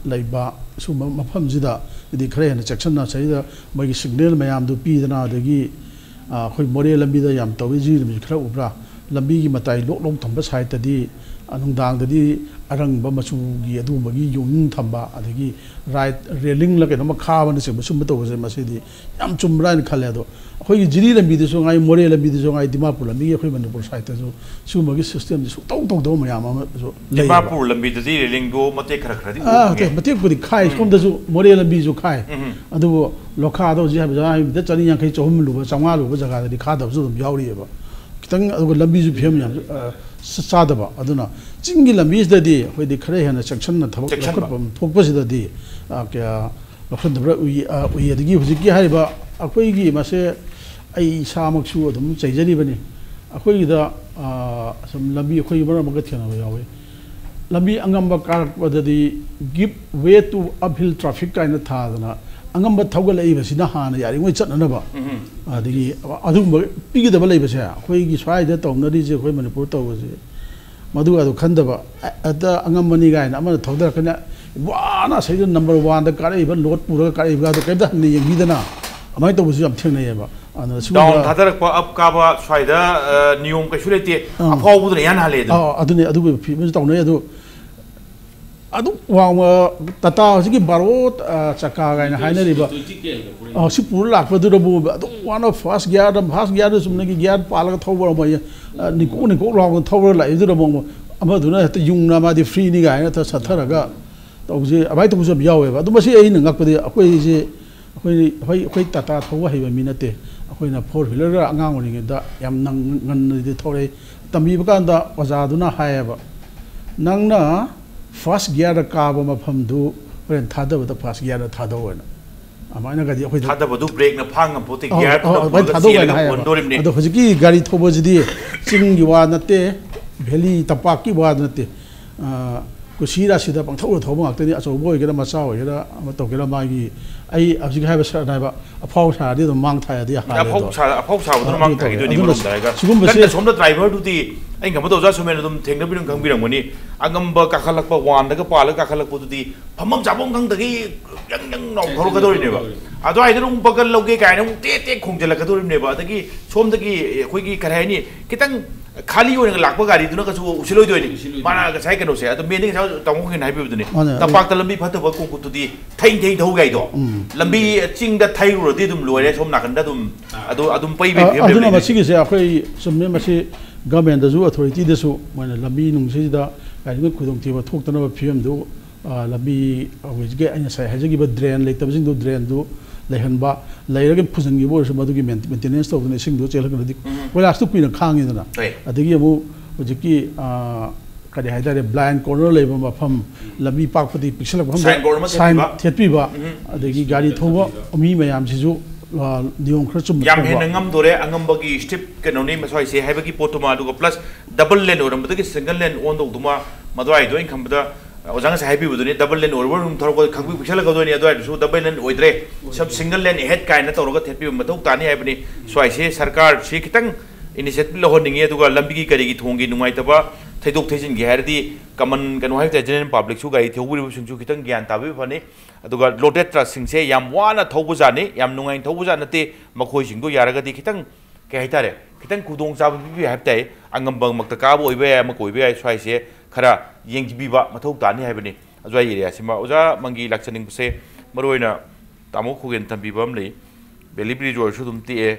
ꯂꯩꯕ ꯁꯨꯝꯕ ꯃꯐꯝꯁꯤꯗ ꯗꯤ ꯈꯔ ꯍꯦꯟꯅ ꯆꯦꯛꯁꯤꯟꯅ ꯁꯤꯗ ꯃꯣꯏꯒꯤ ꯁꯤꯒꯅꯦꯜ ꯃꯌꯥꯝꯗꯨ ꯄꯤꯗꯅ, ꯑꯗꯒꯤ, ꯑ, ꯑꯩꯈꯣꯏ ꯃꯣꯔꯦ ꯂꯝꯕꯤꯗ ꯌꯥꯝ ꯇꯧꯏ, ꯖꯤꯔꯤ ꯂꯝꯕꯤꯁꯤ ꯈꯔ ꯎꯕ꯭ꯔꯥ? ꯂꯝꯕꯤꯒꯤ ꯃꯇꯥꯏ ꯂꯣꯛ ꯂꯣꯛ ꯊꯝꯕ ꯁꯥꯏꯠꯇꯗꯤ ꯅꯨꯡꯗꯥꯡꯗꯗꯤ ꯑꯔꯪꯕ ꯃꯆꯨꯒꯤ ꯑꯗꯨꯒꯨꯝꯕꯒꯤ ꯌꯣꯡ ꯊꯝꯕ, ꯑꯗꯒꯤ ꯔꯥꯏꯠ ꯔꯦꯂꯤꯡꯂ ꯀꯩꯅꯣꯝꯃ ꯈꯥꯕꯅꯆꯤꯡꯕ, ꯁꯨꯝꯕ ꯇꯧꯕꯁꯦ, ꯃꯁꯤꯗꯤ ꯌꯥꯝ ꯆꯨꯝꯕ꯭ꯔꯥ ꯍꯥꯏꯅ ꯈꯜꯂꯦ꯫ ꯑꯗꯣ ꯑꯩꯈꯣꯏꯒꯤ ꯖꯤꯔꯤ ꯂꯝꯕꯤꯗꯁꯨ ꯉꯥꯏ, ꯃꯣꯔꯦ ꯂꯝꯕꯤꯗꯁꯨ ꯉꯥꯏ, ꯗꯤꯃꯥꯄꯨꯔ ꯂꯝꯕꯤꯒꯤ ꯑꯩꯈꯣꯏ ꯃꯅꯤꯄꯨꯔ ꯁꯥꯏꯠꯇꯁꯨ ꯁꯤꯒꯨꯝꯕꯒꯤ ꯁꯤꯁꯇꯦꯝꯁꯦ ꯁꯨꯡꯇꯧ ꯇꯧꯗꯕ ꯃꯌꯥꯝ ꯑꯃꯁꯨ ꯂꯩꯌꯦꯕ꯫ ꯗꯤꯃꯥꯄꯨꯔ ꯂꯝꯕꯤꯗꯗꯤ ꯔꯦꯂꯤꯡꯗꯣ ꯃꯇꯦꯛ ꯈꯔ ꯈꯔꯗꯤ ꯑꯥ, ꯎꯈ꯭ꯔꯦ꯫ ꯃꯇꯦꯛꯄꯨꯗꯤ ꯈꯥꯏ꯫ ꯁꯣꯝꯗꯁꯨ ꯃꯣꯔꯦ ꯂꯝꯕꯤꯁꯨ ꯈꯥꯏ꯫ ꯑꯗꯨꯕꯨ ꯂꯣꯈꯥꯗ ꯍꯧꯖꯤꯛ ꯍꯥꯏꯕꯗ ꯃꯤꯇꯔ ꯆꯅꯤ ꯌꯥꯡꯈꯩ, ꯆꯍꯨꯝ ꯂꯨꯕ, ꯆꯥꯝꯃꯉꯥ ꯂꯨꯕ ꯖꯒꯥꯗꯗꯤ ꯈꯥꯗꯕꯁꯨ ꯑꯗꯨꯝ ꯌꯥꯎꯔꯤꯑꯕ꯫ ꯈꯤꯇꯪ, ꯑꯗꯨꯒ ꯂꯝꯕꯤꯁꯨ ꯐꯤꯕꯝ ꯌꯥꯝ, ꯑ, ꯆ-, ꯆꯥꯗꯕ꯫ ꯑꯗꯨꯅ ꯆꯤꯡꯒꯤ ꯂꯝꯕꯤꯁꯤꯗꯗꯤ ꯑꯩꯈꯣꯏꯗꯤ ꯈꯔ ꯍꯦꯟꯅ ꯆꯦꯛꯁꯤꯟꯅ ꯊꯕꯛ ꯆꯦꯛꯁꯤꯟꯕ꯫ ꯂꯧꯈꯠꯄ ꯊꯣꯛꯄꯁꯤꯗꯗꯤ, ꯑ, ꯀꯌꯥ ꯂꯧꯁꯤꯟꯗꯕ꯭ꯔꯥ ꯎꯏ, ꯑ, ꯎꯏ꯫ ꯑꯗꯒꯤ ꯍꯧꯖꯤꯛꯀꯤ ꯍꯥꯏꯔꯤꯕ ꯑꯩꯈꯣꯏꯒꯤ ꯃꯁꯦ, ꯑꯩ ꯏꯁꯥꯃꯛꯁꯨ ꯑꯗꯨꯝ ꯆꯩꯖꯔꯤꯕꯅꯤ꯫ ꯑꯩꯈꯣꯏꯒꯤꯗ, ꯑ, ꯁꯨꯝ ꯂꯝꯕꯤ ꯑꯩꯈꯣꯏꯒꯤ ꯃꯔꯛ ꯑꯃꯒ ꯊꯦꯡꯅꯕ ꯌꯥꯎꯋꯤ꯫ ꯂꯝꯕꯤ ꯑꯉꯝꯕ ꯀꯥꯔꯛꯄꯗꯗꯤ "Give way to uphill traffic" ꯀꯥꯏꯅ ꯊꯥꯗꯅ, ꯑꯉꯝꯕ ꯊꯧꯒꯠꯂꯛꯏꯕꯁꯤꯅ ꯍꯥꯟꯅ ꯌꯥꯔꯤꯉꯩ ꯆꯠꯅꯅꯕ, ꯑꯗꯒꯤ ꯑꯗꯨꯒꯨꯝꯕ ꯄꯤꯒꯗꯕ ꯂꯩꯕꯁꯦ, ꯑꯩꯈꯣꯏꯒꯤ ꯁ꯭ꯋꯥꯏꯗ ꯇꯧꯅꯔꯤꯁꯦ, ꯑꯩꯈꯣꯏ ꯃꯅꯤꯄꯨꯔ ꯇꯧꯕꯁꯦ, ꯃꯗꯨꯒꯗꯣ ꯈꯟꯗꯕ, ꯍꯦꯛꯇ ꯑꯉꯝꯕꯅꯤ ꯀꯥꯏꯅ ꯑꯃꯅ ꯊꯧꯗꯔꯛꯀꯅꯤ, ꯋꯥꯅ ꯑꯁꯩꯗ ꯅꯝꯕꯔ ꯋꯥꯟꯗ ꯀꯥꯔꯛꯏꯕ, ꯂꯣꯗ ꯄꯨꯔꯒ ꯀꯥꯔꯛꯏꯕꯒꯗꯣ ꯀꯩꯝꯇ ꯍꯟꯅ ꯌꯦꯡꯕꯤꯗꯅ ꯑꯗꯨꯃꯥꯏꯅ ꯇꯧꯕꯁꯨ ꯌꯥꯝ ꯊꯦꯡꯅꯩꯌꯦꯕ꯫ ꯑꯗꯨꯅ ꯁꯤꯒꯨꯝꯕ ꯗꯥꯎꯟ ꯊꯥꯗꯔꯛꯄ, ꯑꯞ ꯀꯥꯕ ꯁ꯭ꯋꯥꯏꯗ, ꯑ, ꯅꯤꯌꯣꯝ ꯀꯩꯁꯨ ꯂꯩꯇꯦ꯫ ꯑꯥ꯫ ꯑꯐꯥꯎꯕꯗꯨꯅ ꯏꯍꯥꯟ ꯍꯥꯜꯂꯦ ꯑꯗꯨꯅ꯫ ꯑꯥ, ꯑꯗꯨꯅꯤ, ꯑꯗꯨꯒꯤ ꯐꯤꯕꯝꯁꯨ ꯇꯧꯅꯩ꯫ ꯑꯗꯨ ꯑꯗꯨꯛ ꯋꯥꯡꯕ ꯇꯥꯇꯥ ꯍꯧꯖꯤꯛꯀꯤ ꯕꯥꯔꯣ, ꯑ, ꯆꯀꯥ ꯀꯥꯏꯅ ꯍꯥꯏꯅꯔꯤꯕ, ꯑ, ꯁꯤ ꯄꯨꯔ ꯂꯥꯛꯄꯗꯨꯗꯕꯨ ꯑꯗꯨꯝ ꯋꯥꯅ ꯐꯥꯔꯁ ꯒꯤꯌꯥꯔꯗ, ꯐꯥꯔꯁ ꯒꯤꯌꯥꯔꯗ ꯆꯨꯝꯅꯒꯤ ꯒꯤꯌꯥꯔ ꯄꯥꯜꯂꯒ ꯊꯧꯕ ꯑꯃ, ꯑ, ꯅꯤꯀꯣꯛ ꯅꯤꯀꯣꯛ ꯂꯥꯎꯅ ꯊꯧꯔꯒ ꯂꯥꯛꯏꯗꯨꯗꯕꯨ ꯑꯃꯗꯨꯅ ꯍꯦꯛꯇ ꯌꯨꯡꯅ ꯃꯥꯗꯤ ꯐ꯭ꯔꯤꯅꯤ ꯀꯥꯏꯅ ꯍꯦꯛꯇ ꯁꯠꯊꯔꯒ ꯇꯧꯕꯁꯦ, ꯑꯗꯨꯃꯥꯏꯅ ꯇꯧꯕꯁꯨ ꯌꯥꯝ ꯌꯥꯎꯋꯦꯕ꯫ ꯑꯗꯨ ꯃꯁꯤ ꯑꯩꯅ ꯉꯛꯄꯗꯤ, ꯑꯩꯈꯣꯏꯁꯦ, ꯑꯩꯈꯣꯏ, ꯑꯩꯈꯣꯏ, ꯑꯩꯈꯣꯏ ꯇꯥꯇꯥ ꯊꯧꯕ ꯍꯩꯕ ꯃꯤ ꯅꯠꯇꯦ꯫ ꯑꯩꯈꯣꯏꯅ ꯐꯣꯔ ꯋꯤꯂꯔꯒ ꯑꯉꯥꯡ ꯑꯣꯏꯔꯤꯉꯩꯗ ꯌꯥꯝ ꯅꯪ-, ꯉꯟꯅꯗꯤ ꯊꯧꯔꯛꯏ꯫ ꯇꯝꯕꯤꯕ ꯀꯥꯟꯗ ꯑꯣꯖꯥꯗꯨꯅ ꯍꯥꯏꯌꯦꯕ, "ꯅꯪꯅ ꯐꯥꯔꯁ ꯒꯤꯌꯥꯔꯗ ꯀꯥꯕ ꯃꯐꯝꯗꯨ ꯍꯣꯔꯦꯟ ꯊꯥꯗꯕꯗ ꯐꯥꯔꯁ ꯒꯤꯌꯥꯔꯗ ꯊꯥꯗꯧ" ꯍꯥꯏꯅ꯫ ꯑꯗꯨꯃꯥꯏꯅꯒꯗꯤ ꯑꯩꯈꯣꯏꯗ, ꯊꯥꯗꯕꯗꯨ ꯕ꯭ꯔꯦꯛꯅ ꯐꯥ ꯉꯝꯄꯣꯠꯇꯦ, ꯑꯧ, ꯒꯤꯌꯥꯔ ꯑꯧ, ꯄꯨꯂꯞ ꯑꯗꯨꯃꯥꯏꯅ ꯄꯨꯔꯒ ꯊꯥꯗꯧ ꯍꯥꯏꯅ ꯆꯦꯜꯂꯒ ꯍꯥꯏꯌꯦꯕ꯫ ꯍꯣꯟꯗꯣꯔꯤꯕꯅꯦ꯫ ꯑꯗꯣ ꯍꯧꯖꯤꯛꯀꯤ ꯒꯥꯔꯤ ꯊꯧꯕꯁꯤꯗꯤ ꯆꯤꯡꯒꯤ ꯋꯥ ꯅꯠꯇꯦ, ꯚꯦꯂꯤ ꯇꯝꯄꯥꯛꯀꯤ ꯋꯥꯗꯨ ꯅꯠꯇꯦ꯫ ꯑ, ꯀꯨꯁꯤ ꯔꯥꯁꯤꯗ ꯄꯪꯊꯧꯗ ꯊꯧꯕ ꯉꯥꯛꯇꯅꯤ, ꯑꯆꯧꯕ ꯑꯣꯏꯒꯦꯔꯥ ꯃꯆꯥ ꯑꯣꯏꯒꯦꯔꯥ ꯑꯃ ꯇꯧꯒꯦꯔꯥ꯫ ꯃꯥꯒꯤ, ꯑꯩ ꯍꯧꯖꯤꯛ ꯍꯥꯏꯕ ꯁꯔꯠ ꯍꯥꯏꯕ, "ꯑꯐꯥꯎ ꯁꯥꯔꯗꯤ ꯑꯗꯨꯝ ꯃꯥꯡ ꯊꯥꯏ" ꯍꯥꯏꯗꯤ ꯍꯥꯜꯂꯦ ꯑꯐꯥꯎ ꯑꯗꯣ꯫ ꯁꯥ-, ꯑꯐꯥꯎ ꯁꯥꯕꯗꯨꯅ ꯑꯗꯨ ꯃꯥꯡ ꯇꯧꯋꯦ꯫ ꯊꯥꯈꯤꯗꯣꯏꯅꯤ꯫ ꯑꯗꯨꯅ ꯃꯔꯣꯝꯗ ꯍꯥꯏꯔꯒ ꯁꯤꯒꯨꯝꯕꯁꯦ ꯀꯟꯅ ꯁꯣꯝꯗ ꯗ꯭ꯔꯥꯏꯚꯔꯗꯨꯗꯤ ꯑꯩ ꯉꯝꯕ ꯇꯧꯖꯥ ꯁꯨꯃꯦꯟ ꯑꯗꯨꯝ ꯊꯦꯡꯅꯕꯤꯔꯝ ꯈꯪꯕꯤꯔꯝꯒꯅꯤ꯫ ꯑꯉꯝꯕ ꯀꯥꯈꯠꯂꯛꯄ, ꯋꯥꯟꯗꯒ ꯄꯥꯜꯂꯒ ꯀꯥꯈꯠꯂꯛꯄꯗꯨꯗꯤ ꯐꯝꯐꯝ ꯆꯥꯐꯝ ꯈꯪꯗꯒꯩ ꯌꯪ ꯌꯪ ꯂꯥꯎ ꯊꯧꯔꯛꯀꯗꯧꯔꯤꯅꯦꯕ꯫ ꯑꯗꯨꯋꯥꯏꯗ ꯑꯃꯨꯛ ꯕꯒꯜ ꯂꯧꯒꯦ ꯀꯥꯏꯅ ꯑꯃꯨꯛ ꯇꯦꯛ ꯇꯦꯛ ꯈꯣꯡꯖꯤꯜꯂꯛꯀꯗꯧꯔꯤꯕꯅꯦꯕ꯫ ꯑꯗꯒꯤ ꯁꯣꯝꯗꯒꯤ ꯑꯩꯈꯣꯏꯒꯤ ꯀꯔꯤ ꯍꯥꯏꯅꯤ, ꯈꯤꯇꯪ ꯈꯥꯂꯤ ꯑꯣꯏꯅ ꯂꯥꯛꯄ ꯒꯥꯔꯤꯗꯨꯅ ꯀꯩꯁꯨ ꯎꯁꯤꯜꯂꯣꯏꯗꯣꯏꯅꯤ꯫ ꯎꯁꯤꯜꯂꯣꯏꯗꯣꯏꯅꯤ꯫ ꯃꯥꯅ ꯉꯁꯥꯏ ꯀꯩꯅꯣꯁꯦ, ꯑꯗꯣ ꯃꯦꯟꯗꯤ ꯉꯁꯥꯏ ꯇꯥꯃꯣ ꯈꯣꯏꯅ ꯍꯥꯏꯕꯤꯕꯗꯨꯅꯤ꯫ ꯃꯥꯅꯦ, ꯑꯗꯨ ꯇꯝꯄꯥꯛꯇ ꯂꯝꯕꯤ ꯐꯠꯇꯕ ꯀꯣꯡꯀꯨꯠꯇꯨꯗꯤ ꯊꯩ ꯊꯩ ꯊꯧ ꯌꯥꯏꯗꯣ꯫ ꯎꯝ꯫ ꯂꯝꯕꯤ ꯆꯤꯡꯗ ꯊꯩꯔꯨꯔꯗꯤ ꯑꯗꯨꯝ ꯂꯣꯏꯔꯦ, ꯁꯣꯝ ꯅꯥꯀꯟꯗ ꯑꯗꯨꯝ ꯑꯗꯨ, ꯑꯗꯨꯝ ꯄꯩꯕꯒꯤ ꯑ, ꯐꯤꯕꯝ ꯑꯗꯨꯅ ꯂꯩꯕꯅꯤ꯫ ꯃꯁꯤꯒꯤꯁꯦ ꯑꯩꯈꯣꯏ ꯆꯨꯝꯃꯦ, ꯃꯁꯤ ꯒꯃꯦꯟꯗꯁꯨ, ꯑꯣꯊꯣꯔꯤꯇꯤꯗꯁꯨ ꯃꯣꯏꯅ ꯂꯝꯕꯤ ꯅꯨꯡꯁꯤꯗ ꯀꯔꯤꯒꯨꯝꯕ ꯈꯨꯗꯣꯡꯊꯤꯕ ꯊꯣꯛꯇꯅꯕ ꯐꯤꯕꯝꯗꯨ, ꯑ, ꯂꯝꯕꯤ ꯍꯧꯖꯤꯛꯀꯤ ꯑꯩꯅ ꯉꯁꯥꯏ ꯍꯥꯏꯖꯈꯤꯕ ꯗ꯭ꯔꯦꯟ ꯂꯩꯇꯕꯁꯤꯡꯗꯨ ꯗ꯭ꯔꯦꯟꯗꯨ ꯂꯩꯍꯟꯕ, ꯂꯩꯔꯒ ꯐꯨꯖꯤꯟꯈꯤꯕ ꯑꯣꯏꯔꯁꯨ ꯃꯗꯨꯒꯤ ꯃꯦꯟ-, ꯃꯦꯟꯇꯦꯅꯦꯟꯁ ꯇꯧꯗꯅ ꯏꯁꯤꯡꯗꯣ ꯆꯦꯜꯍꯟꯈ꯭ꯔꯗꯤ ꯎꯝ꯫ ꯀꯣꯏꯂꯥꯁꯇꯨ ꯀꯨꯏꯅ ꯈꯥꯡꯉꯤꯗꯅ꯫ ꯍꯣꯏ꯫ ꯑꯗꯒꯤ ꯑꯃꯨꯛ ꯍꯧꯖꯤꯛꯀꯤ, ꯑ, ꯀꯔꯤ ꯍꯥꯏꯇꯥꯔꯦ, ꯕ꯭ꯂꯥꯏꯟ ꯀꯣꯔꯅꯔ ꯂꯩꯕ ꯃꯐꯝ, ꯂꯝꯕꯤ ꯄꯥꯛꯄꯗꯤ ꯄꯤꯛꯁꯜꯂꯛꯄ ꯃꯐꯝꯗ ꯁꯥꯏꯟ ꯕꯣꯔꯗ ꯑꯃ ꯁꯥꯏꯟ ꯊꯦꯠꯄꯤꯕ꯫ ꯊꯦꯠꯄꯤꯕ, ꯎꯝ꯫ ꯑꯗꯒꯤ ꯒꯥꯔꯤ ꯊꯧꯕ ꯃꯤ ꯃꯌꯥꯝꯁꯤꯁꯨ, ꯑ, ꯅꯤꯌꯣꯝ ꯈꯔ ꯆꯨꯝꯅ ꯌꯥꯝ ꯊꯧꯕ꯫ ꯍꯦꯟꯅ ꯉꯝꯗꯣꯔꯦ, ꯑꯉꯝꯕꯒꯤ ꯁ꯭ꯇꯦꯞ ꯀꯩꯅꯣꯅꯤ ꯃꯁ꯭ꯋꯥꯏꯁꯦ, ꯍꯥꯏꯕꯒꯤ ꯄꯣꯠꯇꯨꯃ꯫ ꯑꯗꯨꯒ ꯄ꯭ꯂꯁ ꯗꯕꯜ ꯂꯦꯟ ꯑꯣꯏꯔꯝꯕꯗꯒꯤ ꯁꯤꯡꯒꯜ ꯂꯦꯟ ꯑꯣꯟꯗꯧꯗꯨꯃ, ꯃꯗꯨꯋꯥꯏꯗꯣ ꯑꯩꯅ ꯈꯟꯕꯗ ꯑꯣꯖꯥ ꯉꯁꯥꯏ ꯍꯥꯏꯕꯤꯕꯗꯨꯅꯤ, ꯗꯕꯜ ꯂꯦꯟ ꯑꯣꯏꯔꯕ ꯑꯗꯨꯝ ꯊꯧꯔꯛꯄꯗ ꯈꯪꯄꯤꯛ ꯄꯤꯛꯁꯜꯂꯛꯀꯗꯣꯏꯅꯤ, ꯑꯗꯨꯋꯥꯏꯗꯨꯁꯨ ꯗꯕꯜ ꯂꯦꯟ ꯑꯣꯏꯗ꯭ꯔꯦ, ꯁꯝ ꯁꯤꯡꯒꯜ ꯂꯦꯟ ꯑꯍꯦꯠ ꯀꯥꯏꯅ ꯇꯧꯔꯒ ꯊꯦꯠꯄꯤꯕ ꯃꯊꯧ ꯇꯥꯅꯤ ꯍꯥꯏꯕꯅꯤ꯫ ꯁ꯭ꯋꯥꯏꯁꯦ ꯁꯔꯀꯥꯔꯁꯤ ꯈꯤꯇꯪ ꯏꯅꯤꯁꯤꯌꯦꯇꯤꯚ ꯂꯧꯍꯟꯅꯤꯡꯉꯤ, ꯑꯗꯨꯒ ꯂꯝꯕꯤꯒꯤ ꯀꯔꯤꯒꯤ ꯊꯣꯡꯒꯤ ꯅꯨꯡꯉꯥꯏꯇꯕ ꯊꯩꯗꯣꯛ ꯊꯩꯖꯤꯟꯒꯤ ꯍꯥꯏꯔꯗꯤ ꯀꯃꯟ ꯀꯩꯅꯣ ꯍꯥꯏꯕ ꯇꯥꯔꯦ, ꯖꯦꯅꯔꯦꯜ ꯄꯕ꯭ꯂꯤꯛꯁꯨ ꯒꯥꯔꯤ ꯊꯧꯕꯤꯔꯤꯕꯁꯤꯡꯁꯨ ꯈꯤꯇꯪ ꯒ꯭ꯌꯥꯟ ꯇꯥꯕꯤꯕ ꯐꯅꯤ꯫ ꯑꯗꯨꯒ ꯂꯣꯗꯦꯗ ꯇ꯭ꯔꯛꯁꯤꯡꯁꯦ ꯌꯥꯝ ꯋꯥꯅ ꯊꯧꯕꯖꯥꯠꯅꯤ, ꯌꯥꯝ ꯅꯨꯡꯉꯥꯏꯅ ꯊꯧꯕꯖꯥꯠ ꯅꯠꯇꯦ꯫ ꯃꯈꯣꯏꯁꯤꯡꯗꯣ ꯌꯥꯔꯒꯗꯤ ꯈꯤꯇꯪ, ꯀꯩ ꯍꯥꯏꯇꯥꯔꯦ, ꯈꯤꯇꯪ ꯈꯨꯗꯣꯡꯆꯥꯕ ꯄꯤꯕꯤꯌꯨ ꯍꯥꯏꯕ ꯇꯥꯏ꯫ ꯑꯉꯝꯕꯃꯛꯇ ꯀꯥꯕ ꯑꯣꯏꯕ ꯌꯥꯏ, ꯑꯃ ꯑꯣꯏꯕ ꯌꯥꯏ, ꯁ꯭ꯋꯥꯏꯁꯦ ꯈꯔ ꯌꯦꯡꯕꯤꯕ ꯃꯊꯧ ꯇꯥꯅꯤ ꯍꯥꯏꯕꯅꯤ꯫ ꯑꯣꯖꯥ ꯑꯦꯔꯤꯌꯥꯁꯤꯃ, ꯑꯣꯖꯥ ꯃꯪꯒꯤ ꯂꯥꯛꯆꯅꯤꯡꯕꯁꯦ, ꯃꯔꯨꯑꯣꯏꯅ ꯇꯥꯃꯣ ꯈꯨꯒꯦꯟ ꯊꯝꯕꯤꯕ ꯑꯃ ꯂꯩ, ꯕꯦꯂꯤ ꯕ꯭ꯔꯤꯖ ꯑꯣꯏꯔꯁꯨ ꯑꯗꯨꯝ ꯇꯦꯛꯑꯦ,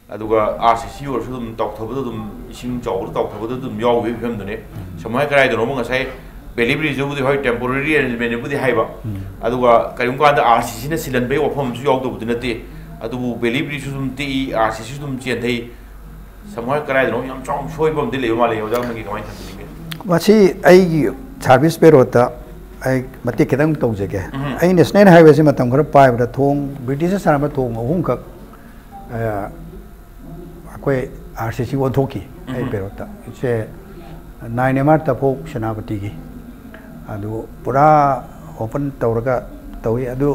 ꯑꯗꯨꯒ ꯑꯥꯔ ꯁꯤ ꯁꯤ ꯑꯣꯏꯔꯁꯨ ꯑꯗꯨꯝ ꯇꯧꯊꯕꯗ ꯑꯗꯨꯝ ꯏꯁꯤꯡ ꯆꯥꯎꯕꯗ ꯇꯧꯊꯕꯗ ꯑꯗꯨꯝ ꯌꯥꯎꯈꯤꯕꯒꯤ ꯐꯤꯕꯝꯗꯨꯅꯦ꯫ ꯁꯃꯥꯏ ꯀꯔꯥꯏꯗꯅꯣ ꯑꯃ ꯉꯁꯥꯏ ꯕꯦꯂꯤ ꯕ꯭ꯔꯤꯖꯇꯨꯕꯨꯗꯤ ꯍꯣꯏ ꯇꯦꯝꯄꯣꯔꯔꯤ ꯑꯦꯔꯦꯟꯖꯃꯦꯟꯅꯤꯕꯨꯗꯤ ꯍꯥꯏꯕ, ꯎꯝ꯫ ꯑꯗꯨꯒ ꯀꯔꯤꯒꯨꯝꯕ ꯀꯥꯟꯗ ꯑꯥꯔ ꯁꯤ ꯁꯤꯅ ꯁꯤꯜꯍꯟꯕꯒꯤ ꯋꯥꯐꯝ ꯑꯃꯁꯨ ꯌꯥꯎꯗꯕꯗꯤ ꯅꯠꯇꯦ꯫ ꯑꯗꯨꯕꯨ ꯕꯦꯂꯤ ꯕ꯭ꯔꯤꯖꯁꯨ ꯑꯗꯨꯝ ꯇꯦꯛꯏ, ꯑꯥꯔ ꯁꯤ ꯁꯤꯁꯨ ꯑꯗꯨꯝ ꯆꯦꯟꯊꯩ꯫ ꯁꯃꯥꯏ ꯀꯔꯥꯏꯗꯅꯣ ꯌꯥꯝ ꯆꯥꯎꯅ ꯁꯣꯏꯕ ꯑꯃꯗꯤ ꯂꯩꯕ ꯃꯥꯜꯂꯦ, ꯑꯣꯖꯥ ꯅꯪꯒꯤ ꯀꯃꯥꯏꯅ ꯊꯝꯕꯤꯅꯤꯡꯒꯦ? ꯃꯁꯤ ꯑꯩꯒꯤ ꯁꯥꯔꯚꯤꯁ ꯄꯦꯔꯣꯠꯇ ꯑꯩ ꯃꯇꯦꯛ ꯈꯤꯇꯪ ꯇꯧꯖꯒꯦ꯫ ꯎꯝ꯫ ꯑꯩ ꯅꯦꯁꯅꯦꯜ ꯍꯥꯏꯋꯦꯁꯤ ꯃꯇꯝ ꯈꯔ ꯄꯥꯏꯕꯗ ꯊꯣꯡ ꯕ꯭ꯔꯤꯇꯤꯁꯅ ꯁꯥꯔꯝꯕ ꯊꯣꯡ ꯑꯍꯨꯝꯈꯛ ꯑ, ꯑꯩꯈꯣꯏ ꯑꯥꯔ ꯁꯤ ꯁꯤ ꯑꯣꯟꯊꯣꯛꯈꯤ ꯑꯩ ꯎꯝ꯫ ꯄꯦꯔꯣꯠꯇ꯫ ꯁꯦ ꯅꯥꯏꯟ ꯑꯦꯝ ꯑꯥꯔ ꯇꯐꯧ ꯁꯦꯅꯥꯄꯇꯤꯒꯤ꯫ ꯑꯗꯨ ꯄꯨꯔꯥ ꯑꯣꯄꯟ ꯇꯧꯔꯒ ꯇꯧꯏ꯫ ꯑꯗꯨ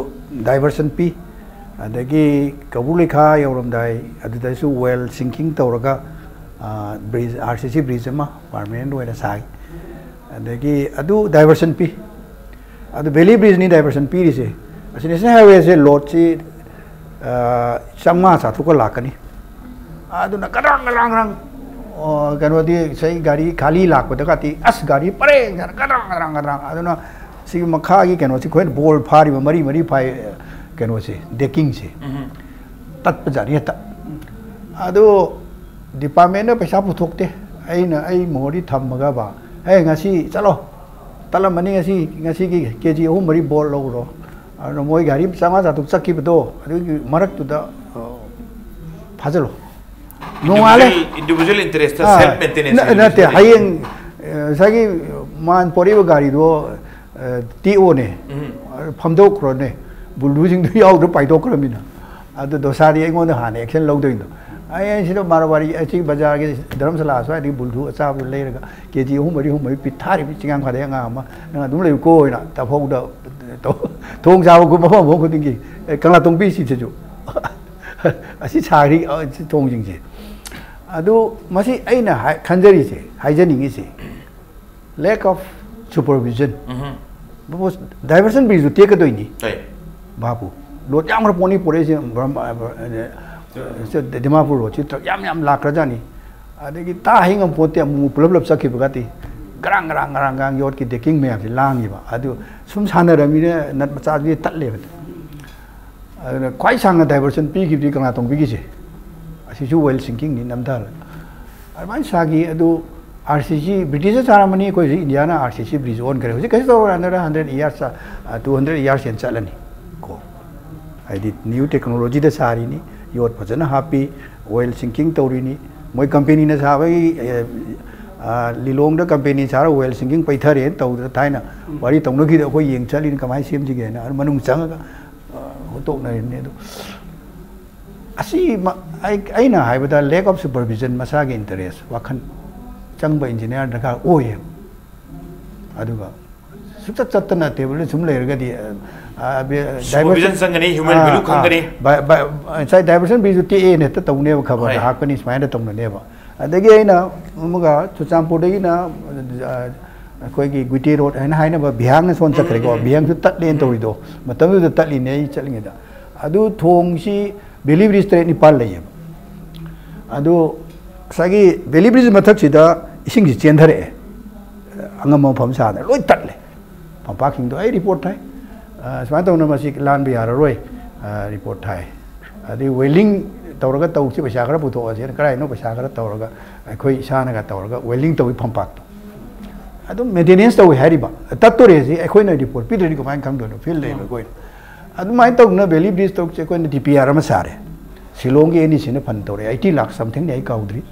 ꯗꯥꯏꯚꯔꯁꯟ ꯄꯤ꯫ ꯑꯗꯒꯤ ꯀꯧꯕ꯭ꯔꯨ ꯂꯩꯈꯥ ꯌꯧꯔꯝꯗꯥꯏ ꯑꯗꯨꯗꯁꯨ ꯋꯦꯜ ꯁꯤꯡꯀꯤꯡ ꯇꯧꯔꯒ, ꯑ, ꯕ꯭ꯔꯤꯖ, ꯑꯥꯔ ꯁꯤ ꯁꯤ ꯕ꯭ꯔꯤꯖ ꯑꯃ ꯄꯥꯔꯃꯅꯦꯟ ꯑꯣꯏꯅ ꯁꯥꯏ꯫ ꯑꯗꯒꯤ ꯑꯗꯨ ꯗꯥꯏꯚꯔꯁꯟ ꯄꯤ꯫ ꯑꯗꯨ ꯕꯦꯂꯤ ꯕ꯭ꯔꯤꯖꯅꯤ ꯗꯥꯏꯚꯔꯁꯟ ꯄꯤꯔꯤꯁꯦ꯫ ꯑꯁꯤ ꯅꯦꯁꯅꯦꯜ ꯍꯥꯏꯋꯦꯁꯦ ꯂꯣꯠꯁꯤ, ꯑ, ꯆꯥꯝꯃꯉꯥ ꯆꯥꯇ꯭ꯔꯨꯛꯀ ꯂꯥꯛꯀꯅꯤ꯫ ꯑꯗꯨꯅ ꯒꯗ꯭ꯔꯥꯡ ꯒꯗ꯭ꯔꯥꯡ ꯒꯗ꯭ꯔꯥꯡ ꯑꯣ, ꯀꯩꯅꯣꯗꯤ ꯉꯁꯥꯏ ꯒꯥꯔꯤ ꯈꯥꯂꯤ ꯂꯥꯛꯄꯗꯒꯗꯤ ꯑꯁ ꯒꯥꯔꯤ ꯄꯔꯦꯡ ꯁꯥꯟꯅ ꯒꯗ꯭ꯔꯥꯡ ꯒꯗ꯭ꯔꯥꯡ ꯒꯗ꯭ꯔꯥꯡ꯫ ꯑꯗꯨꯅ ꯁꯤꯒꯤ ꯃꯈꯥꯒꯤ ꯀꯩꯅꯣꯁꯤ ꯑꯩꯈꯣꯏꯅ ꯕꯣꯜ ꯐꯥꯔꯤꯕ ꯃꯔꯤ ꯃꯔꯤ ꯐꯥꯏ, ꯀꯩꯅꯣꯁꯦ, ꯗꯦꯀꯤꯡꯁꯦ ꯎꯝ꯫ ꯇꯠꯄꯖꯥꯠꯅꯤ ꯍꯦꯛꯇ꯫ ꯑꯗꯨ ꯗꯤꯄꯥꯔꯠꯃꯦꯟꯅ ꯄꯩꯁꯥ ꯄꯨꯊꯣꯛꯇꯦ꯫ ꯑꯩꯅ ꯑꯩ ꯃꯣꯍꯣꯔꯤ ꯊꯝꯃꯒꯕ, "ꯍꯦ, ꯉꯁꯤ ꯆꯠꯂꯣ, ꯇꯠꯂꯝꯃꯅꯤ ꯉꯁꯤ, ꯉꯁꯤꯒꯤ ꯀꯦ ꯖꯤ ꯑꯍꯨꯝ ꯃꯔꯤ ꯕꯣꯜ ꯂꯧꯔꯣ"꯫ ꯑꯗꯨꯅ ꯃꯣꯏ ꯒꯥꯔꯤ ꯆꯥꯝꯃꯉꯥ ꯆꯥꯇ꯭ꯔꯨꯛ ꯆꯠꯈꯤꯕꯗꯣ ꯑꯗꯨꯒꯤ ꯃꯔꯛꯇꯨꯗ, ꯑ, ꯐꯥꯖꯤꯜꯂꯣ꯫ ꯅꯣꯡꯉꯥꯜꯂꯦ꯫ Individual, individual interest, ꯑꯥ, self maintenance ꯅ-, ꯅꯠꯇꯦ, individual꯫ ꯍꯌꯦꯡ, ꯑ, ꯉꯁꯥꯏꯒꯤ ꯃꯥꯟ ꯄꯣꯔꯛꯏꯕ ꯒꯥꯔꯤꯗꯣ, ꯑ, ꯇꯦꯛꯑꯣꯅꯦ꯫ ꯎꯝ꯫ ꯐꯝꯗꯣꯛꯈ꯭ꯔꯣꯅꯦ꯫ ꯕꯨꯜꯗꯨꯁꯤꯡꯗꯣ ꯌꯥꯎꯗ ꯄꯥꯏꯊꯣꯛꯈ꯭ꯔꯃꯤꯅ꯫ ꯑꯗꯨ ꯗꯣꯁꯥꯗꯤ ꯑꯩꯉꯣꯟꯗ ꯍꯥꯟꯅ action ꯂꯧꯗꯣꯏꯗꯣ꯫ ꯑꯩ ꯁꯤꯗ ꯃꯥꯔꯋꯥꯔꯤ, ꯑꯁꯤ ꯕꯖꯥꯔꯒꯤ ꯙꯔꯃꯁꯥꯂꯥ ꯑꯁ꯭ꯋꯥꯏꯗꯒꯤ ꯕꯨꯜꯗꯨ ꯑꯆꯥꯕꯗꯨ ꯂꯩꯔꯒ ꯀꯦ ꯖꯤ ꯑꯍꯨꯝ ꯃꯔꯤ, ꯑꯍꯨꯝ ꯃꯔꯤ ꯄꯤꯊꯥꯔꯤꯕ ꯆꯤꯡꯉꯥꯡ ꯐꯥꯗꯩ ꯑꯉꯥꯡ ꯑꯃ, "ꯅꯪ ꯑꯗꯨꯝ ꯂꯩꯌꯨꯀꯣ" ꯍꯥꯏꯅ ꯇꯐꯧꯗ ꯊꯣꯡ ꯆꯥꯕ ꯈꯨ-, ꯃꯐꯝ ꯃꯐꯝ ꯈꯨꯗꯤꯡꯒꯤ, ꯑꯦ, ꯀꯪꯂꯥꯇꯣꯡꯕꯤ ꯁꯤꯗꯁꯨ꯫ ꯑꯁꯤ ꯁꯥꯔꯤ, ꯑ, ꯁꯤ ꯊꯣꯡꯁꯤꯡꯁꯦ꯫ ꯑꯗꯨ ꯃꯁꯤ ꯑꯩꯅ ꯍꯥꯏ-, ꯈꯟꯖꯔꯤꯁꯦ, ꯍꯥꯏꯖꯅꯤꯡꯉꯤꯁꯦ, lack of supervision꯫ Mm-hmm. ꯕꯕꯨ, diversion bridgeꯇꯨ ꯇꯦꯛꯀꯗꯣꯏꯅꯤ꯫ ꯍꯣꯏ꯫ ꯚꯥꯕꯨ, load ꯌꯥꯝꯈ꯭ꯔ ꯄꯣꯠꯅꯤ ꯄꯨꯔꯛꯏꯁꯦ, ꯕ꯭ꯔꯍ꯭ꯃ-, ꯑ, ꯑ, ꯗꯤꯃꯥꯄꯨꯔ roadꯁꯤ truck ꯌꯥꯝ ꯌꯥꯝ ꯂꯥꯛꯈ꯭ꯔꯖꯥꯠꯅꯤ꯫ ꯑꯗꯒꯤ ꯇꯥ ꯍꯩ ꯉꯝꯄꯣꯠꯇꯦ, ꯑꯃꯨꯛ ꯄꯨꯂꯞ ꯄꯨꯂꯞ ꯆꯠꯈꯤꯕꯒꯗꯤ꯫ ꯒ꯭ꯔꯥꯡ ꯒ꯭ꯔꯥꯡ ꯒ꯭ꯔꯥꯡ ꯒ꯭ꯔꯥꯡ ꯌꯣꯠꯀꯤ decking ꯃꯌꯥꯝꯁꯦ ꯂꯥꯡꯉꯤꯕ꯫ ꯑꯗꯨ ꯁꯨꯝ ꯁꯥꯟꯅꯔꯃꯤꯅ nut ꯃꯆꯥꯗꯨꯗꯤ ꯇꯠꯂꯦꯕ꯫ ꯑꯗꯨꯅ ꯈ꯭ꯋꯥꯏ ꯁꯥꯡꯅ diversion ꯄꯤꯈꯤꯕꯗꯤ ꯀꯪꯂꯥꯇꯣꯡꯕꯤꯒꯤꯁꯦ꯫ ꯑꯁꯤꯁꯨ oil sinkingꯅꯤ, ꯅꯝꯊꯍꯜꯂꯦ꯫ ꯑꯗꯨꯃꯥꯏꯅ ꯁꯥꯈꯤ꯫ ꯑꯗꯨ R C C, British ꯁꯥꯔꯝꯃꯅꯤ, ꯑꯩꯈꯣꯏꯁꯨ Indiaꯅ R C C bridge ꯑꯣꯟꯈ꯭ꯔꯦ꯫ ꯍꯧꯖꯤꯛ ꯀꯩꯁꯨ ꯇꯧꯔꯣꯏ, another hundred years, ꯑ, two hundred years ꯍꯦꯟꯅ ꯆꯠꯂꯅꯤ ꯀꯣ꯫ ꯍꯥꯏꯗꯤ new technologyꯗ ꯁꯥꯔꯤꯅꯤ, ꯌꯣꯠ ꯐꯖꯅ ꯍꯥꯞꯄꯤ, oil sinking ꯇꯧꯔꯤꯅꯤ꯫ ꯃꯣꯏ companyꯅ ꯁꯥꯕꯒꯤ, ꯑꯦ, ꯑ, ꯂꯤꯂꯣꯡꯗ company ꯁꯥꯔ oil sinking ꯄꯩꯊꯔꯦꯅ ꯇꯧꯗꯅ ꯊꯥꯏꯅ ꯎꯝ꯫ ꯋꯥꯔꯤ ꯇꯧꯅꯈꯤꯗ ꯑꯩꯈꯣꯏ ꯌꯦꯡ ꯆꯠꯂꯤꯅꯤ ꯀꯃꯥꯏꯅ ꯁꯦꯝꯁꯤꯒꯦꯅ꯫ ꯑꯗꯨ ꯃꯅꯨꯡ ꯆꯪꯉꯒ, ꯑ, ꯍꯨꯠꯇꯣꯛꯅꯔꯤꯕꯅꯤ꯫ ꯑꯗꯨ ꯑꯁꯤ ꯃ-, ꯑꯩ, ꯑꯩꯅ ꯍꯥꯏꯕꯗ lack of supervision, ꯃꯁꯥꯒꯤ interest, ꯋꯥꯈꯜ ꯆꯪꯕ engineer ꯗꯔꯀꯥꯔ ꯑꯣꯏꯌꯦꯕ꯫ ꯑꯗꯨꯒ ꯁꯨꯡꯆꯠ ꯆꯠꯇꯅ tableꯗ ꯁꯨꯝ ꯂꯩꯔꯒꯗꯤ, ꯑ, ꯑ, ꯕꯦ-, supervision diversion ꯆꯪꯒꯅꯤ, human ꯑꯥ, value ꯑꯥ, ꯈꯪꯒꯅꯤ꯫ ꯕ-, ꯕ-, ꯉꯁꯥꯏ diversion bridgeꯇꯨ ꯇꯦꯛꯑꯦꯅ ꯍꯦꯛꯇ ꯇꯧꯅꯦꯕ, ꯈꯕꯔꯗ ꯍꯣꯏ꯫ ꯍꯥꯞꯀꯅꯤ, ꯁꯨꯃꯥꯏꯅ ꯇꯧꯅꯅꯦꯕ꯫ ꯑꯗꯒꯤ ꯑꯩꯅ ꯑꯃꯨꯛꯀ ꯆꯨꯔꯆꯥꯟꯄꯨꯔꯗꯒꯤꯅ, ꯑ, ꯑꯩꯈꯣꯏꯒꯤ ꯒꯨꯏꯇꯦ road ꯍꯥꯏꯅ ꯍꯥꯏꯅꯕ ꯕꯤꯍꯥꯡꯅ ꯁꯣꯝ ꯎꯝ, ꯆꯠꯈ꯭ꯔꯦꯀꯣ, ꯎꯝ, ꯎꯝ꯫ ꯕꯤꯍꯥꯡꯁꯨ ꯇꯠꯂꯦꯅ ꯎꯝ꯫ ꯇꯧꯔꯤꯗꯣ, ꯃꯇꯝꯗꯨꯗ ꯇꯠꯂꯤꯅꯦ ꯑꯩ ꯆꯠꯂꯤꯉꯩꯗ꯫ ꯑꯗꯨ ꯊꯣꯡꯁꯤ valley bridge ꯇꯔꯦꯠ ꯅꯤꯄꯥꯜ ꯂꯩꯌꯦꯕ꯫ ꯑꯗꯨ ꯉꯁꯥꯏꯒꯤ ꯕꯦꯂꯤ ꯕ꯭ꯔꯤꯖ ꯃꯊꯛꯁꯤꯗ ꯏꯁꯤꯡꯁꯤ ꯆꯦꯟꯊꯔꯛꯑꯦ, ꯑꯉꯝꯕ ꯃꯐꯝ ꯁꯥꯗꯅ ꯂꯣꯏ ꯇꯠꯂꯦ꯫ ꯐꯝꯄꯥꯛꯁꯤꯡꯗꯣ ꯑꯩ ꯔꯤꯄꯣꯔꯠ ꯊꯥꯏ, "ꯑ, ꯁꯨꯃꯥꯏꯅ ꯇꯧꯅ ꯃꯁꯤ ꯂꯥꯟꯕ ꯌꯥꯔꯔꯣꯏ", ꯑ, ꯔꯤꯄꯣꯔꯠ ꯊꯥꯏ꯫ ꯑꯗꯩ ꯋꯦꯜꯗꯤꯡ ꯇꯧꯔꯒ ꯇꯧꯁꯤ, ꯄꯩꯁꯥ ꯈꯔ ꯄꯨꯊꯣꯛꯑꯁꯦꯅ, ꯀꯗꯥꯏꯅꯣ ꯄꯩꯁꯥ ꯈꯔ ꯇꯧꯔꯒ ꯑꯩꯈꯣꯏ ꯏꯁꯥꯅꯒ ꯇꯧꯔꯒ ꯋꯦꯜꯗꯤꯡ ꯇꯧꯏ ꯐꯝꯄꯥꯛꯇꯣ꯫ ꯑꯗꯨꯝ ꯃꯦꯟꯇꯦꯅꯦꯟꯁ ꯇꯧꯏ ꯍꯥꯏꯔꯤꯕ꯫ ꯇꯠꯇꯣꯔꯦ ꯁꯤ ꯑꯩꯈꯣꯏꯅ ꯔꯤꯄꯣꯔꯠ ꯄꯤꯗ꯭ꯔꯗꯤ ꯀꯃꯥꯏꯅ ꯈꯪꯗꯣꯏꯅꯣ? ꯐꯤꯜ ꯂꯩꯕ ꯑꯩꯈꯣꯏꯅ꯫ ꯑꯗꯨꯃꯥꯏꯅ ꯇꯧꯗꯅ ꯚꯦꯂꯤ ꯕ꯭ꯔꯤꯖ ꯇꯧꯁꯦ ꯑꯩꯈꯣꯏꯅ ꯗꯤ ꯄꯤ ꯑꯥꯔ ꯑꯃ ꯁꯥꯔꯦ꯫ ꯁꯤꯂꯣꯡꯒꯤ ꯑꯦꯟ ꯏ ꯁꯤꯅ ꯐꯟ ꯇꯧꯔꯦ, ꯑꯩꯠꯇꯤ ꯂꯥꯛ ꯁꯝꯊꯤꯡꯅꯤ, ꯑꯩ ꯀꯥꯎꯗ꯭ꯔꯤ꯫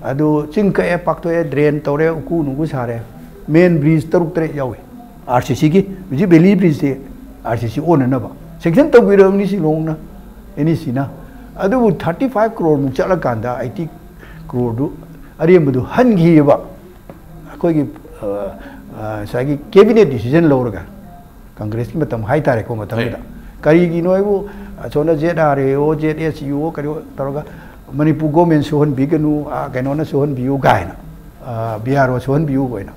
ꯑꯗꯨ ꯆꯤꯡ ꯀꯛꯑꯦ, ꯄꯥꯛꯊꯣꯛꯑꯦ, ꯗ꯭ꯔꯦꯟ ꯇꯧꯔꯦ, ꯎꯀꯨ ꯅꯨꯡꯀꯨ ꯁꯥꯔꯦ꯫ ꯃꯦꯟ ꯕ꯭ꯔꯤꯖ ꯇꯔꯨꯛ ꯇꯔꯦꯠ ꯌꯥꯎꯏ ꯑꯥꯔ ꯁꯤ ꯁꯤꯒꯤ꯫ ꯍꯧꯖꯤꯛ ꯚꯦꯂꯤ ꯕ꯭ꯔꯤꯖꯁꯦ ꯑꯥꯔ ꯁꯤ ꯁꯤ ꯑꯣꯟꯅꯅꯕ ꯁꯦꯡꯁꯟ ꯇꯧꯕꯤꯔꯕꯅꯤ ꯁꯤꯂꯣꯡꯅ, ꯑꯦꯟ ꯏ ꯁꯤꯅ꯫ ꯑꯗꯨꯕꯨ ꯊꯥꯔꯇꯤ ꯐꯥꯏꯚ ꯀ꯭ꯔꯣꯔꯃꯨꯛ ꯆꯠꯂꯀꯥꯟꯗ ꯑꯩꯠꯇꯤ ꯀ꯭ꯔꯣꯔꯗꯨ ꯑꯔꯦꯝꯕꯗꯨ ꯍꯟꯈꯤꯑꯕ꯫ ꯑꯩꯈꯣꯏꯒꯤ, ꯑ, ꯑ, ꯉꯁꯥꯏꯒꯤ ꯀꯦꯕꯤꯅꯦꯠ ꯗꯤꯁꯤꯖꯟ ꯂꯧꯔꯒ, ꯀꯪꯒ꯭ꯔꯦꯁꯀꯤ ꯃꯇꯝ ꯍꯥꯏꯇꯥꯔꯦꯀꯣ, ꯃꯇꯝꯗꯨꯗ꯫ ꯍꯣꯏ꯫ ꯀꯔꯤꯒꯤꯅꯣ ꯍꯥꯏꯕꯨ, ꯑꯁꯣꯝꯗ ꯖꯦꯠ ꯑꯥꯔ ꯑꯦ ꯑꯣ, ꯖꯦꯠ ꯑꯦꯁ ꯌꯨ ꯑꯣ, ꯀꯔꯤ ꯑꯣ ꯇꯧꯔꯒ ꯃꯅꯤꯄꯨꯔ ꯒꯣꯔꯃꯦꯟ ꯁꯨꯍꯟꯕꯤꯒꯅꯨ, ꯑ, ꯀꯩꯅꯣꯅ ꯁꯨꯍꯟꯕꯤꯌꯨ ꯀꯥꯏꯅ, ꯑ, ꯕꯤ ꯑꯥꯔ ꯑꯣ ꯁꯨꯍꯟꯕꯤꯌꯨ ꯀꯥꯏꯅ꯫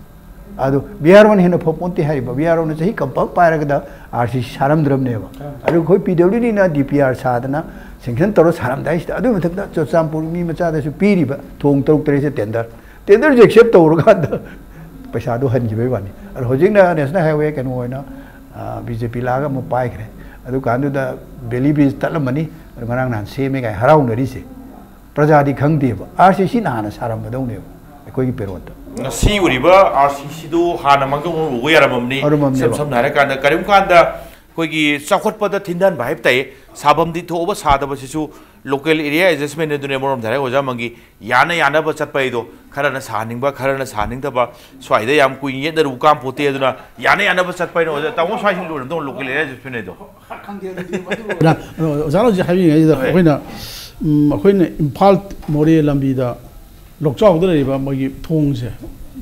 ꯑꯗꯨ ꯕꯤ ꯑꯥꯔ ꯑꯣꯅ ꯍꯦꯟꯅ ꯐꯄꯣꯟꯇꯦ ꯍꯥꯏꯔꯤꯕ꯫ ꯕꯤ ꯑꯥꯔ ꯑꯣꯅ ꯆꯍꯤ ꯀꯝꯄꯛ ꯄꯥꯏꯔꯒꯗ ꯑꯥꯔ ꯁꯤ ꯁꯤ ꯁꯥꯔꯝꯗ꯭ꯔꯕꯅꯦꯕ꯫ ꯑꯗꯨ ꯑꯩꯈꯣꯏ ꯄꯤ ꯗꯕ꯭ꯂꯤꯎ ꯗꯤꯅ ꯗꯤ ꯄꯤ ꯑꯥꯔ ꯁꯥꯗꯅ ꯁꯦꯡꯁꯟ ꯇꯧꯔ ꯁꯥꯔꯝꯗꯥꯏꯁꯤꯗ, ꯑꯗꯨꯒꯤ ꯃꯊꯛꯇ ꯆꯨꯔꯆꯥꯟꯄꯨꯔ ꯃꯤ ꯃꯆꯥꯗꯁꯨ ꯄꯤꯔꯤꯕ ꯊꯣꯡ ꯇꯔꯨꯛ ꯇꯔꯦꯠꯁꯦ ꯇꯦꯟꯗꯔ, ꯇꯦꯟꯗꯔꯁꯦ ꯑꯦꯛꯁꯦꯞ ꯇꯧꯔꯀꯥꯟꯗ ꯄꯩꯁꯥꯗꯣ ꯍꯟꯈꯤꯕꯩ ꯋꯥꯅꯤ꯫ ꯑꯗꯣ ꯍꯧꯖꯤꯛꯅ ꯅꯦꯁꯅꯦꯜ ꯍꯥꯏꯋꯦ ꯀꯩꯅꯣ ꯑꯣꯏꯅ, ꯑ, ꯕꯤ ꯖꯦ ꯄꯤ ꯂꯥꯛꯑꯒ ꯑꯃꯨꯛ ꯄꯥꯏꯈ꯭ꯔꯦ꯫ ꯑꯗꯨ ꯀꯥꯟꯗꯨꯗ ꯕꯦꯂꯤ ꯕ꯭ꯔꯤꯖ ꯇꯠꯂꯝꯃꯅꯤ, ꯑꯗꯨ ꯉꯔꯥꯡ ꯅꯍꯥꯟ ꯁꯦꯝꯃꯦ ꯀꯥꯏꯅ ꯍꯔꯥꯎꯅꯔꯤꯁꯦ꯫ ꯄ꯭ꯔꯖꯥꯗꯤ ꯈꯪꯗꯦꯕ꯫ ꯑꯥꯔ ꯁꯤ ꯁꯤꯅ ꯍꯥꯟꯅ ꯁꯥꯔꯝꯒꯗꯧꯅꯦꯕ ꯑꯩꯈꯣꯏꯒꯤ ꯄꯦꯔꯣꯠꯇ꯫ ꯉꯁꯤ ꯑꯣꯏꯔꯤꯕ ꯑꯥꯔ ꯁꯤ ꯁꯤꯗꯨ ꯍꯥꯟꯅ ꯃꯥꯡꯖꯧꯅꯅ ꯎꯕ ꯌꯥꯔꯝꯃꯕꯅꯤ꯫ ꯌꯥꯔꯝꯃꯕꯅꯦꯕ꯫ ꯏꯁꯝ ꯁꯝꯅ ꯍꯥꯏꯔꯀꯥꯟꯗ, ꯀꯔꯤꯒꯨꯝꯕ ꯀꯥꯟꯗ ꯑꯩꯈꯣꯏꯒꯤ ꯆꯥꯎꯈꯠꯄꯗ ꯊꯤꯟꯊꯍꯟꯕ ꯍꯥꯏꯕ ꯇꯥꯏ꯫ ꯁꯥꯐꯝꯗꯤ ꯊꯣꯛꯑꯕ, ꯁꯥꯗꯕꯁꯤꯁꯨ ꯂꯣꯀꯦꯜ ꯑꯦꯔꯤꯌꯥ ꯑꯦꯗꯖꯁꯃꯦꯟ ꯑꯗꯨꯅꯦ꯫ ꯑꯃꯔꯣꯝꯗ ꯍꯥꯏꯔꯒ ꯑꯣꯖꯥ ꯃꯪꯒꯤ ꯌꯥꯅ ꯌꯥꯅꯕ ꯆꯠꯄ ꯍꯥꯏꯗꯣ, ꯈꯔꯅ ꯁꯥꯍꯟꯅꯤꯡꯕ, ꯈꯔꯅ ꯁꯥꯍꯟꯅꯤꯡꯗꯕ, ꯁ꯭ꯋꯥꯏꯗ ꯌꯥꯝ ꯀꯨꯏꯅ ꯌꯦꯠꯅꯔꯨꯕ ꯀꯥꯟꯄꯣꯠꯇꯦ꯫ ꯑꯗꯨꯅ ꯌꯥꯅ ꯌꯥꯅꯕ ꯆꯠꯄ ꯍꯥꯏꯅ ꯑꯣꯖꯥ, ꯇꯥꯃꯣ ꯁ꯭ꯋꯥꯏꯁꯤ ꯂꯣꯏꯔꯝꯗꯧ ꯂꯣꯀꯦꯜ ꯑꯦꯔꯤꯌꯥ ꯑꯦꯗꯖꯁꯃꯦꯟ ꯍꯥꯏꯗꯣ꯫ ꯈꯪꯗꯦ ꯑꯗꯨꯗꯤ, ꯑꯗꯨ ꯑꯣꯏꯔꯁꯨ ꯑꯣꯖꯥꯅ ꯍꯧꯖꯤꯛ ꯍꯥꯏꯕꯤꯔꯤꯉꯩꯁꯤꯗ ꯍꯣꯏ꯫ ꯑꯩꯈꯣꯏꯅ, ꯎꯝ, ꯑꯩꯈꯣꯏꯅ ꯏꯝꯐꯥꯜ ꯃꯣꯔꯦ ꯂꯝꯕꯤꯗ ꯂꯣꯛꯆꯥꯎꯗ ꯂꯩꯔꯤꯕ ꯃꯣꯏꯒꯤ ꯊꯣꯡꯁꯦ,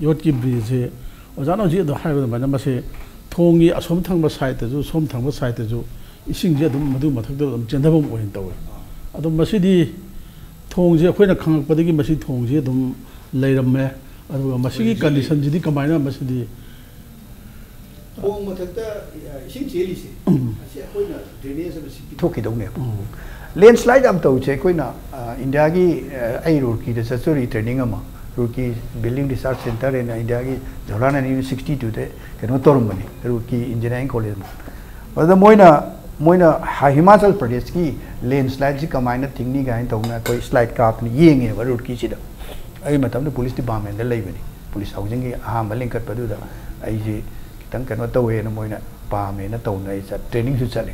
ꯌꯣꯠꯀꯤ ꯕ꯭ꯔꯤꯖꯁꯦ, ꯑꯣꯖꯥꯅ ꯍꯧꯖꯤꯛ ꯑꯗꯨꯝ ꯍꯥꯏꯕ ꯑꯗꯨꯃꯥꯏꯅ ꯃꯁꯤ ꯊꯣꯡꯒꯤ ꯑꯁꯣꯝ ꯊꯪꯕ ꯁꯥꯏꯠꯇꯁꯨ, ꯁꯣꯝ ꯊꯪꯕ ꯁꯥꯏꯠꯇꯁꯨ ꯏꯁꯤꯡꯁꯦ ꯑꯗꯨꯝ ꯃꯗꯨ ꯃꯊꯛꯇ ꯑꯗꯨꯝ ꯆꯦꯟꯊꯐꯝ ꯑꯣꯏꯅ ꯇꯧꯋꯦ꯫ ꯑꯗꯣ ꯃꯁꯤꯗꯤ ꯊꯣꯡꯁꯦ ꯑꯩꯈꯣꯏꯅ ꯈꯪꯉꯛꯄꯗꯒꯤ ꯃꯁꯤ ꯊꯣꯡꯁꯦ ꯑꯗꯨꯝ ꯂꯩꯔꯝꯃꯦ꯫ ꯑꯗꯨꯒ ꯃꯁꯤꯒꯤ ꯍꯧꯖꯤꯛ ꯀꯟꯗꯤꯁꯟꯁꯤꯗꯤ ꯀꯃꯥꯏꯅ ꯃꯁꯤꯗꯤ ꯊꯣꯡ ꯃꯊꯛꯇ, ꯑ, ꯏꯁꯤꯡ ꯆꯦꯜꯂꯤꯁꯦ, ꯎꯝ꯫ ꯑꯁꯤ ꯑꯩꯈꯣꯏꯅ ꯗ꯭ꯔꯦꯅꯦꯖ ꯑꯃ ꯁꯤ ꯄꯤꯊꯣꯛꯈꯤꯗꯧꯅꯦꯕ꯫ ꯎꯝ꯫ ꯂꯦꯟꯁ꯭ꯂꯥꯏꯠ ꯌꯥꯝ ꯇꯧꯔꯤꯁꯦ ꯑꯩꯈꯣꯏꯅ, ꯑ, ꯏꯟꯗꯤꯌꯥꯒꯤ ꯑ, ꯑꯩ ꯔꯨꯔꯀꯤꯗ ꯆꯠꯆꯔꯨꯏ ꯇ꯭ꯔꯦꯅꯤꯡ ꯑꯃ, ꯔꯨꯔꯀꯤ ꯕꯤꯜꯗꯤꯡ ꯔꯤꯁꯔꯁ ꯁꯦꯟꯇꯔ ꯑꯅ ꯏꯟꯗꯤꯌꯥꯒꯤ ꯖꯋꯥꯍꯔꯂꯥꯜ ꯅꯦꯍꯔꯨ ꯌꯨꯅꯤꯚꯔꯁꯤꯇꯤꯗ ꯀꯩꯅꯣ ꯇꯧꯔꯝꯕꯅꯤ, ꯔꯨꯔꯀꯤ ꯏꯟꯖꯤꯅꯤꯌꯥꯔꯤꯡ ꯀꯣꯂꯦꯖ꯫ ꯑꯗꯨꯗ ꯃꯣꯏꯅ ꯃꯣꯏꯅ ꯍ- ꯍꯤꯃꯥꯆꯜ ꯄ꯭ꯔꯗꯦꯁꯀꯤ ꯂꯦꯟꯁ꯭ꯂꯥꯏꯠꯁꯤ ꯀꯃꯥꯏꯅ ꯊꯤꯡꯅꯤ ꯀꯥꯏꯅ ꯇꯧꯗꯅ ꯑꯩꯈꯣꯏ ꯁ꯭ꯂꯥꯏꯠ ꯀꯥꯞꯇꯅ ꯌꯦꯡꯉꯦꯕ ꯔꯨꯔꯀꯤꯁꯤꯗ꯫ ꯑꯩ ꯃꯇꯝꯗ ꯄꯨꯂꯤꯁ ꯗꯤꯄꯥꯔꯠꯃꯦꯟꯗ ꯂꯩꯕꯅꯤ, ꯄꯨꯂꯤꯁ ꯍꯥꯎꯖꯤꯡꯒꯤ ꯑꯍꯥꯟꯕ ꯂꯤꯡꯈꯠꯄꯗꯨꯗ ꯑꯩꯁꯦ ꯈꯤꯇꯪ ꯀꯩꯅꯣ ꯇꯧꯋꯦꯅ ꯃꯣꯏꯅ ꯄꯥꯝꯃꯦꯅ ꯇꯧꯗꯅ ꯑꯩ ꯆꯠ ꯇ꯭ꯔꯦꯅꯤꯡꯁꯨ ꯆꯠꯂꯤ,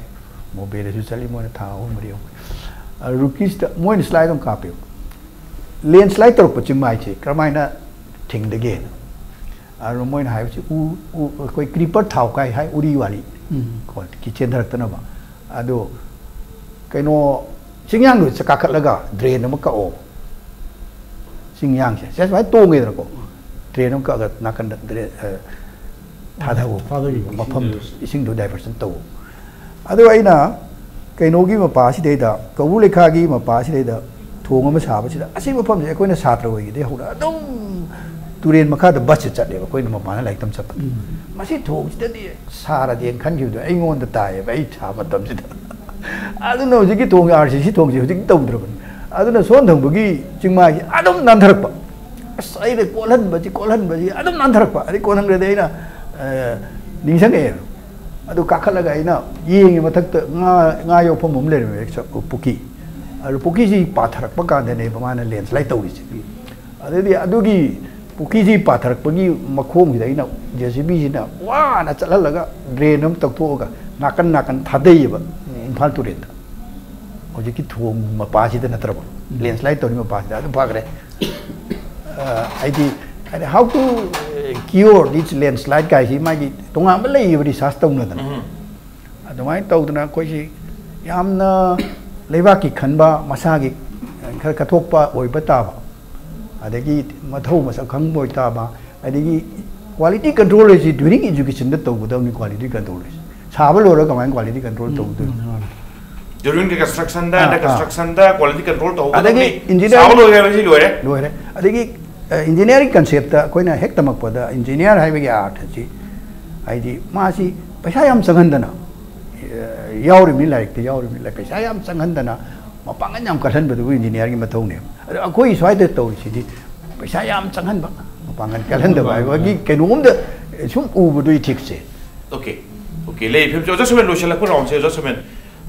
ꯃꯣꯕꯦꯗꯁꯨ ꯆꯠꯂꯤ ꯃꯣꯏꯅ ꯊꯥ ꯑꯍꯨꯝ ꯃꯔꯤ ꯑꯍꯨꯝ꯫ ꯑ, ꯔꯨꯔꯀꯤꯁꯤꯗ ꯃꯣꯏꯅ ꯁ꯭ꯂꯥꯏꯠ ꯑꯃ ꯀꯥꯞꯄꯦꯕ, ꯂꯦꯟꯁ꯭ꯂꯥꯏꯠ ꯇꯧꯔꯛꯄ ꯆꯤꯡꯃꯥꯏꯁꯦ ꯀꯔꯝꯍꯥꯏꯅ ꯊꯤꯡꯗꯒꯦꯅ꯫ ꯑꯗꯨ ꯃꯣꯏꯅ ꯍꯥꯏꯕꯁꯤ ꯎ, ꯎ, ꯑꯩꯈꯣꯏ ꯀ꯭ꯔꯤꯄꯔ ꯊꯥꯎ ꯀꯥꯏ ꯍꯥꯏ, ꯎꯔꯤ ꯋꯥꯔꯤ꯫ ꯎꯝ꯫ ꯀꯣ, ꯀꯤ ꯆꯦꯟꯊꯔꯛꯇꯅꯕ꯫ ꯑꯗꯨ ꯀꯩꯅꯣ, ꯆꯤꯡꯌꯥꯡꯗꯨ ꯆ-, ꯀꯥꯈꯠꯂꯒ ꯗ꯭ꯔꯦꯟ ꯑꯃ ꯀꯛꯑꯣ꯫ ꯆꯤꯡꯌꯥꯡꯁꯦ ꯁꯦ ꯁꯨꯃꯥꯏꯅ ꯇꯣꯡꯉꯦꯗꯅꯀꯣ, ꯗ꯭ꯔꯦꯟ ꯑꯃ ꯀꯛꯑꯒ ꯅꯥꯀꯟꯗ ꯗ꯭ꯔꯦꯟ, ꯑ, ꯊꯥꯗꯧ, ꯊꯥꯗꯈꯤꯕ ꯃꯐꯝꯗꯨ, ꯏꯁꯤꯡꯗꯣ ꯗꯥꯏꯚꯔꯁꯟ ꯇꯧ꯫ ꯑꯗꯣ ꯑꯩꯅ ꯀꯩꯅꯣꯒꯤ ꯃꯄꯥꯁꯤꯗꯩꯗ, ꯀꯧꯕ꯭ꯔꯨ ꯂꯩꯈꯥꯒꯤ ꯃꯄꯥꯁꯤꯗꯩꯗ ꯊꯣꯡ ꯑꯃ ꯁꯥꯕꯁꯤꯗ, ꯑꯁꯤ ꯃꯐꯝꯁꯦ ꯑꯩꯈꯣꯏꯅ ꯁꯥꯇ꯭ꯔ ꯑꯣꯏꯔꯤꯉꯩꯗꯒꯤ ꯍꯧꯅ ꯑꯗꯨꯝ ꯇꯨꯔꯦꯟ ꯃꯈꯥꯗ ꯕꯁꯁꯦ ꯆꯠꯂꯦꯕ, ꯑꯩꯈꯣꯏꯅ ꯃꯄꯥꯟꯗ ꯂꯥꯏꯔꯤꯛ ꯇꯝ ꯆꯠꯄꯗ꯫ ꯎꯝ꯫ ꯃꯁꯤ ꯊꯣꯡꯁꯤꯗꯗꯤ ꯁꯥꯔꯗꯤꯅ ꯈꯟꯈꯤꯕꯗꯣ ꯑꯩꯉꯣꯟꯗ ꯇꯥꯏꯌꯦꯕ, ꯑꯩ ꯁꯥ ꯃꯇꯝꯁꯤꯗ꯫ ꯑꯗꯨꯅ ꯍꯧꯖꯤꯛꯀꯤ ꯊꯣꯡꯁꯦ, ꯑꯥꯔ ꯁꯤ ꯁꯤ ꯊꯣꯡꯁꯦ ꯍꯧꯖꯤꯛ ꯇꯧꯗ꯭ꯔꯕꯅꯤ꯫ ꯑꯗꯨꯅ ꯁꯣꯝ ꯊꯪꯕꯒꯤ ꯆꯤꯡꯃꯥꯏꯁꯦ ꯑꯗꯨꯝ ꯅꯥꯟꯊꯔꯛꯄ꯫ ꯑꯁ, ꯑꯩꯅ ꯀꯣꯠꯍꯟꯕꯁꯤ, ꯀꯣꯠꯍꯟꯕꯁꯤ ꯑꯗꯨꯝ ꯅꯥꯟꯊꯔꯛꯄ꯫ ꯑꯗꯩ ꯀꯣꯟꯊꯪꯗꯗꯤ ꯑꯩꯅ, ꯑ, ꯅꯤꯡꯁꯤꯡꯉꯛꯑꯦ꯫ ꯑꯗꯨ ꯀꯥꯈꯠꯂꯒ ꯑꯩꯅ ꯌꯦꯡꯉꯦ, ꯃꯊꯛꯇ ꯉꯥ, ꯉꯥ ꯌꯣꯛꯐꯝ ꯑꯃ ꯂꯩꯔꯝꯃꯦ, ꯆ-, ꯄꯨꯈ꯭ꯔꯤ꯫ ꯑꯗꯨ ꯄꯨꯈ꯭ꯔꯤꯁꯤ ꯄꯥꯊꯔꯛꯄ ꯀꯥꯟꯗꯅꯦꯕ ꯃꯥꯅ ꯂꯦꯟꯁ꯭ꯂꯥꯏꯠ ꯇꯧꯔꯤꯁꯦ꯫ ꯑꯗꯩꯗꯤ ꯑꯗꯨꯒꯤ ꯄꯨꯈ꯭ꯔꯤꯁꯤ ꯄꯥꯊꯔꯛꯄꯒꯤ ꯃꯈꯣꯡꯁꯤꯗ ꯑꯩꯅ ꯖꯦ ꯁꯤ ꯕꯤꯁꯤꯅ ꯋꯥꯅ ꯆꯠꯍꯜꯂꯒ ꯗ꯭ꯔꯦꯟ ꯑꯃ ꯇꯧꯊꯣꯛꯑꯒ ꯅꯥꯀꯟ ꯅꯥꯀꯟ ꯊꯥꯗꯩꯌꯦꯕ ꯏꯝꯐꯥꯜ ꯇꯨꯔꯦꯟꯗ꯫ ꯍꯧꯖꯤꯛꯀꯤ ꯊꯣꯡ ꯃꯄꯥꯁꯤꯗ ꯅꯠꯇ꯭ꯔꯕ, ꯎꯝ꯫ ꯂꯦꯟꯁ꯭ꯂꯥꯏꯠ ꯇꯧꯔꯤ ꯃꯄꯥꯁꯤꯗ ꯑꯗꯨꯝ ꯐꯈ꯭ꯔꯦ꯫ ꯑ, ꯍꯥꯏꯗꯤ, ꯍꯥꯏꯗꯤ, how to, uh, cure this landslide ꯀꯥꯏꯁꯤ ꯃꯥꯒꯤ ꯇꯣꯉꯥꯟꯕ ꯂꯩꯌꯦꯕ, ꯔꯤꯁꯥꯔꯁ ꯇꯧꯅꯗꯅ꯫ ꯎꯝ꯫ ꯑꯗꯨꯃꯥꯏꯅ ꯇꯧꯗꯅ ꯑꯩꯈꯣꯏꯁꯤ ꯌꯥꯝꯅ ꯂꯩꯕꯥꯛꯀꯤ ꯈꯟꯕ, ꯃꯁꯥꯒꯤ ꯈꯔ ꯀꯠꯊꯣꯛꯄ ꯑꯣꯏꯕ ꯇꯥꯕ, ꯑꯗꯒꯤ ꯃꯊꯧ ꯃꯁꯛ ꯈꯪꯕ ꯑꯣꯏ ꯇꯥꯕ, ꯑꯗꯒꯤ quality control ꯍꯥꯏꯁꯤ during education ꯗ ꯇꯧꯒꯗꯕꯅꯤ꯫ Quality control ꯍꯥꯏꯁꯤ ꯁꯥꯕ ꯂꯣꯏꯔꯒ ꯀꯃꯥꯏꯅ quality control ꯎꯝ, ꯇꯧꯗꯣꯏꯅꯣ? ꯎꯝ, ꯃꯥꯅꯤ꯫ During the construction the, ah, under ah. Construction the quality control ꯇꯧꯍꯧꯒꯗꯕꯅꯤ꯫ ꯑꯗꯒꯤ engineering ꯁꯥꯕ ꯂꯣꯏꯈ꯭ꯔꯦ ꯍꯥꯏꯕꯁꯤ ꯂꯣꯏꯔꯦ꯫ ꯂꯣꯏꯔꯦ꯫ ꯑꯗꯒꯤ, ꯑ, engineering concept ꯇ ꯑꯩꯈꯣꯏꯅ ꯍꯦꯛ ꯇꯝꯃꯛꯄꯗ engineer ꯍꯥꯏꯕꯒꯤ ꯑꯥꯔꯊꯁꯤ, ꯍꯥꯏꯗꯤ, ꯃꯥꯁꯤ ꯄꯩꯁꯥ ꯌꯥꯝ ꯆꯪꯍꯟꯗꯅ, ꯑ, ꯌꯥꯎꯔꯤꯕꯅꯤ, ꯂꯥꯏꯔꯤꯛꯇ ꯌꯥꯎꯔꯤꯕꯅꯤ, ꯄꯩꯁꯥ ꯌꯥꯝ ꯆꯪꯍꯟꯗꯅ ꯃꯄꯥꯡꯒꯜ ꯌꯥꯝ ꯀꯜꯍꯟꯕꯗꯨꯕꯨ ꯏꯟꯖꯤꯅꯤꯌꯥꯔꯒꯤ ꯃꯊꯧꯅꯦꯕ꯫ ꯑꯗꯣ ꯑꯩꯈꯣꯏ ꯁ꯭ꯋꯥꯏꯗ ꯇꯧꯔꯤꯁꯤꯗꯤ ꯄꯩꯁꯥ ꯌꯥꯝ ꯆꯪꯍꯟꯕ, ꯃꯄꯥꯡꯒꯜ ꯀꯜꯍꯟꯗꯕ ꯍꯥꯏꯕꯒꯤ ꯀꯩꯅꯣꯝꯗ ꯁꯨꯝ ꯎꯕꯗꯨ ethics ꯁꯦ꯫ ꯑꯣꯀꯦ, ꯑꯣꯀꯦ, ꯂꯩ ꯐꯤꯕꯝꯁꯦ꯫ ꯑꯣꯖꯥ ꯁꯣꯃꯦꯟ, ꯂꯣꯏꯁꯤꯜꯂꯛꯄ ꯔꯥꯎꯟꯁꯦ꯫ ꯑꯣꯖꯥ ꯁꯣꯃꯦꯟ,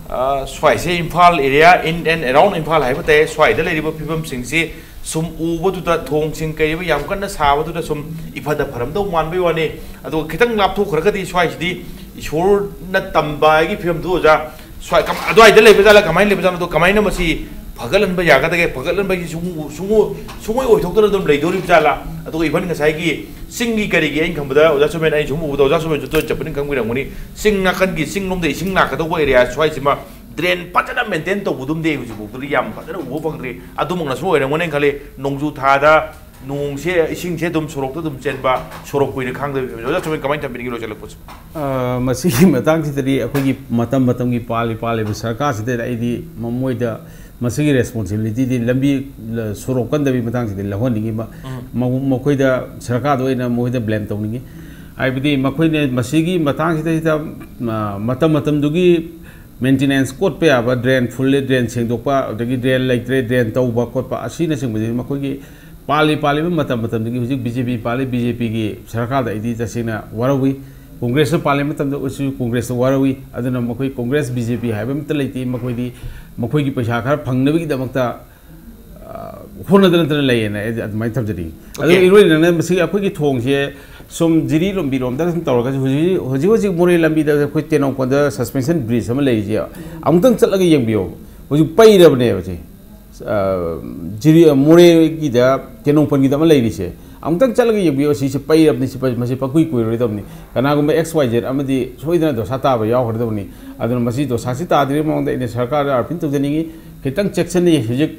ꯑ, ꯁ꯭ꯋꯥꯏꯁꯦ Imphal area, in and around Imphal ꯍꯥꯏꯕ ꯇꯥꯏ, ꯁ꯭ꯋꯥꯏꯗ ꯂꯩꯔꯤꯕ ꯐꯤꯕꯝꯁꯤꯡꯁꯤ ꯁꯨꯝ ꯎꯕꯗꯨꯗ ꯊꯣꯡꯁꯤꯡ ꯀꯩꯕ ꯌꯥꯝ ꯀꯟꯅ ꯁꯥꯕꯗꯨꯗ ꯁꯨꯝ ꯏꯐꯗ ꯐꯔꯝꯗꯧ ꯃꯥꯟꯕꯩ ꯋꯥꯅꯤ꯫ ꯑꯗꯨꯒ ꯈꯤꯇꯪ ꯂꯥꯞꯊꯣꯛꯈ꯭ꯔꯒꯗꯤ ꯁ꯭ꯋꯥꯏꯁꯤꯗꯤ ꯏꯁꯣꯔꯅ ꯇꯝꯕ ꯍꯥꯏꯒꯤ ꯐꯤꯕꯝꯗꯨ ꯑꯣꯖꯥ, ꯁ꯭ꯋꯥꯏ-, ꯀꯝ-, ꯑꯗꯨꯋꯥꯏꯗ ꯂꯩꯕ ꯖꯥꯠꯂ, ꯀꯃꯥꯏꯅ ꯂꯩꯕ ꯖꯥꯠꯅꯣ, ꯑꯗꯣ ꯀꯃꯥꯏꯅ ꯃꯁꯤ ꯐꯒꯠꯍꯟꯕ ꯌꯥꯒꯗꯒꯦ? ꯐꯒꯠꯍꯟꯕꯒꯤ ꯁꯨꯡꯎ-, ꯁꯨꯡꯎ-, ꯁꯨꯡꯑꯣꯏ ꯑꯣꯏꯊꯣꯛꯇꯅ ꯑꯗꯨꯝ ꯂꯩꯗꯣꯔꯤꯕ ꯖꯥꯠꯂꯥ? ꯑꯗꯨꯒ even ꯉꯁꯥꯏꯒꯤ ꯆꯤꯡꯒꯤ ꯀꯔꯤꯒꯤ, ꯑꯩꯅ ꯈꯪꯕꯗ ꯑꯣꯖꯥ ꯁꯣꯃꯦꯟ, ꯑꯩꯅ ꯁꯨꯝ ꯎꯕꯗ ꯑꯣꯖꯥ ꯁꯣꯃꯦꯟꯁꯨ ꯇꯣꯏꯅ ꯆꯠꯄꯅꯤꯅ ꯈꯪꯕꯤꯔꯝꯒꯅꯤ, ꯆꯤꯡ ꯅꯥꯀꯟꯒꯤ, ꯆꯤꯡ ꯂꯣꯝꯗ ꯏꯁꯤꯡ ꯂꯥꯛꯀꯗꯧꯕ area ꯁ꯭ꯋꯥꯏꯁꯤꯃ drain ꯐꯖꯅ maintain ꯇꯧꯕꯗꯨꯝꯗꯤ ꯑꯩ ꯍꯧꯖꯤꯛꯐꯥꯎꯗꯗꯤ ꯌꯥꯝ ꯐꯖꯅ ꯎꯕ ꯐꯪꯗ꯭ꯔꯤ꯫ ꯑꯗꯨꯃꯛꯅꯁꯨ ꯑꯣꯏꯔꯝꯒꯅꯤ ꯈꯜꯂꯤ, ꯅꯣꯡꯖꯨ ꯊꯥꯗ ꯅꯣꯡꯁꯦ, ꯏꯁꯤꯡꯁꯦ ꯑꯗꯨꯝ ꯁꯣꯔꯣꯛꯇ ꯑꯗꯝ ꯆꯦꯟꯕ, ꯁꯣꯔꯣꯛ ꯀꯨꯏꯅ ꯈꯥꯡꯗꯕ ꯐꯤꯕꯝ꯫ ꯑꯣꯖꯥ ꯁꯣꯃꯦꯟ, ꯀꯃꯥꯏꯅ ꯊꯝꯕꯤꯅꯤꯡꯉꯤ ꯂꯣꯏꯁꯤꯜꯂꯛꯄꯁꯦ? ꯑ, ꯃꯁꯤꯒꯤ ꯃꯇꯥꯡꯁꯤꯗꯗꯤ ꯑꯩꯈꯣꯏꯒꯤ ꯃꯇꯝ ꯃꯇꯝꯒꯤ ꯄꯥꯜꯂꯤ ꯄꯥꯜꯂꯤꯕ ꯁꯔꯀꯥꯔꯁꯤꯗ ꯑꯩꯗꯤ ꯃꯃꯣꯏꯗ ꯃꯁꯤꯒꯤ responsibility ꯗꯤ ꯂꯝꯕꯤ, ꯂ-, ꯁꯣꯔꯣꯛ ꯀꯟꯗꯕꯒꯤ ꯃꯇꯥꯡꯁꯤꯗꯤ ꯂꯧꯍꯟꯅꯤꯡꯉꯤ꯫ ꯃ-, ꯎꯝ꯫ ꯃ-, ꯃꯈꯣꯏꯗ, ꯁꯔꯀꯥꯔꯗ ꯑꯣꯏꯅ ꯃꯈꯣꯏꯗ blame ꯇꯧꯅꯤꯡꯉꯤ꯫ ꯍꯥꯏꯕꯗꯤ ꯃꯈꯣꯏꯅ ꯃꯁꯤꯒꯤ ꯃꯇꯥꯡꯁꯤꯗꯩꯗ, ꯃ-, ꯃꯇꯝ ꯃꯇꯝꯗꯨꯒꯤ maintenance ꯀꯣꯠꯄ ꯌꯥꯕ, drain ꯐꯨꯜꯂꯦ drain ꯁꯦꯡꯗꯣꯛꯄ, ꯑꯗꯒꯤ drain ꯂꯩꯇ꯭ꯔꯦ drain ꯇꯧꯕ ꯈꯣꯠꯄ ꯑꯁꯤꯅꯆꯤꯡꯕꯁꯤ ꯃꯈꯣꯏꯒꯤ ꯄꯥꯜꯂꯤ ꯄꯥꯜꯂꯤꯕ ꯃꯇꯝ ꯃꯇꯝꯗꯨꯒꯤ꯫ ꯍꯧꯖꯤꯛ BJP ꯄꯥꯜꯂꯤ, BJP ꯒꯤ ꯁꯔꯀꯥꯔꯗ ꯑꯩꯗꯤ ꯇꯁꯦꯡꯅ ꯋꯥꯔꯧꯏ꯫ ꯀꯣꯡꯒ꯭ꯔꯦꯁꯇ ꯄꯥꯜꯂꯤ ꯃꯇꯝꯗ ꯑꯣꯏꯁꯨ ꯀꯣꯡꯒ꯭ꯔꯦꯁꯇ ꯋꯥꯔꯧꯏ꯫ ꯑꯗꯨꯅ ꯃꯈꯣꯏ ꯀꯣꯡꯒ꯭ꯔꯦꯁ, BJP ꯍꯥꯏꯕ ꯑꯃꯠꯇ ꯂꯩꯇꯦ꯫ ꯃꯈꯣꯏꯗꯤ ꯃꯈꯣꯏꯒꯤ ꯄꯩꯁꯥ ꯈꯔ ꯐꯪꯅꯕꯒꯤꯗꯃꯛꯇ, ꯑ, ꯍꯣꯠꯅꯗꯅ ꯅꯠꯇꯅ ꯂꯩꯌꯦꯅ ꯑꯩꯗꯤ ꯑꯗꯨꯃꯥꯏꯅ ꯊꯝꯖꯅꯤꯡꯉꯤ꯫ ꯑꯗꯨꯒ Okay. ꯏꯔꯣꯏꯅꯅ ꯃꯁꯤꯒꯤ ꯑꯩꯈꯣꯏꯒꯤ ꯊꯣꯡꯁꯦ ꯁꯨꯝ ꯖꯤꯔꯤ ꯂꯣꯝꯕꯤꯔꯣꯝꯗ ꯁꯨꯝ ꯇꯧꯔꯒꯁꯨ ꯍꯧꯖꯤꯛ, ꯍꯧꯖꯤꯛ ꯍꯧꯖꯤꯛ ꯃꯣꯔꯦ ꯂꯝꯕꯤꯗ ꯑꯩꯈꯣꯏ ꯇꯦꯡꯅꯧꯄꯜꯗ suspension bridge ꯑꯃ ꯂꯩꯔꯤꯁꯦ ꯑꯃꯨꯛꯇꯪ ꯆꯠꯂꯒ ꯌꯦꯡꯕꯤꯌꯣ꯫ ꯍꯧꯖꯤꯛ ꯄꯩꯔꯕꯅꯦꯕ ꯁꯤ꯫ ꯑ, ꯖꯤꯔꯤ, ꯃꯣꯔꯦꯒꯤꯗ ꯇꯦꯡꯅꯧꯄꯜꯒꯤꯗ ꯑꯃ ꯂꯩꯔꯤꯁꯦ ꯑꯃꯨꯛꯇꯪ ꯆꯠꯂꯒ ꯌꯦꯡꯕꯤꯌꯣ꯫ ꯁꯤꯁꯦ ꯄꯩꯔꯕꯅꯤ, ꯁꯤ ꯄꯩ-, ꯃꯁꯤ ꯄꯪꯀꯨꯏ ꯀꯨꯏꯔꯣꯏꯗꯕꯅꯤ꯫ ꯀꯅꯥꯒꯨꯝꯕ X Y Z ꯑꯃꯗꯤ ꯁꯣꯏꯗꯅ ꯗꯣꯁꯥ ꯇꯥꯕ ꯌꯥꯎꯈ꯭ꯔꯗꯕꯅꯤ꯫ ꯑꯗꯨꯅ ꯃꯁꯤ ꯗꯣꯁꯥꯁꯤ ꯇꯥꯗ꯭ꯔꯤꯉꯩ ꯃꯃꯥꯡꯗ ꯑꯩꯅ ꯁꯔꯀꯥꯔꯗ ꯑꯥꯔꯄꯤꯜ ꯇꯧꯖꯅꯤꯡꯉꯤ, ꯈꯤꯇꯪ ꯆꯦꯛꯁꯤꯟꯅ ꯌꯦꯡ-, ꯍꯧꯖꯤꯛ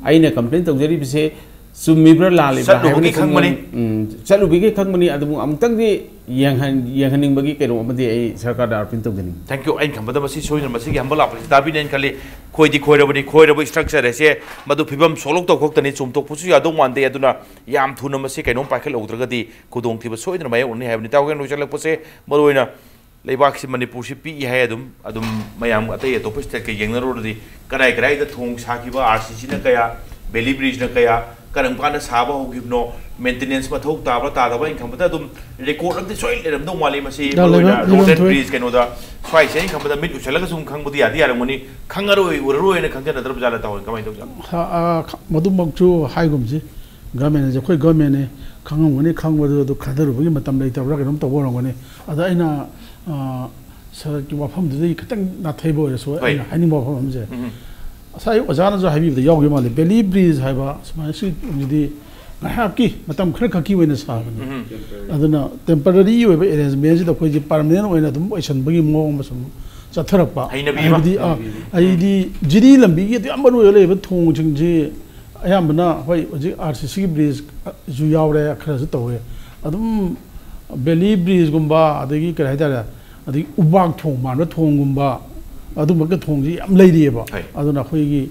ꯑꯩꯅ complain ꯇꯧꯖꯔꯤꯕꯁꯦ ꯆꯨꯝꯃꯤꯕ꯭ꯔꯥ ꯂꯥꯜꯂꯤꯕ꯭ꯔꯥ ꯆꯠꯂꯨꯕꯒꯤ ꯍꯥꯏꯕꯅꯆꯤꯡꯕ, ꯈꯪꯕꯅꯤ꯫ ꯎꯝ, ꯆꯠꯂꯨꯕꯒꯤ ꯈꯪꯕꯅꯤ꯫ ꯑꯗꯨꯕꯨ ꯑꯃꯨꯛꯇꯪꯗꯤ ꯌꯦꯡꯍꯟ-, ꯌꯦꯡꯍꯟꯅꯤꯡꯕꯒꯤ ꯀꯩꯅꯣ ꯑꯃꯗꯤ ꯑꯩ ꯁꯔꯀꯥꯔꯗ ꯑꯥꯔꯄꯤꯜ ꯇꯧꯖꯅꯤꯡꯉꯤ꯫ Thank you꯫ ꯑꯩꯅ ꯈꯟꯕꯗ ꯃꯁꯤ ꯁꯣꯏꯗꯅ ꯃꯁꯤꯒꯤ humble appeal ꯁꯤ ꯇꯥꯕꯤꯅꯦꯅ ꯈꯜꯂꯤ꯫ ꯈꯣꯏꯗꯤ ꯈꯣꯏꯔꯕꯅꯤ, ꯈꯣꯏꯔꯕ structure ꯑꯁꯦ ꯃꯗꯨ ꯐꯤꯕꯝ ꯁꯣꯛꯂꯛꯇꯧ ꯈꯛꯇꯅꯤ, ꯆꯨꯝꯊꯣꯛꯄꯁꯨ ꯌꯥꯗꯧ ꯃꯥꯟꯗꯦ꯫ ꯑꯗꯨꯅ ꯌꯥꯝ ꯊꯨꯅ ꯃꯁꯤ ꯀꯩꯅꯣꯝ ꯄꯥꯏꯈꯠꯍꯧꯗ꯭ꯔꯒꯗꯤ ꯈꯨꯗꯣꯡꯊꯤꯕ ꯁꯣꯏꯗꯅ ꯃꯥꯌꯣꯛꯅꯅꯤ ꯍꯥꯏꯕꯅꯤ꯫ ꯏꯇꯥꯎ, ꯍꯣꯔꯦꯟ ꯂꯣꯏꯁꯤꯜꯂꯛꯄꯁꯦ ꯃꯔꯨꯑꯣꯏꯅ ꯂꯩꯕꯥꯛꯁꯤ, ꯃꯅꯤꯄꯨꯔꯁꯤ ꯄꯤꯛꯏ ꯍꯥꯏ꯫ ꯑꯗꯨꯝ ꯑꯗꯨꯝ ꯃꯌꯥꯝ ꯑꯇꯩ ꯑꯇꯣꯞꯄ ꯁ꯭ꯇꯦꯠꯀ ꯌꯦꯡꯅꯔꯨꯔꯗꯤ, ꯀꯗꯥꯏ ꯀꯗꯥꯏꯗ ꯊꯣꯡ ꯁꯥꯈꯤꯕ, ꯑꯥꯔ ꯁꯤ ꯁꯤꯅ ꯀꯌꯥ, ꯕꯦꯂꯤ ꯕ꯭ꯔꯤꯖꯅ ꯀꯌꯥ, ꯀꯔꯝ ꯀꯥꯟꯗ ꯁꯥꯕ ꯍꯧꯈꯤꯕꯅꯣ, ꯃꯦꯟꯇꯦꯅꯦꯟꯁ ꯃꯊꯧ ꯇꯥꯕ꯭ꯔꯥ ꯇꯥꯗꯕ꯭ꯔꯥ, ꯑꯩꯅ ꯈꯟꯕꯗ ꯑꯗꯨꯝ ꯔꯦꯀꯣꯔꯗ ꯑꯝꯗꯤ ꯁꯣꯏ ꯂꯩꯔꯝꯗꯧ ꯃꯥꯜꯂꯤ꯫ ꯃꯁꯤ ꯌꯥꯝ ꯃꯔꯨ ꯑꯣꯏꯅ ꯂꯩꯔꯝ-, ꯔꯣꯗ ꯑꯦꯟ ꯂꯩꯔꯝꯊꯣꯏ꯫ ꯕ꯭ꯔꯤꯖ ꯀꯩꯅꯣꯗ, ꯁ꯭ꯋꯥꯏꯁꯦ ꯑꯩꯅ ꯈꯟꯕꯗ ꯃꯤꯠ ꯎꯏꯁꯜꯂꯒ ꯁꯨꯝ ꯈꯪꯕꯗꯤ ꯌꯥꯗꯤ ꯌꯥꯔꯝꯒꯅꯤ, ꯈꯪꯉꯔꯣꯏ, ꯎꯔꯔꯣꯏꯅ ꯈꯟꯖꯅꯗ꯭ꯔꯕ ꯖꯥꯠꯂ, ꯇꯧꯍꯟ ꯀꯃꯥꯏꯅ ꯇꯧꯖꯥꯠꯅꯣ? ꯍ-, ꯑ, ꯈ-, ꯃꯗꯨꯃꯛꯁꯨ ꯍꯥꯏꯒꯨꯝꯁꯤ꯫ ꯒꯃꯦꯟ ꯑꯁꯦ ꯑꯩꯈꯣꯏ ꯒꯃꯦꯟꯅꯦ, ꯈꯪꯉꯝꯒꯅꯤ, ꯈꯪꯕꯗꯨ ꯑꯗꯨ ꯈꯟꯊꯔꯨꯕꯒꯤ ꯃꯇꯝ ꯂꯩꯇꯕ꯭ꯔꯥ ꯀꯩꯅꯣꯝ ꯇꯧꯕ ꯑꯣꯏꯔꯝꯒꯅꯤ꯫ ꯑꯗ ꯑꯩꯅ, ꯑ, ꯁꯔꯠꯀꯤ ꯋꯥꯐꯝꯗꯨꯗꯒꯤ ꯈꯤꯇꯪ ꯅꯥꯊꯩꯕ ꯑꯣꯏꯔꯁꯨ, ꯍꯣꯏ꯫ ꯑꯩꯅ ꯍꯥꯏꯅꯤꯡꯕ ꯋꯥꯐꯝ ꯑꯃꯁꯦ, ꯎꯝ꯫ ꯉꯁꯥꯏ ꯑꯣꯖꯥꯅꯁꯨ ꯍꯥꯏꯕꯤꯕꯗ ꯌꯥꯎꯈꯤꯕ ꯃꯥꯜꯂꯦ, ꯕꯦꯂꯤ ꯕ꯭ꯔꯤꯖ ꯍꯥꯏꯕ ꯁꯨꯃꯥꯏꯅ ꯁꯤꯒꯤꯗꯤ ꯉꯥꯏꯍꯥꯛꯀꯤ, ꯃꯇꯝ ꯈꯔ ꯈꯛꯀꯤ ꯑꯣꯏꯅ ꯁꯥꯕꯅꯤ꯫ ꯎꯝ꯫ ꯑꯗꯨꯅ ꯇꯦꯝꯄꯔꯔꯤ ꯑꯣꯏꯕ ꯑꯦꯔꯦꯟꯖꯃꯦꯟꯁꯤꯗ ꯑꯩꯈꯣꯏꯁꯦ ꯄꯔꯃꯅꯦꯟ ꯑꯣꯏꯅ ꯑꯗꯨꯝ ꯑꯣꯏꯁꯟꯕꯒꯤ ꯃꯑꯣꯡ ꯑꯃ ꯁꯨꯝ ꯆꯠꯊꯔꯛꯄ꯫ ꯍꯩꯅꯕꯤ ꯑꯃ꯫ ꯍꯥꯏꯕꯗꯤ, ꯑꯥ, ꯎꯝ꯫ ꯑꯩꯗꯤ ꯖꯤꯔꯤ ꯂꯝꯕꯤꯒꯤ ꯑꯗꯨ ꯌꯥꯝ ꯃꯔꯨ ꯑꯣꯏꯕ ꯂꯩꯕ ꯊꯣꯡꯁꯤꯡꯁꯤ ꯑꯌꯥꯝꯕꯅ ꯍꯣꯏ ꯍꯧꯖꯤꯛ ꯑꯥꯔ ꯁꯤ ꯁꯤꯒꯤ ꯕ꯭ꯔꯤꯖꯁꯨ ꯌꯥꯎꯔꯦ, ꯈꯔꯁꯨ ꯇꯧꯋꯦ꯫ ꯑꯗꯨꯝ ꯕꯦꯂꯤ ꯕ꯭ꯔꯤꯖꯀꯨꯝꯕ, ꯑꯗꯒꯤ ꯀꯔꯤ ꯍꯥꯏꯇꯥꯔꯦ, ꯑꯗꯒꯤ ꯎꯕꯥꯛ ꯊꯣꯡ ꯃꯥꯟꯕ ꯊꯣꯡꯒꯨꯝꯕ, ꯑꯗꯨꯝꯕꯒꯤ ꯊꯣꯡꯁꯤ ꯌꯥꯝ ꯂꯩꯔꯤꯑꯕ꯫ ꯍꯣꯏ꯫ ꯑꯗꯨꯅ ꯑꯩꯈꯣꯏꯒꯤ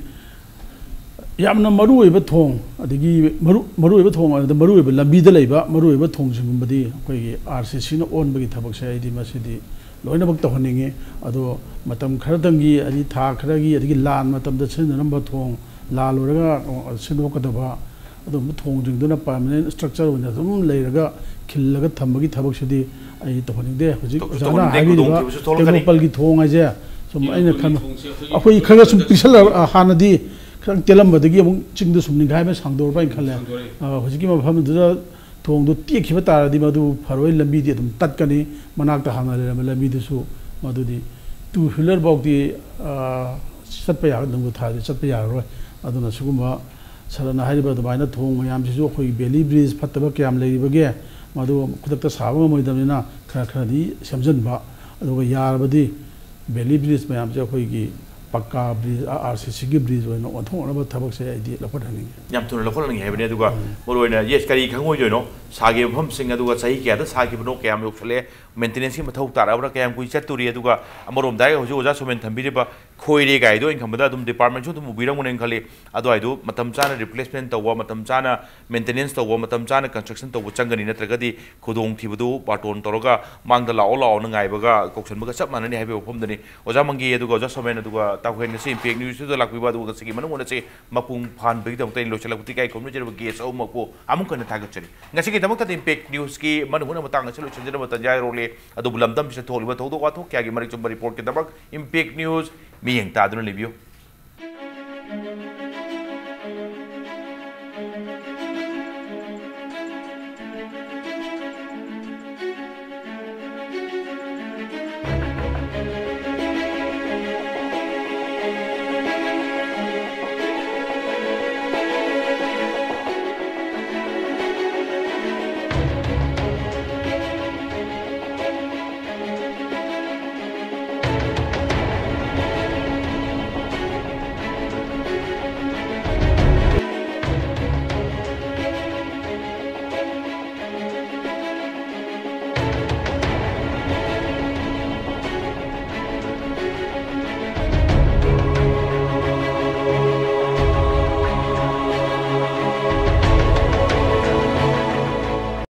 ꯌꯥꯝꯅ ꯃꯔꯨ ꯑꯣꯏꯕ ꯊꯣꯡ, ꯑꯗꯒꯤ ꯃꯔꯨ, ꯃꯔꯨ ꯑꯣꯏꯕ ꯊꯣꯡ ꯍꯥꯏꯕꯗ ꯃꯔꯨ ꯑꯣꯏꯕ ꯂꯝꯕꯤꯗ ꯂꯩꯕ ꯃꯔꯨ ꯑꯣꯏꯕ ꯊꯣꯡꯁꯤꯡꯒꯨꯝꯕꯗꯤ ꯑꯩꯈꯣꯏꯒꯤ ꯑꯥꯔ ꯁꯤ ꯁꯤꯅ ꯑꯣꯟꯕꯒꯤ ꯊꯕꯛꯁꯦ ꯑꯩꯗꯤ ꯃꯁꯤꯗꯤ ꯂꯣꯏꯅꯃꯛ ꯇꯧꯍꯟꯅꯤꯡꯉꯤ꯫ ꯑꯗꯣ ꯃꯇꯝ ꯈꯔꯗꯪꯒꯤ, ꯑꯗꯒꯤ ꯊꯥ ꯈꯔꯒꯤ, ꯑꯗꯒꯤ ꯂꯥꯟ ꯃꯇꯝꯗ ꯁꯤꯖꯤꯟꯅꯔꯝꯕ ꯊꯣꯡ, ꯂꯥꯟ ꯂꯣꯏꯔꯒ ꯁꯤꯟꯗꯣꯛꯀꯗꯕ ꯑꯗꯨꯒꯨꯝꯕ ꯊꯣꯡꯁꯤꯡꯗꯨꯅ ꯄꯔꯃꯅꯦꯟ ꯁ꯭ꯇ꯭ꯔꯛꯆꯔ ꯑꯣꯏꯅ ꯑꯗꯨꯝ ꯂꯩꯔꯒ ꯈꯤꯜꯂꯒ ꯊꯝꯕꯒꯤ ꯊꯕꯛꯁꯤꯗꯤ ꯑꯩ ꯇꯧꯍꯟꯅꯤꯡꯗꯦ꯫ ꯍꯧꯖꯤꯛ ꯇꯧꯁꯨ ꯑꯣꯖꯥꯅ ꯇꯧꯍꯟꯅꯤꯡꯗꯦ, ꯍꯥꯏꯕꯤꯔꯤꯕ ꯈꯨꯗꯣꯡꯊꯤꯕꯁꯨ ꯊꯣꯛꯂꯛꯀꯅꯤ꯫ ꯇꯦꯡꯅꯧꯄꯜꯒꯤ ꯊꯣꯡ ꯍꯥꯏꯁꯦ ꯁꯨꯝ ꯑꯩꯅ ꯇꯦꯡꯅꯧꯄꯜꯒꯤ ꯈꯟꯕ, ꯊꯣꯡꯁꯦ ꯑꯩꯈꯣꯏꯒꯤ ꯑꯩꯈꯣꯏ ꯈꯔ ꯁꯨꯝ ꯄꯤꯛꯁꯜꯂ-, ꯍꯥꯟꯅꯗꯤ ꯈꯤꯇꯪ ꯇꯦꯜꯂꯝꯕꯗꯒꯤ ꯑꯃꯨꯛ ꯆꯤꯡꯗ ꯁꯨꯝ ꯅꯤꯡꯈꯥꯏꯕ ꯁꯥꯡꯗꯣꯔꯕ ꯍꯥꯏꯅ ꯈꯜꯂꯦ꯫ ꯁꯥꯡꯗꯣꯔꯛꯑꯦ꯫ ꯑ, ꯍꯧꯖꯤꯛꯀꯤ ꯃꯐꯝꯗꯨꯗ ꯊꯣꯡꯗꯨ ꯇꯦꯛꯈꯤꯕ ꯇꯥꯔꯗꯤ ꯃꯗꯨ ꯐꯔꯣꯏ, ꯂꯝꯕꯤꯗꯤ ꯑꯗꯨꯝ ꯇꯠꯀꯅꯤ꯫ ꯃꯅꯥꯛꯇ ꯍꯥꯟꯅ ꯂꯩꯔꯝꯕ ꯂꯝꯕꯤꯗꯨꯁꯨ ꯃꯗꯨꯗꯤ ꯇꯨ ꯋꯤꯂꯔ ꯐꯥꯎꯗꯤ, ꯑ, ꯆꯠꯄ ꯌꯥ-, ꯅꯨꯡꯗ ꯊꯥꯔꯗꯤ ꯆꯠꯄ ꯌꯥꯔꯔꯣꯏ꯫ ꯑꯗꯨꯅ ꯁꯤꯒꯨꯝꯕ ꯁꯥꯔꯅ ꯍꯥꯏꯔꯤꯕ ꯑꯗꯨꯃꯥꯏꯅ ꯊꯣꯡ ꯃꯌꯥꯝꯁꯤꯁꯨ ꯑꯩꯈꯣꯏꯒꯤ ꯕꯦꯂꯤ ꯕ꯭ꯔꯤꯖ ꯐꯠꯇꯕ ꯀꯌꯥꯝ ꯂꯩꯔꯤꯕꯒꯦ, ꯃꯗꯨ ꯈꯨꯗꯛꯇ ꯁꯥꯕ ꯉꯝꯃꯣꯏꯗꯕꯅꯤꯅ ꯈꯔ ꯈꯔꯗꯤ ꯁꯦꯝꯖꯤꯟꯕ, ꯑꯗꯨꯒ ꯌꯥꯔꯕꯗꯤ ꯕꯦꯂꯤ ꯕ꯭ꯔꯤꯖ ꯃꯌꯥꯝꯁꯦ ꯑꯩꯈꯣꯏꯒꯤ ꯄꯛꯀꯥ ꯕ꯭ꯔꯤꯖ, ꯑꯥꯔ ꯁꯤ ꯁꯤꯒꯤ ꯕ꯭ꯔꯤꯖ ꯑꯣꯏꯅ ꯑꯣꯟꯊꯣꯛꯅꯕ ꯊꯕꯛꯁꯦ ꯑꯩꯗꯤ ꯂꯧꯈꯠꯍꯟꯅꯤꯡꯉꯤ꯫ ꯌꯥꯝ ꯊꯨꯅ ꯂꯧꯈꯠꯍꯟꯅꯤꯡꯉꯤ ꯍꯥꯏꯕꯅꯤ꯫ ꯑꯗꯨꯒ ꯎꯝ꯫ ꯃꯔꯨ ꯑꯣꯏꯅ, ꯌꯦꯁ, ꯀꯔꯤ ꯈꯪꯉꯣꯏꯗꯣꯏꯅꯣ? ꯁꯥꯈꯤꯕ ꯃꯐꯝꯁꯤꯡ ꯑꯗꯨꯒ ꯆꯍꯤ ꯀꯌꯥꯗ ꯁꯥꯈꯤꯕꯅꯣ, ꯀꯌꯥꯝ ꯌꯧꯁꯜꯂꯛꯑꯦ, ꯃꯦꯟꯇꯦꯅꯦꯟꯁꯀꯤ ꯃꯊꯧ ꯇꯥꯔꯛꯑꯕ꯭ꯔꯥ, ꯀꯌꯥꯝ ꯀꯨꯏ ꯆꯠꯇꯣꯔꯤ? ꯑꯗꯨꯒ ꯑꯃꯔꯣꯝꯗ ꯍꯥꯏꯔꯒ ꯍꯧꯖꯤꯛ ꯑꯣꯖꯥ ꯁꯣꯃꯦꯟ ꯊꯝꯕꯤꯔꯤꯕ ꯈꯣꯏꯔꯦ ꯀꯥꯏꯗꯣ ꯑꯩꯅ ꯈꯟꯕꯗ ꯑꯗꯨꯝ ꯗꯤꯄꯥꯔꯠꯃꯦꯟꯁꯨ ꯑꯗꯨꯝ ꯎꯕꯤꯔꯝꯒꯅꯦꯅ ꯈꯜꯂꯤ꯫ ꯑꯗꯨꯋꯥꯏꯗꯨ ꯃꯇꯝ ꯆꯥꯅ ꯔꯤꯄ꯭ꯂꯦꯁꯃꯦꯟ ꯇꯧꯕ, ꯃꯇꯝ ꯆꯥꯅ ꯃꯦꯟꯇꯦꯅꯦꯟꯁ ꯇꯧꯕ, ꯃꯇꯝ ꯆꯥꯅ ꯀꯟꯁꯇ꯭ꯔꯛꯁꯟ ꯇꯧꯕ ꯆꯪꯒꯅꯤ, ꯅꯠꯇ꯭ꯔꯒꯗꯤ ꯈꯨꯗꯣꯡꯊꯤꯕꯗꯨ ꯕꯥꯔꯇꯣꯟ ꯇꯧꯔꯒ ꯃꯥꯡꯗ ꯂꯥꯛꯑꯣ ꯂꯥꯛꯑꯣꯅ ꯉꯥꯏꯕꯒ ꯀꯧꯁꯟꯕꯒ ꯆꯞ ꯃꯥꯟꯅꯅꯤ ꯍꯥꯏꯕꯒꯤ ꯋꯥꯐꯝꯗꯨꯅꯤ꯫ ꯑꯣꯖꯥ ꯃꯪꯒꯤ ꯑꯗꯨꯒ ꯑꯣꯖꯥ ꯁꯣꯃꯦꯟ ꯑꯗꯨꯒ ꯇꯥꯎꯍꯦꯟ ꯉꯁꯤ ꯏꯝꯄꯦꯛ ꯅ꯭ꯌꯨꯁꯇꯨꯗ ꯂꯥꯛꯄꯤꯕ ꯑꯗꯨꯒ ꯉꯁꯤꯒꯤ ꯃꯅꯨꯡ ꯍꯨꯠꯅꯁꯤ ꯃꯄꯨꯡ ꯐꯥꯍꯟꯕꯒꯤꯗꯃꯛꯇ ꯑꯩꯅ ꯂꯣꯏꯁꯤꯜꯂꯛꯄꯗꯤ ꯏꯀꯥꯏ ꯈꯨꯝꯅꯖꯔꯤꯕ ꯒꯦꯁ ꯑꯍꯨꯝꯃꯛꯄꯨ ꯑꯃꯨꯛ ꯍꯟꯅ ꯊꯥꯒꯠꯆꯔꯤ꯫ ꯉꯁꯤꯒꯤꯗꯃꯛꯇꯗꯤ ꯏꯝꯄꯦꯛ ꯅ꯭ꯌꯨꯁꯀꯤ ꯃꯅꯨꯡ ꯍꯨꯠꯅ ꯃꯇꯥꯡ ꯑꯁꯤ ꯂꯣꯏꯁꯤꯟꯖꯅꯕ ꯇꯟꯖꯥ ꯌꯧꯔꯛꯂꯦ꯫ ꯑꯗꯨꯕꯨ ꯂꯝꯗꯝꯁꯤꯗ ꯊꯣꯛꯂꯤꯕ ꯊꯧꯗꯣꯛ ꯋꯥꯊꯣꯛ ꯀꯌꯥꯒꯤ ꯃꯔꯤꯛ ꯆꯨꯝꯕ ꯔꯤꯄꯣꯔꯠꯀꯤꯗꯃꯛ ꯏꯝꯄꯦꯛ ꯅ꯭ꯌꯨꯁ ꯃꯤꯠꯌꯦꯡ ꯇꯥꯗꯨꯅ ꯂꯩꯕꯤꯌꯨ꯫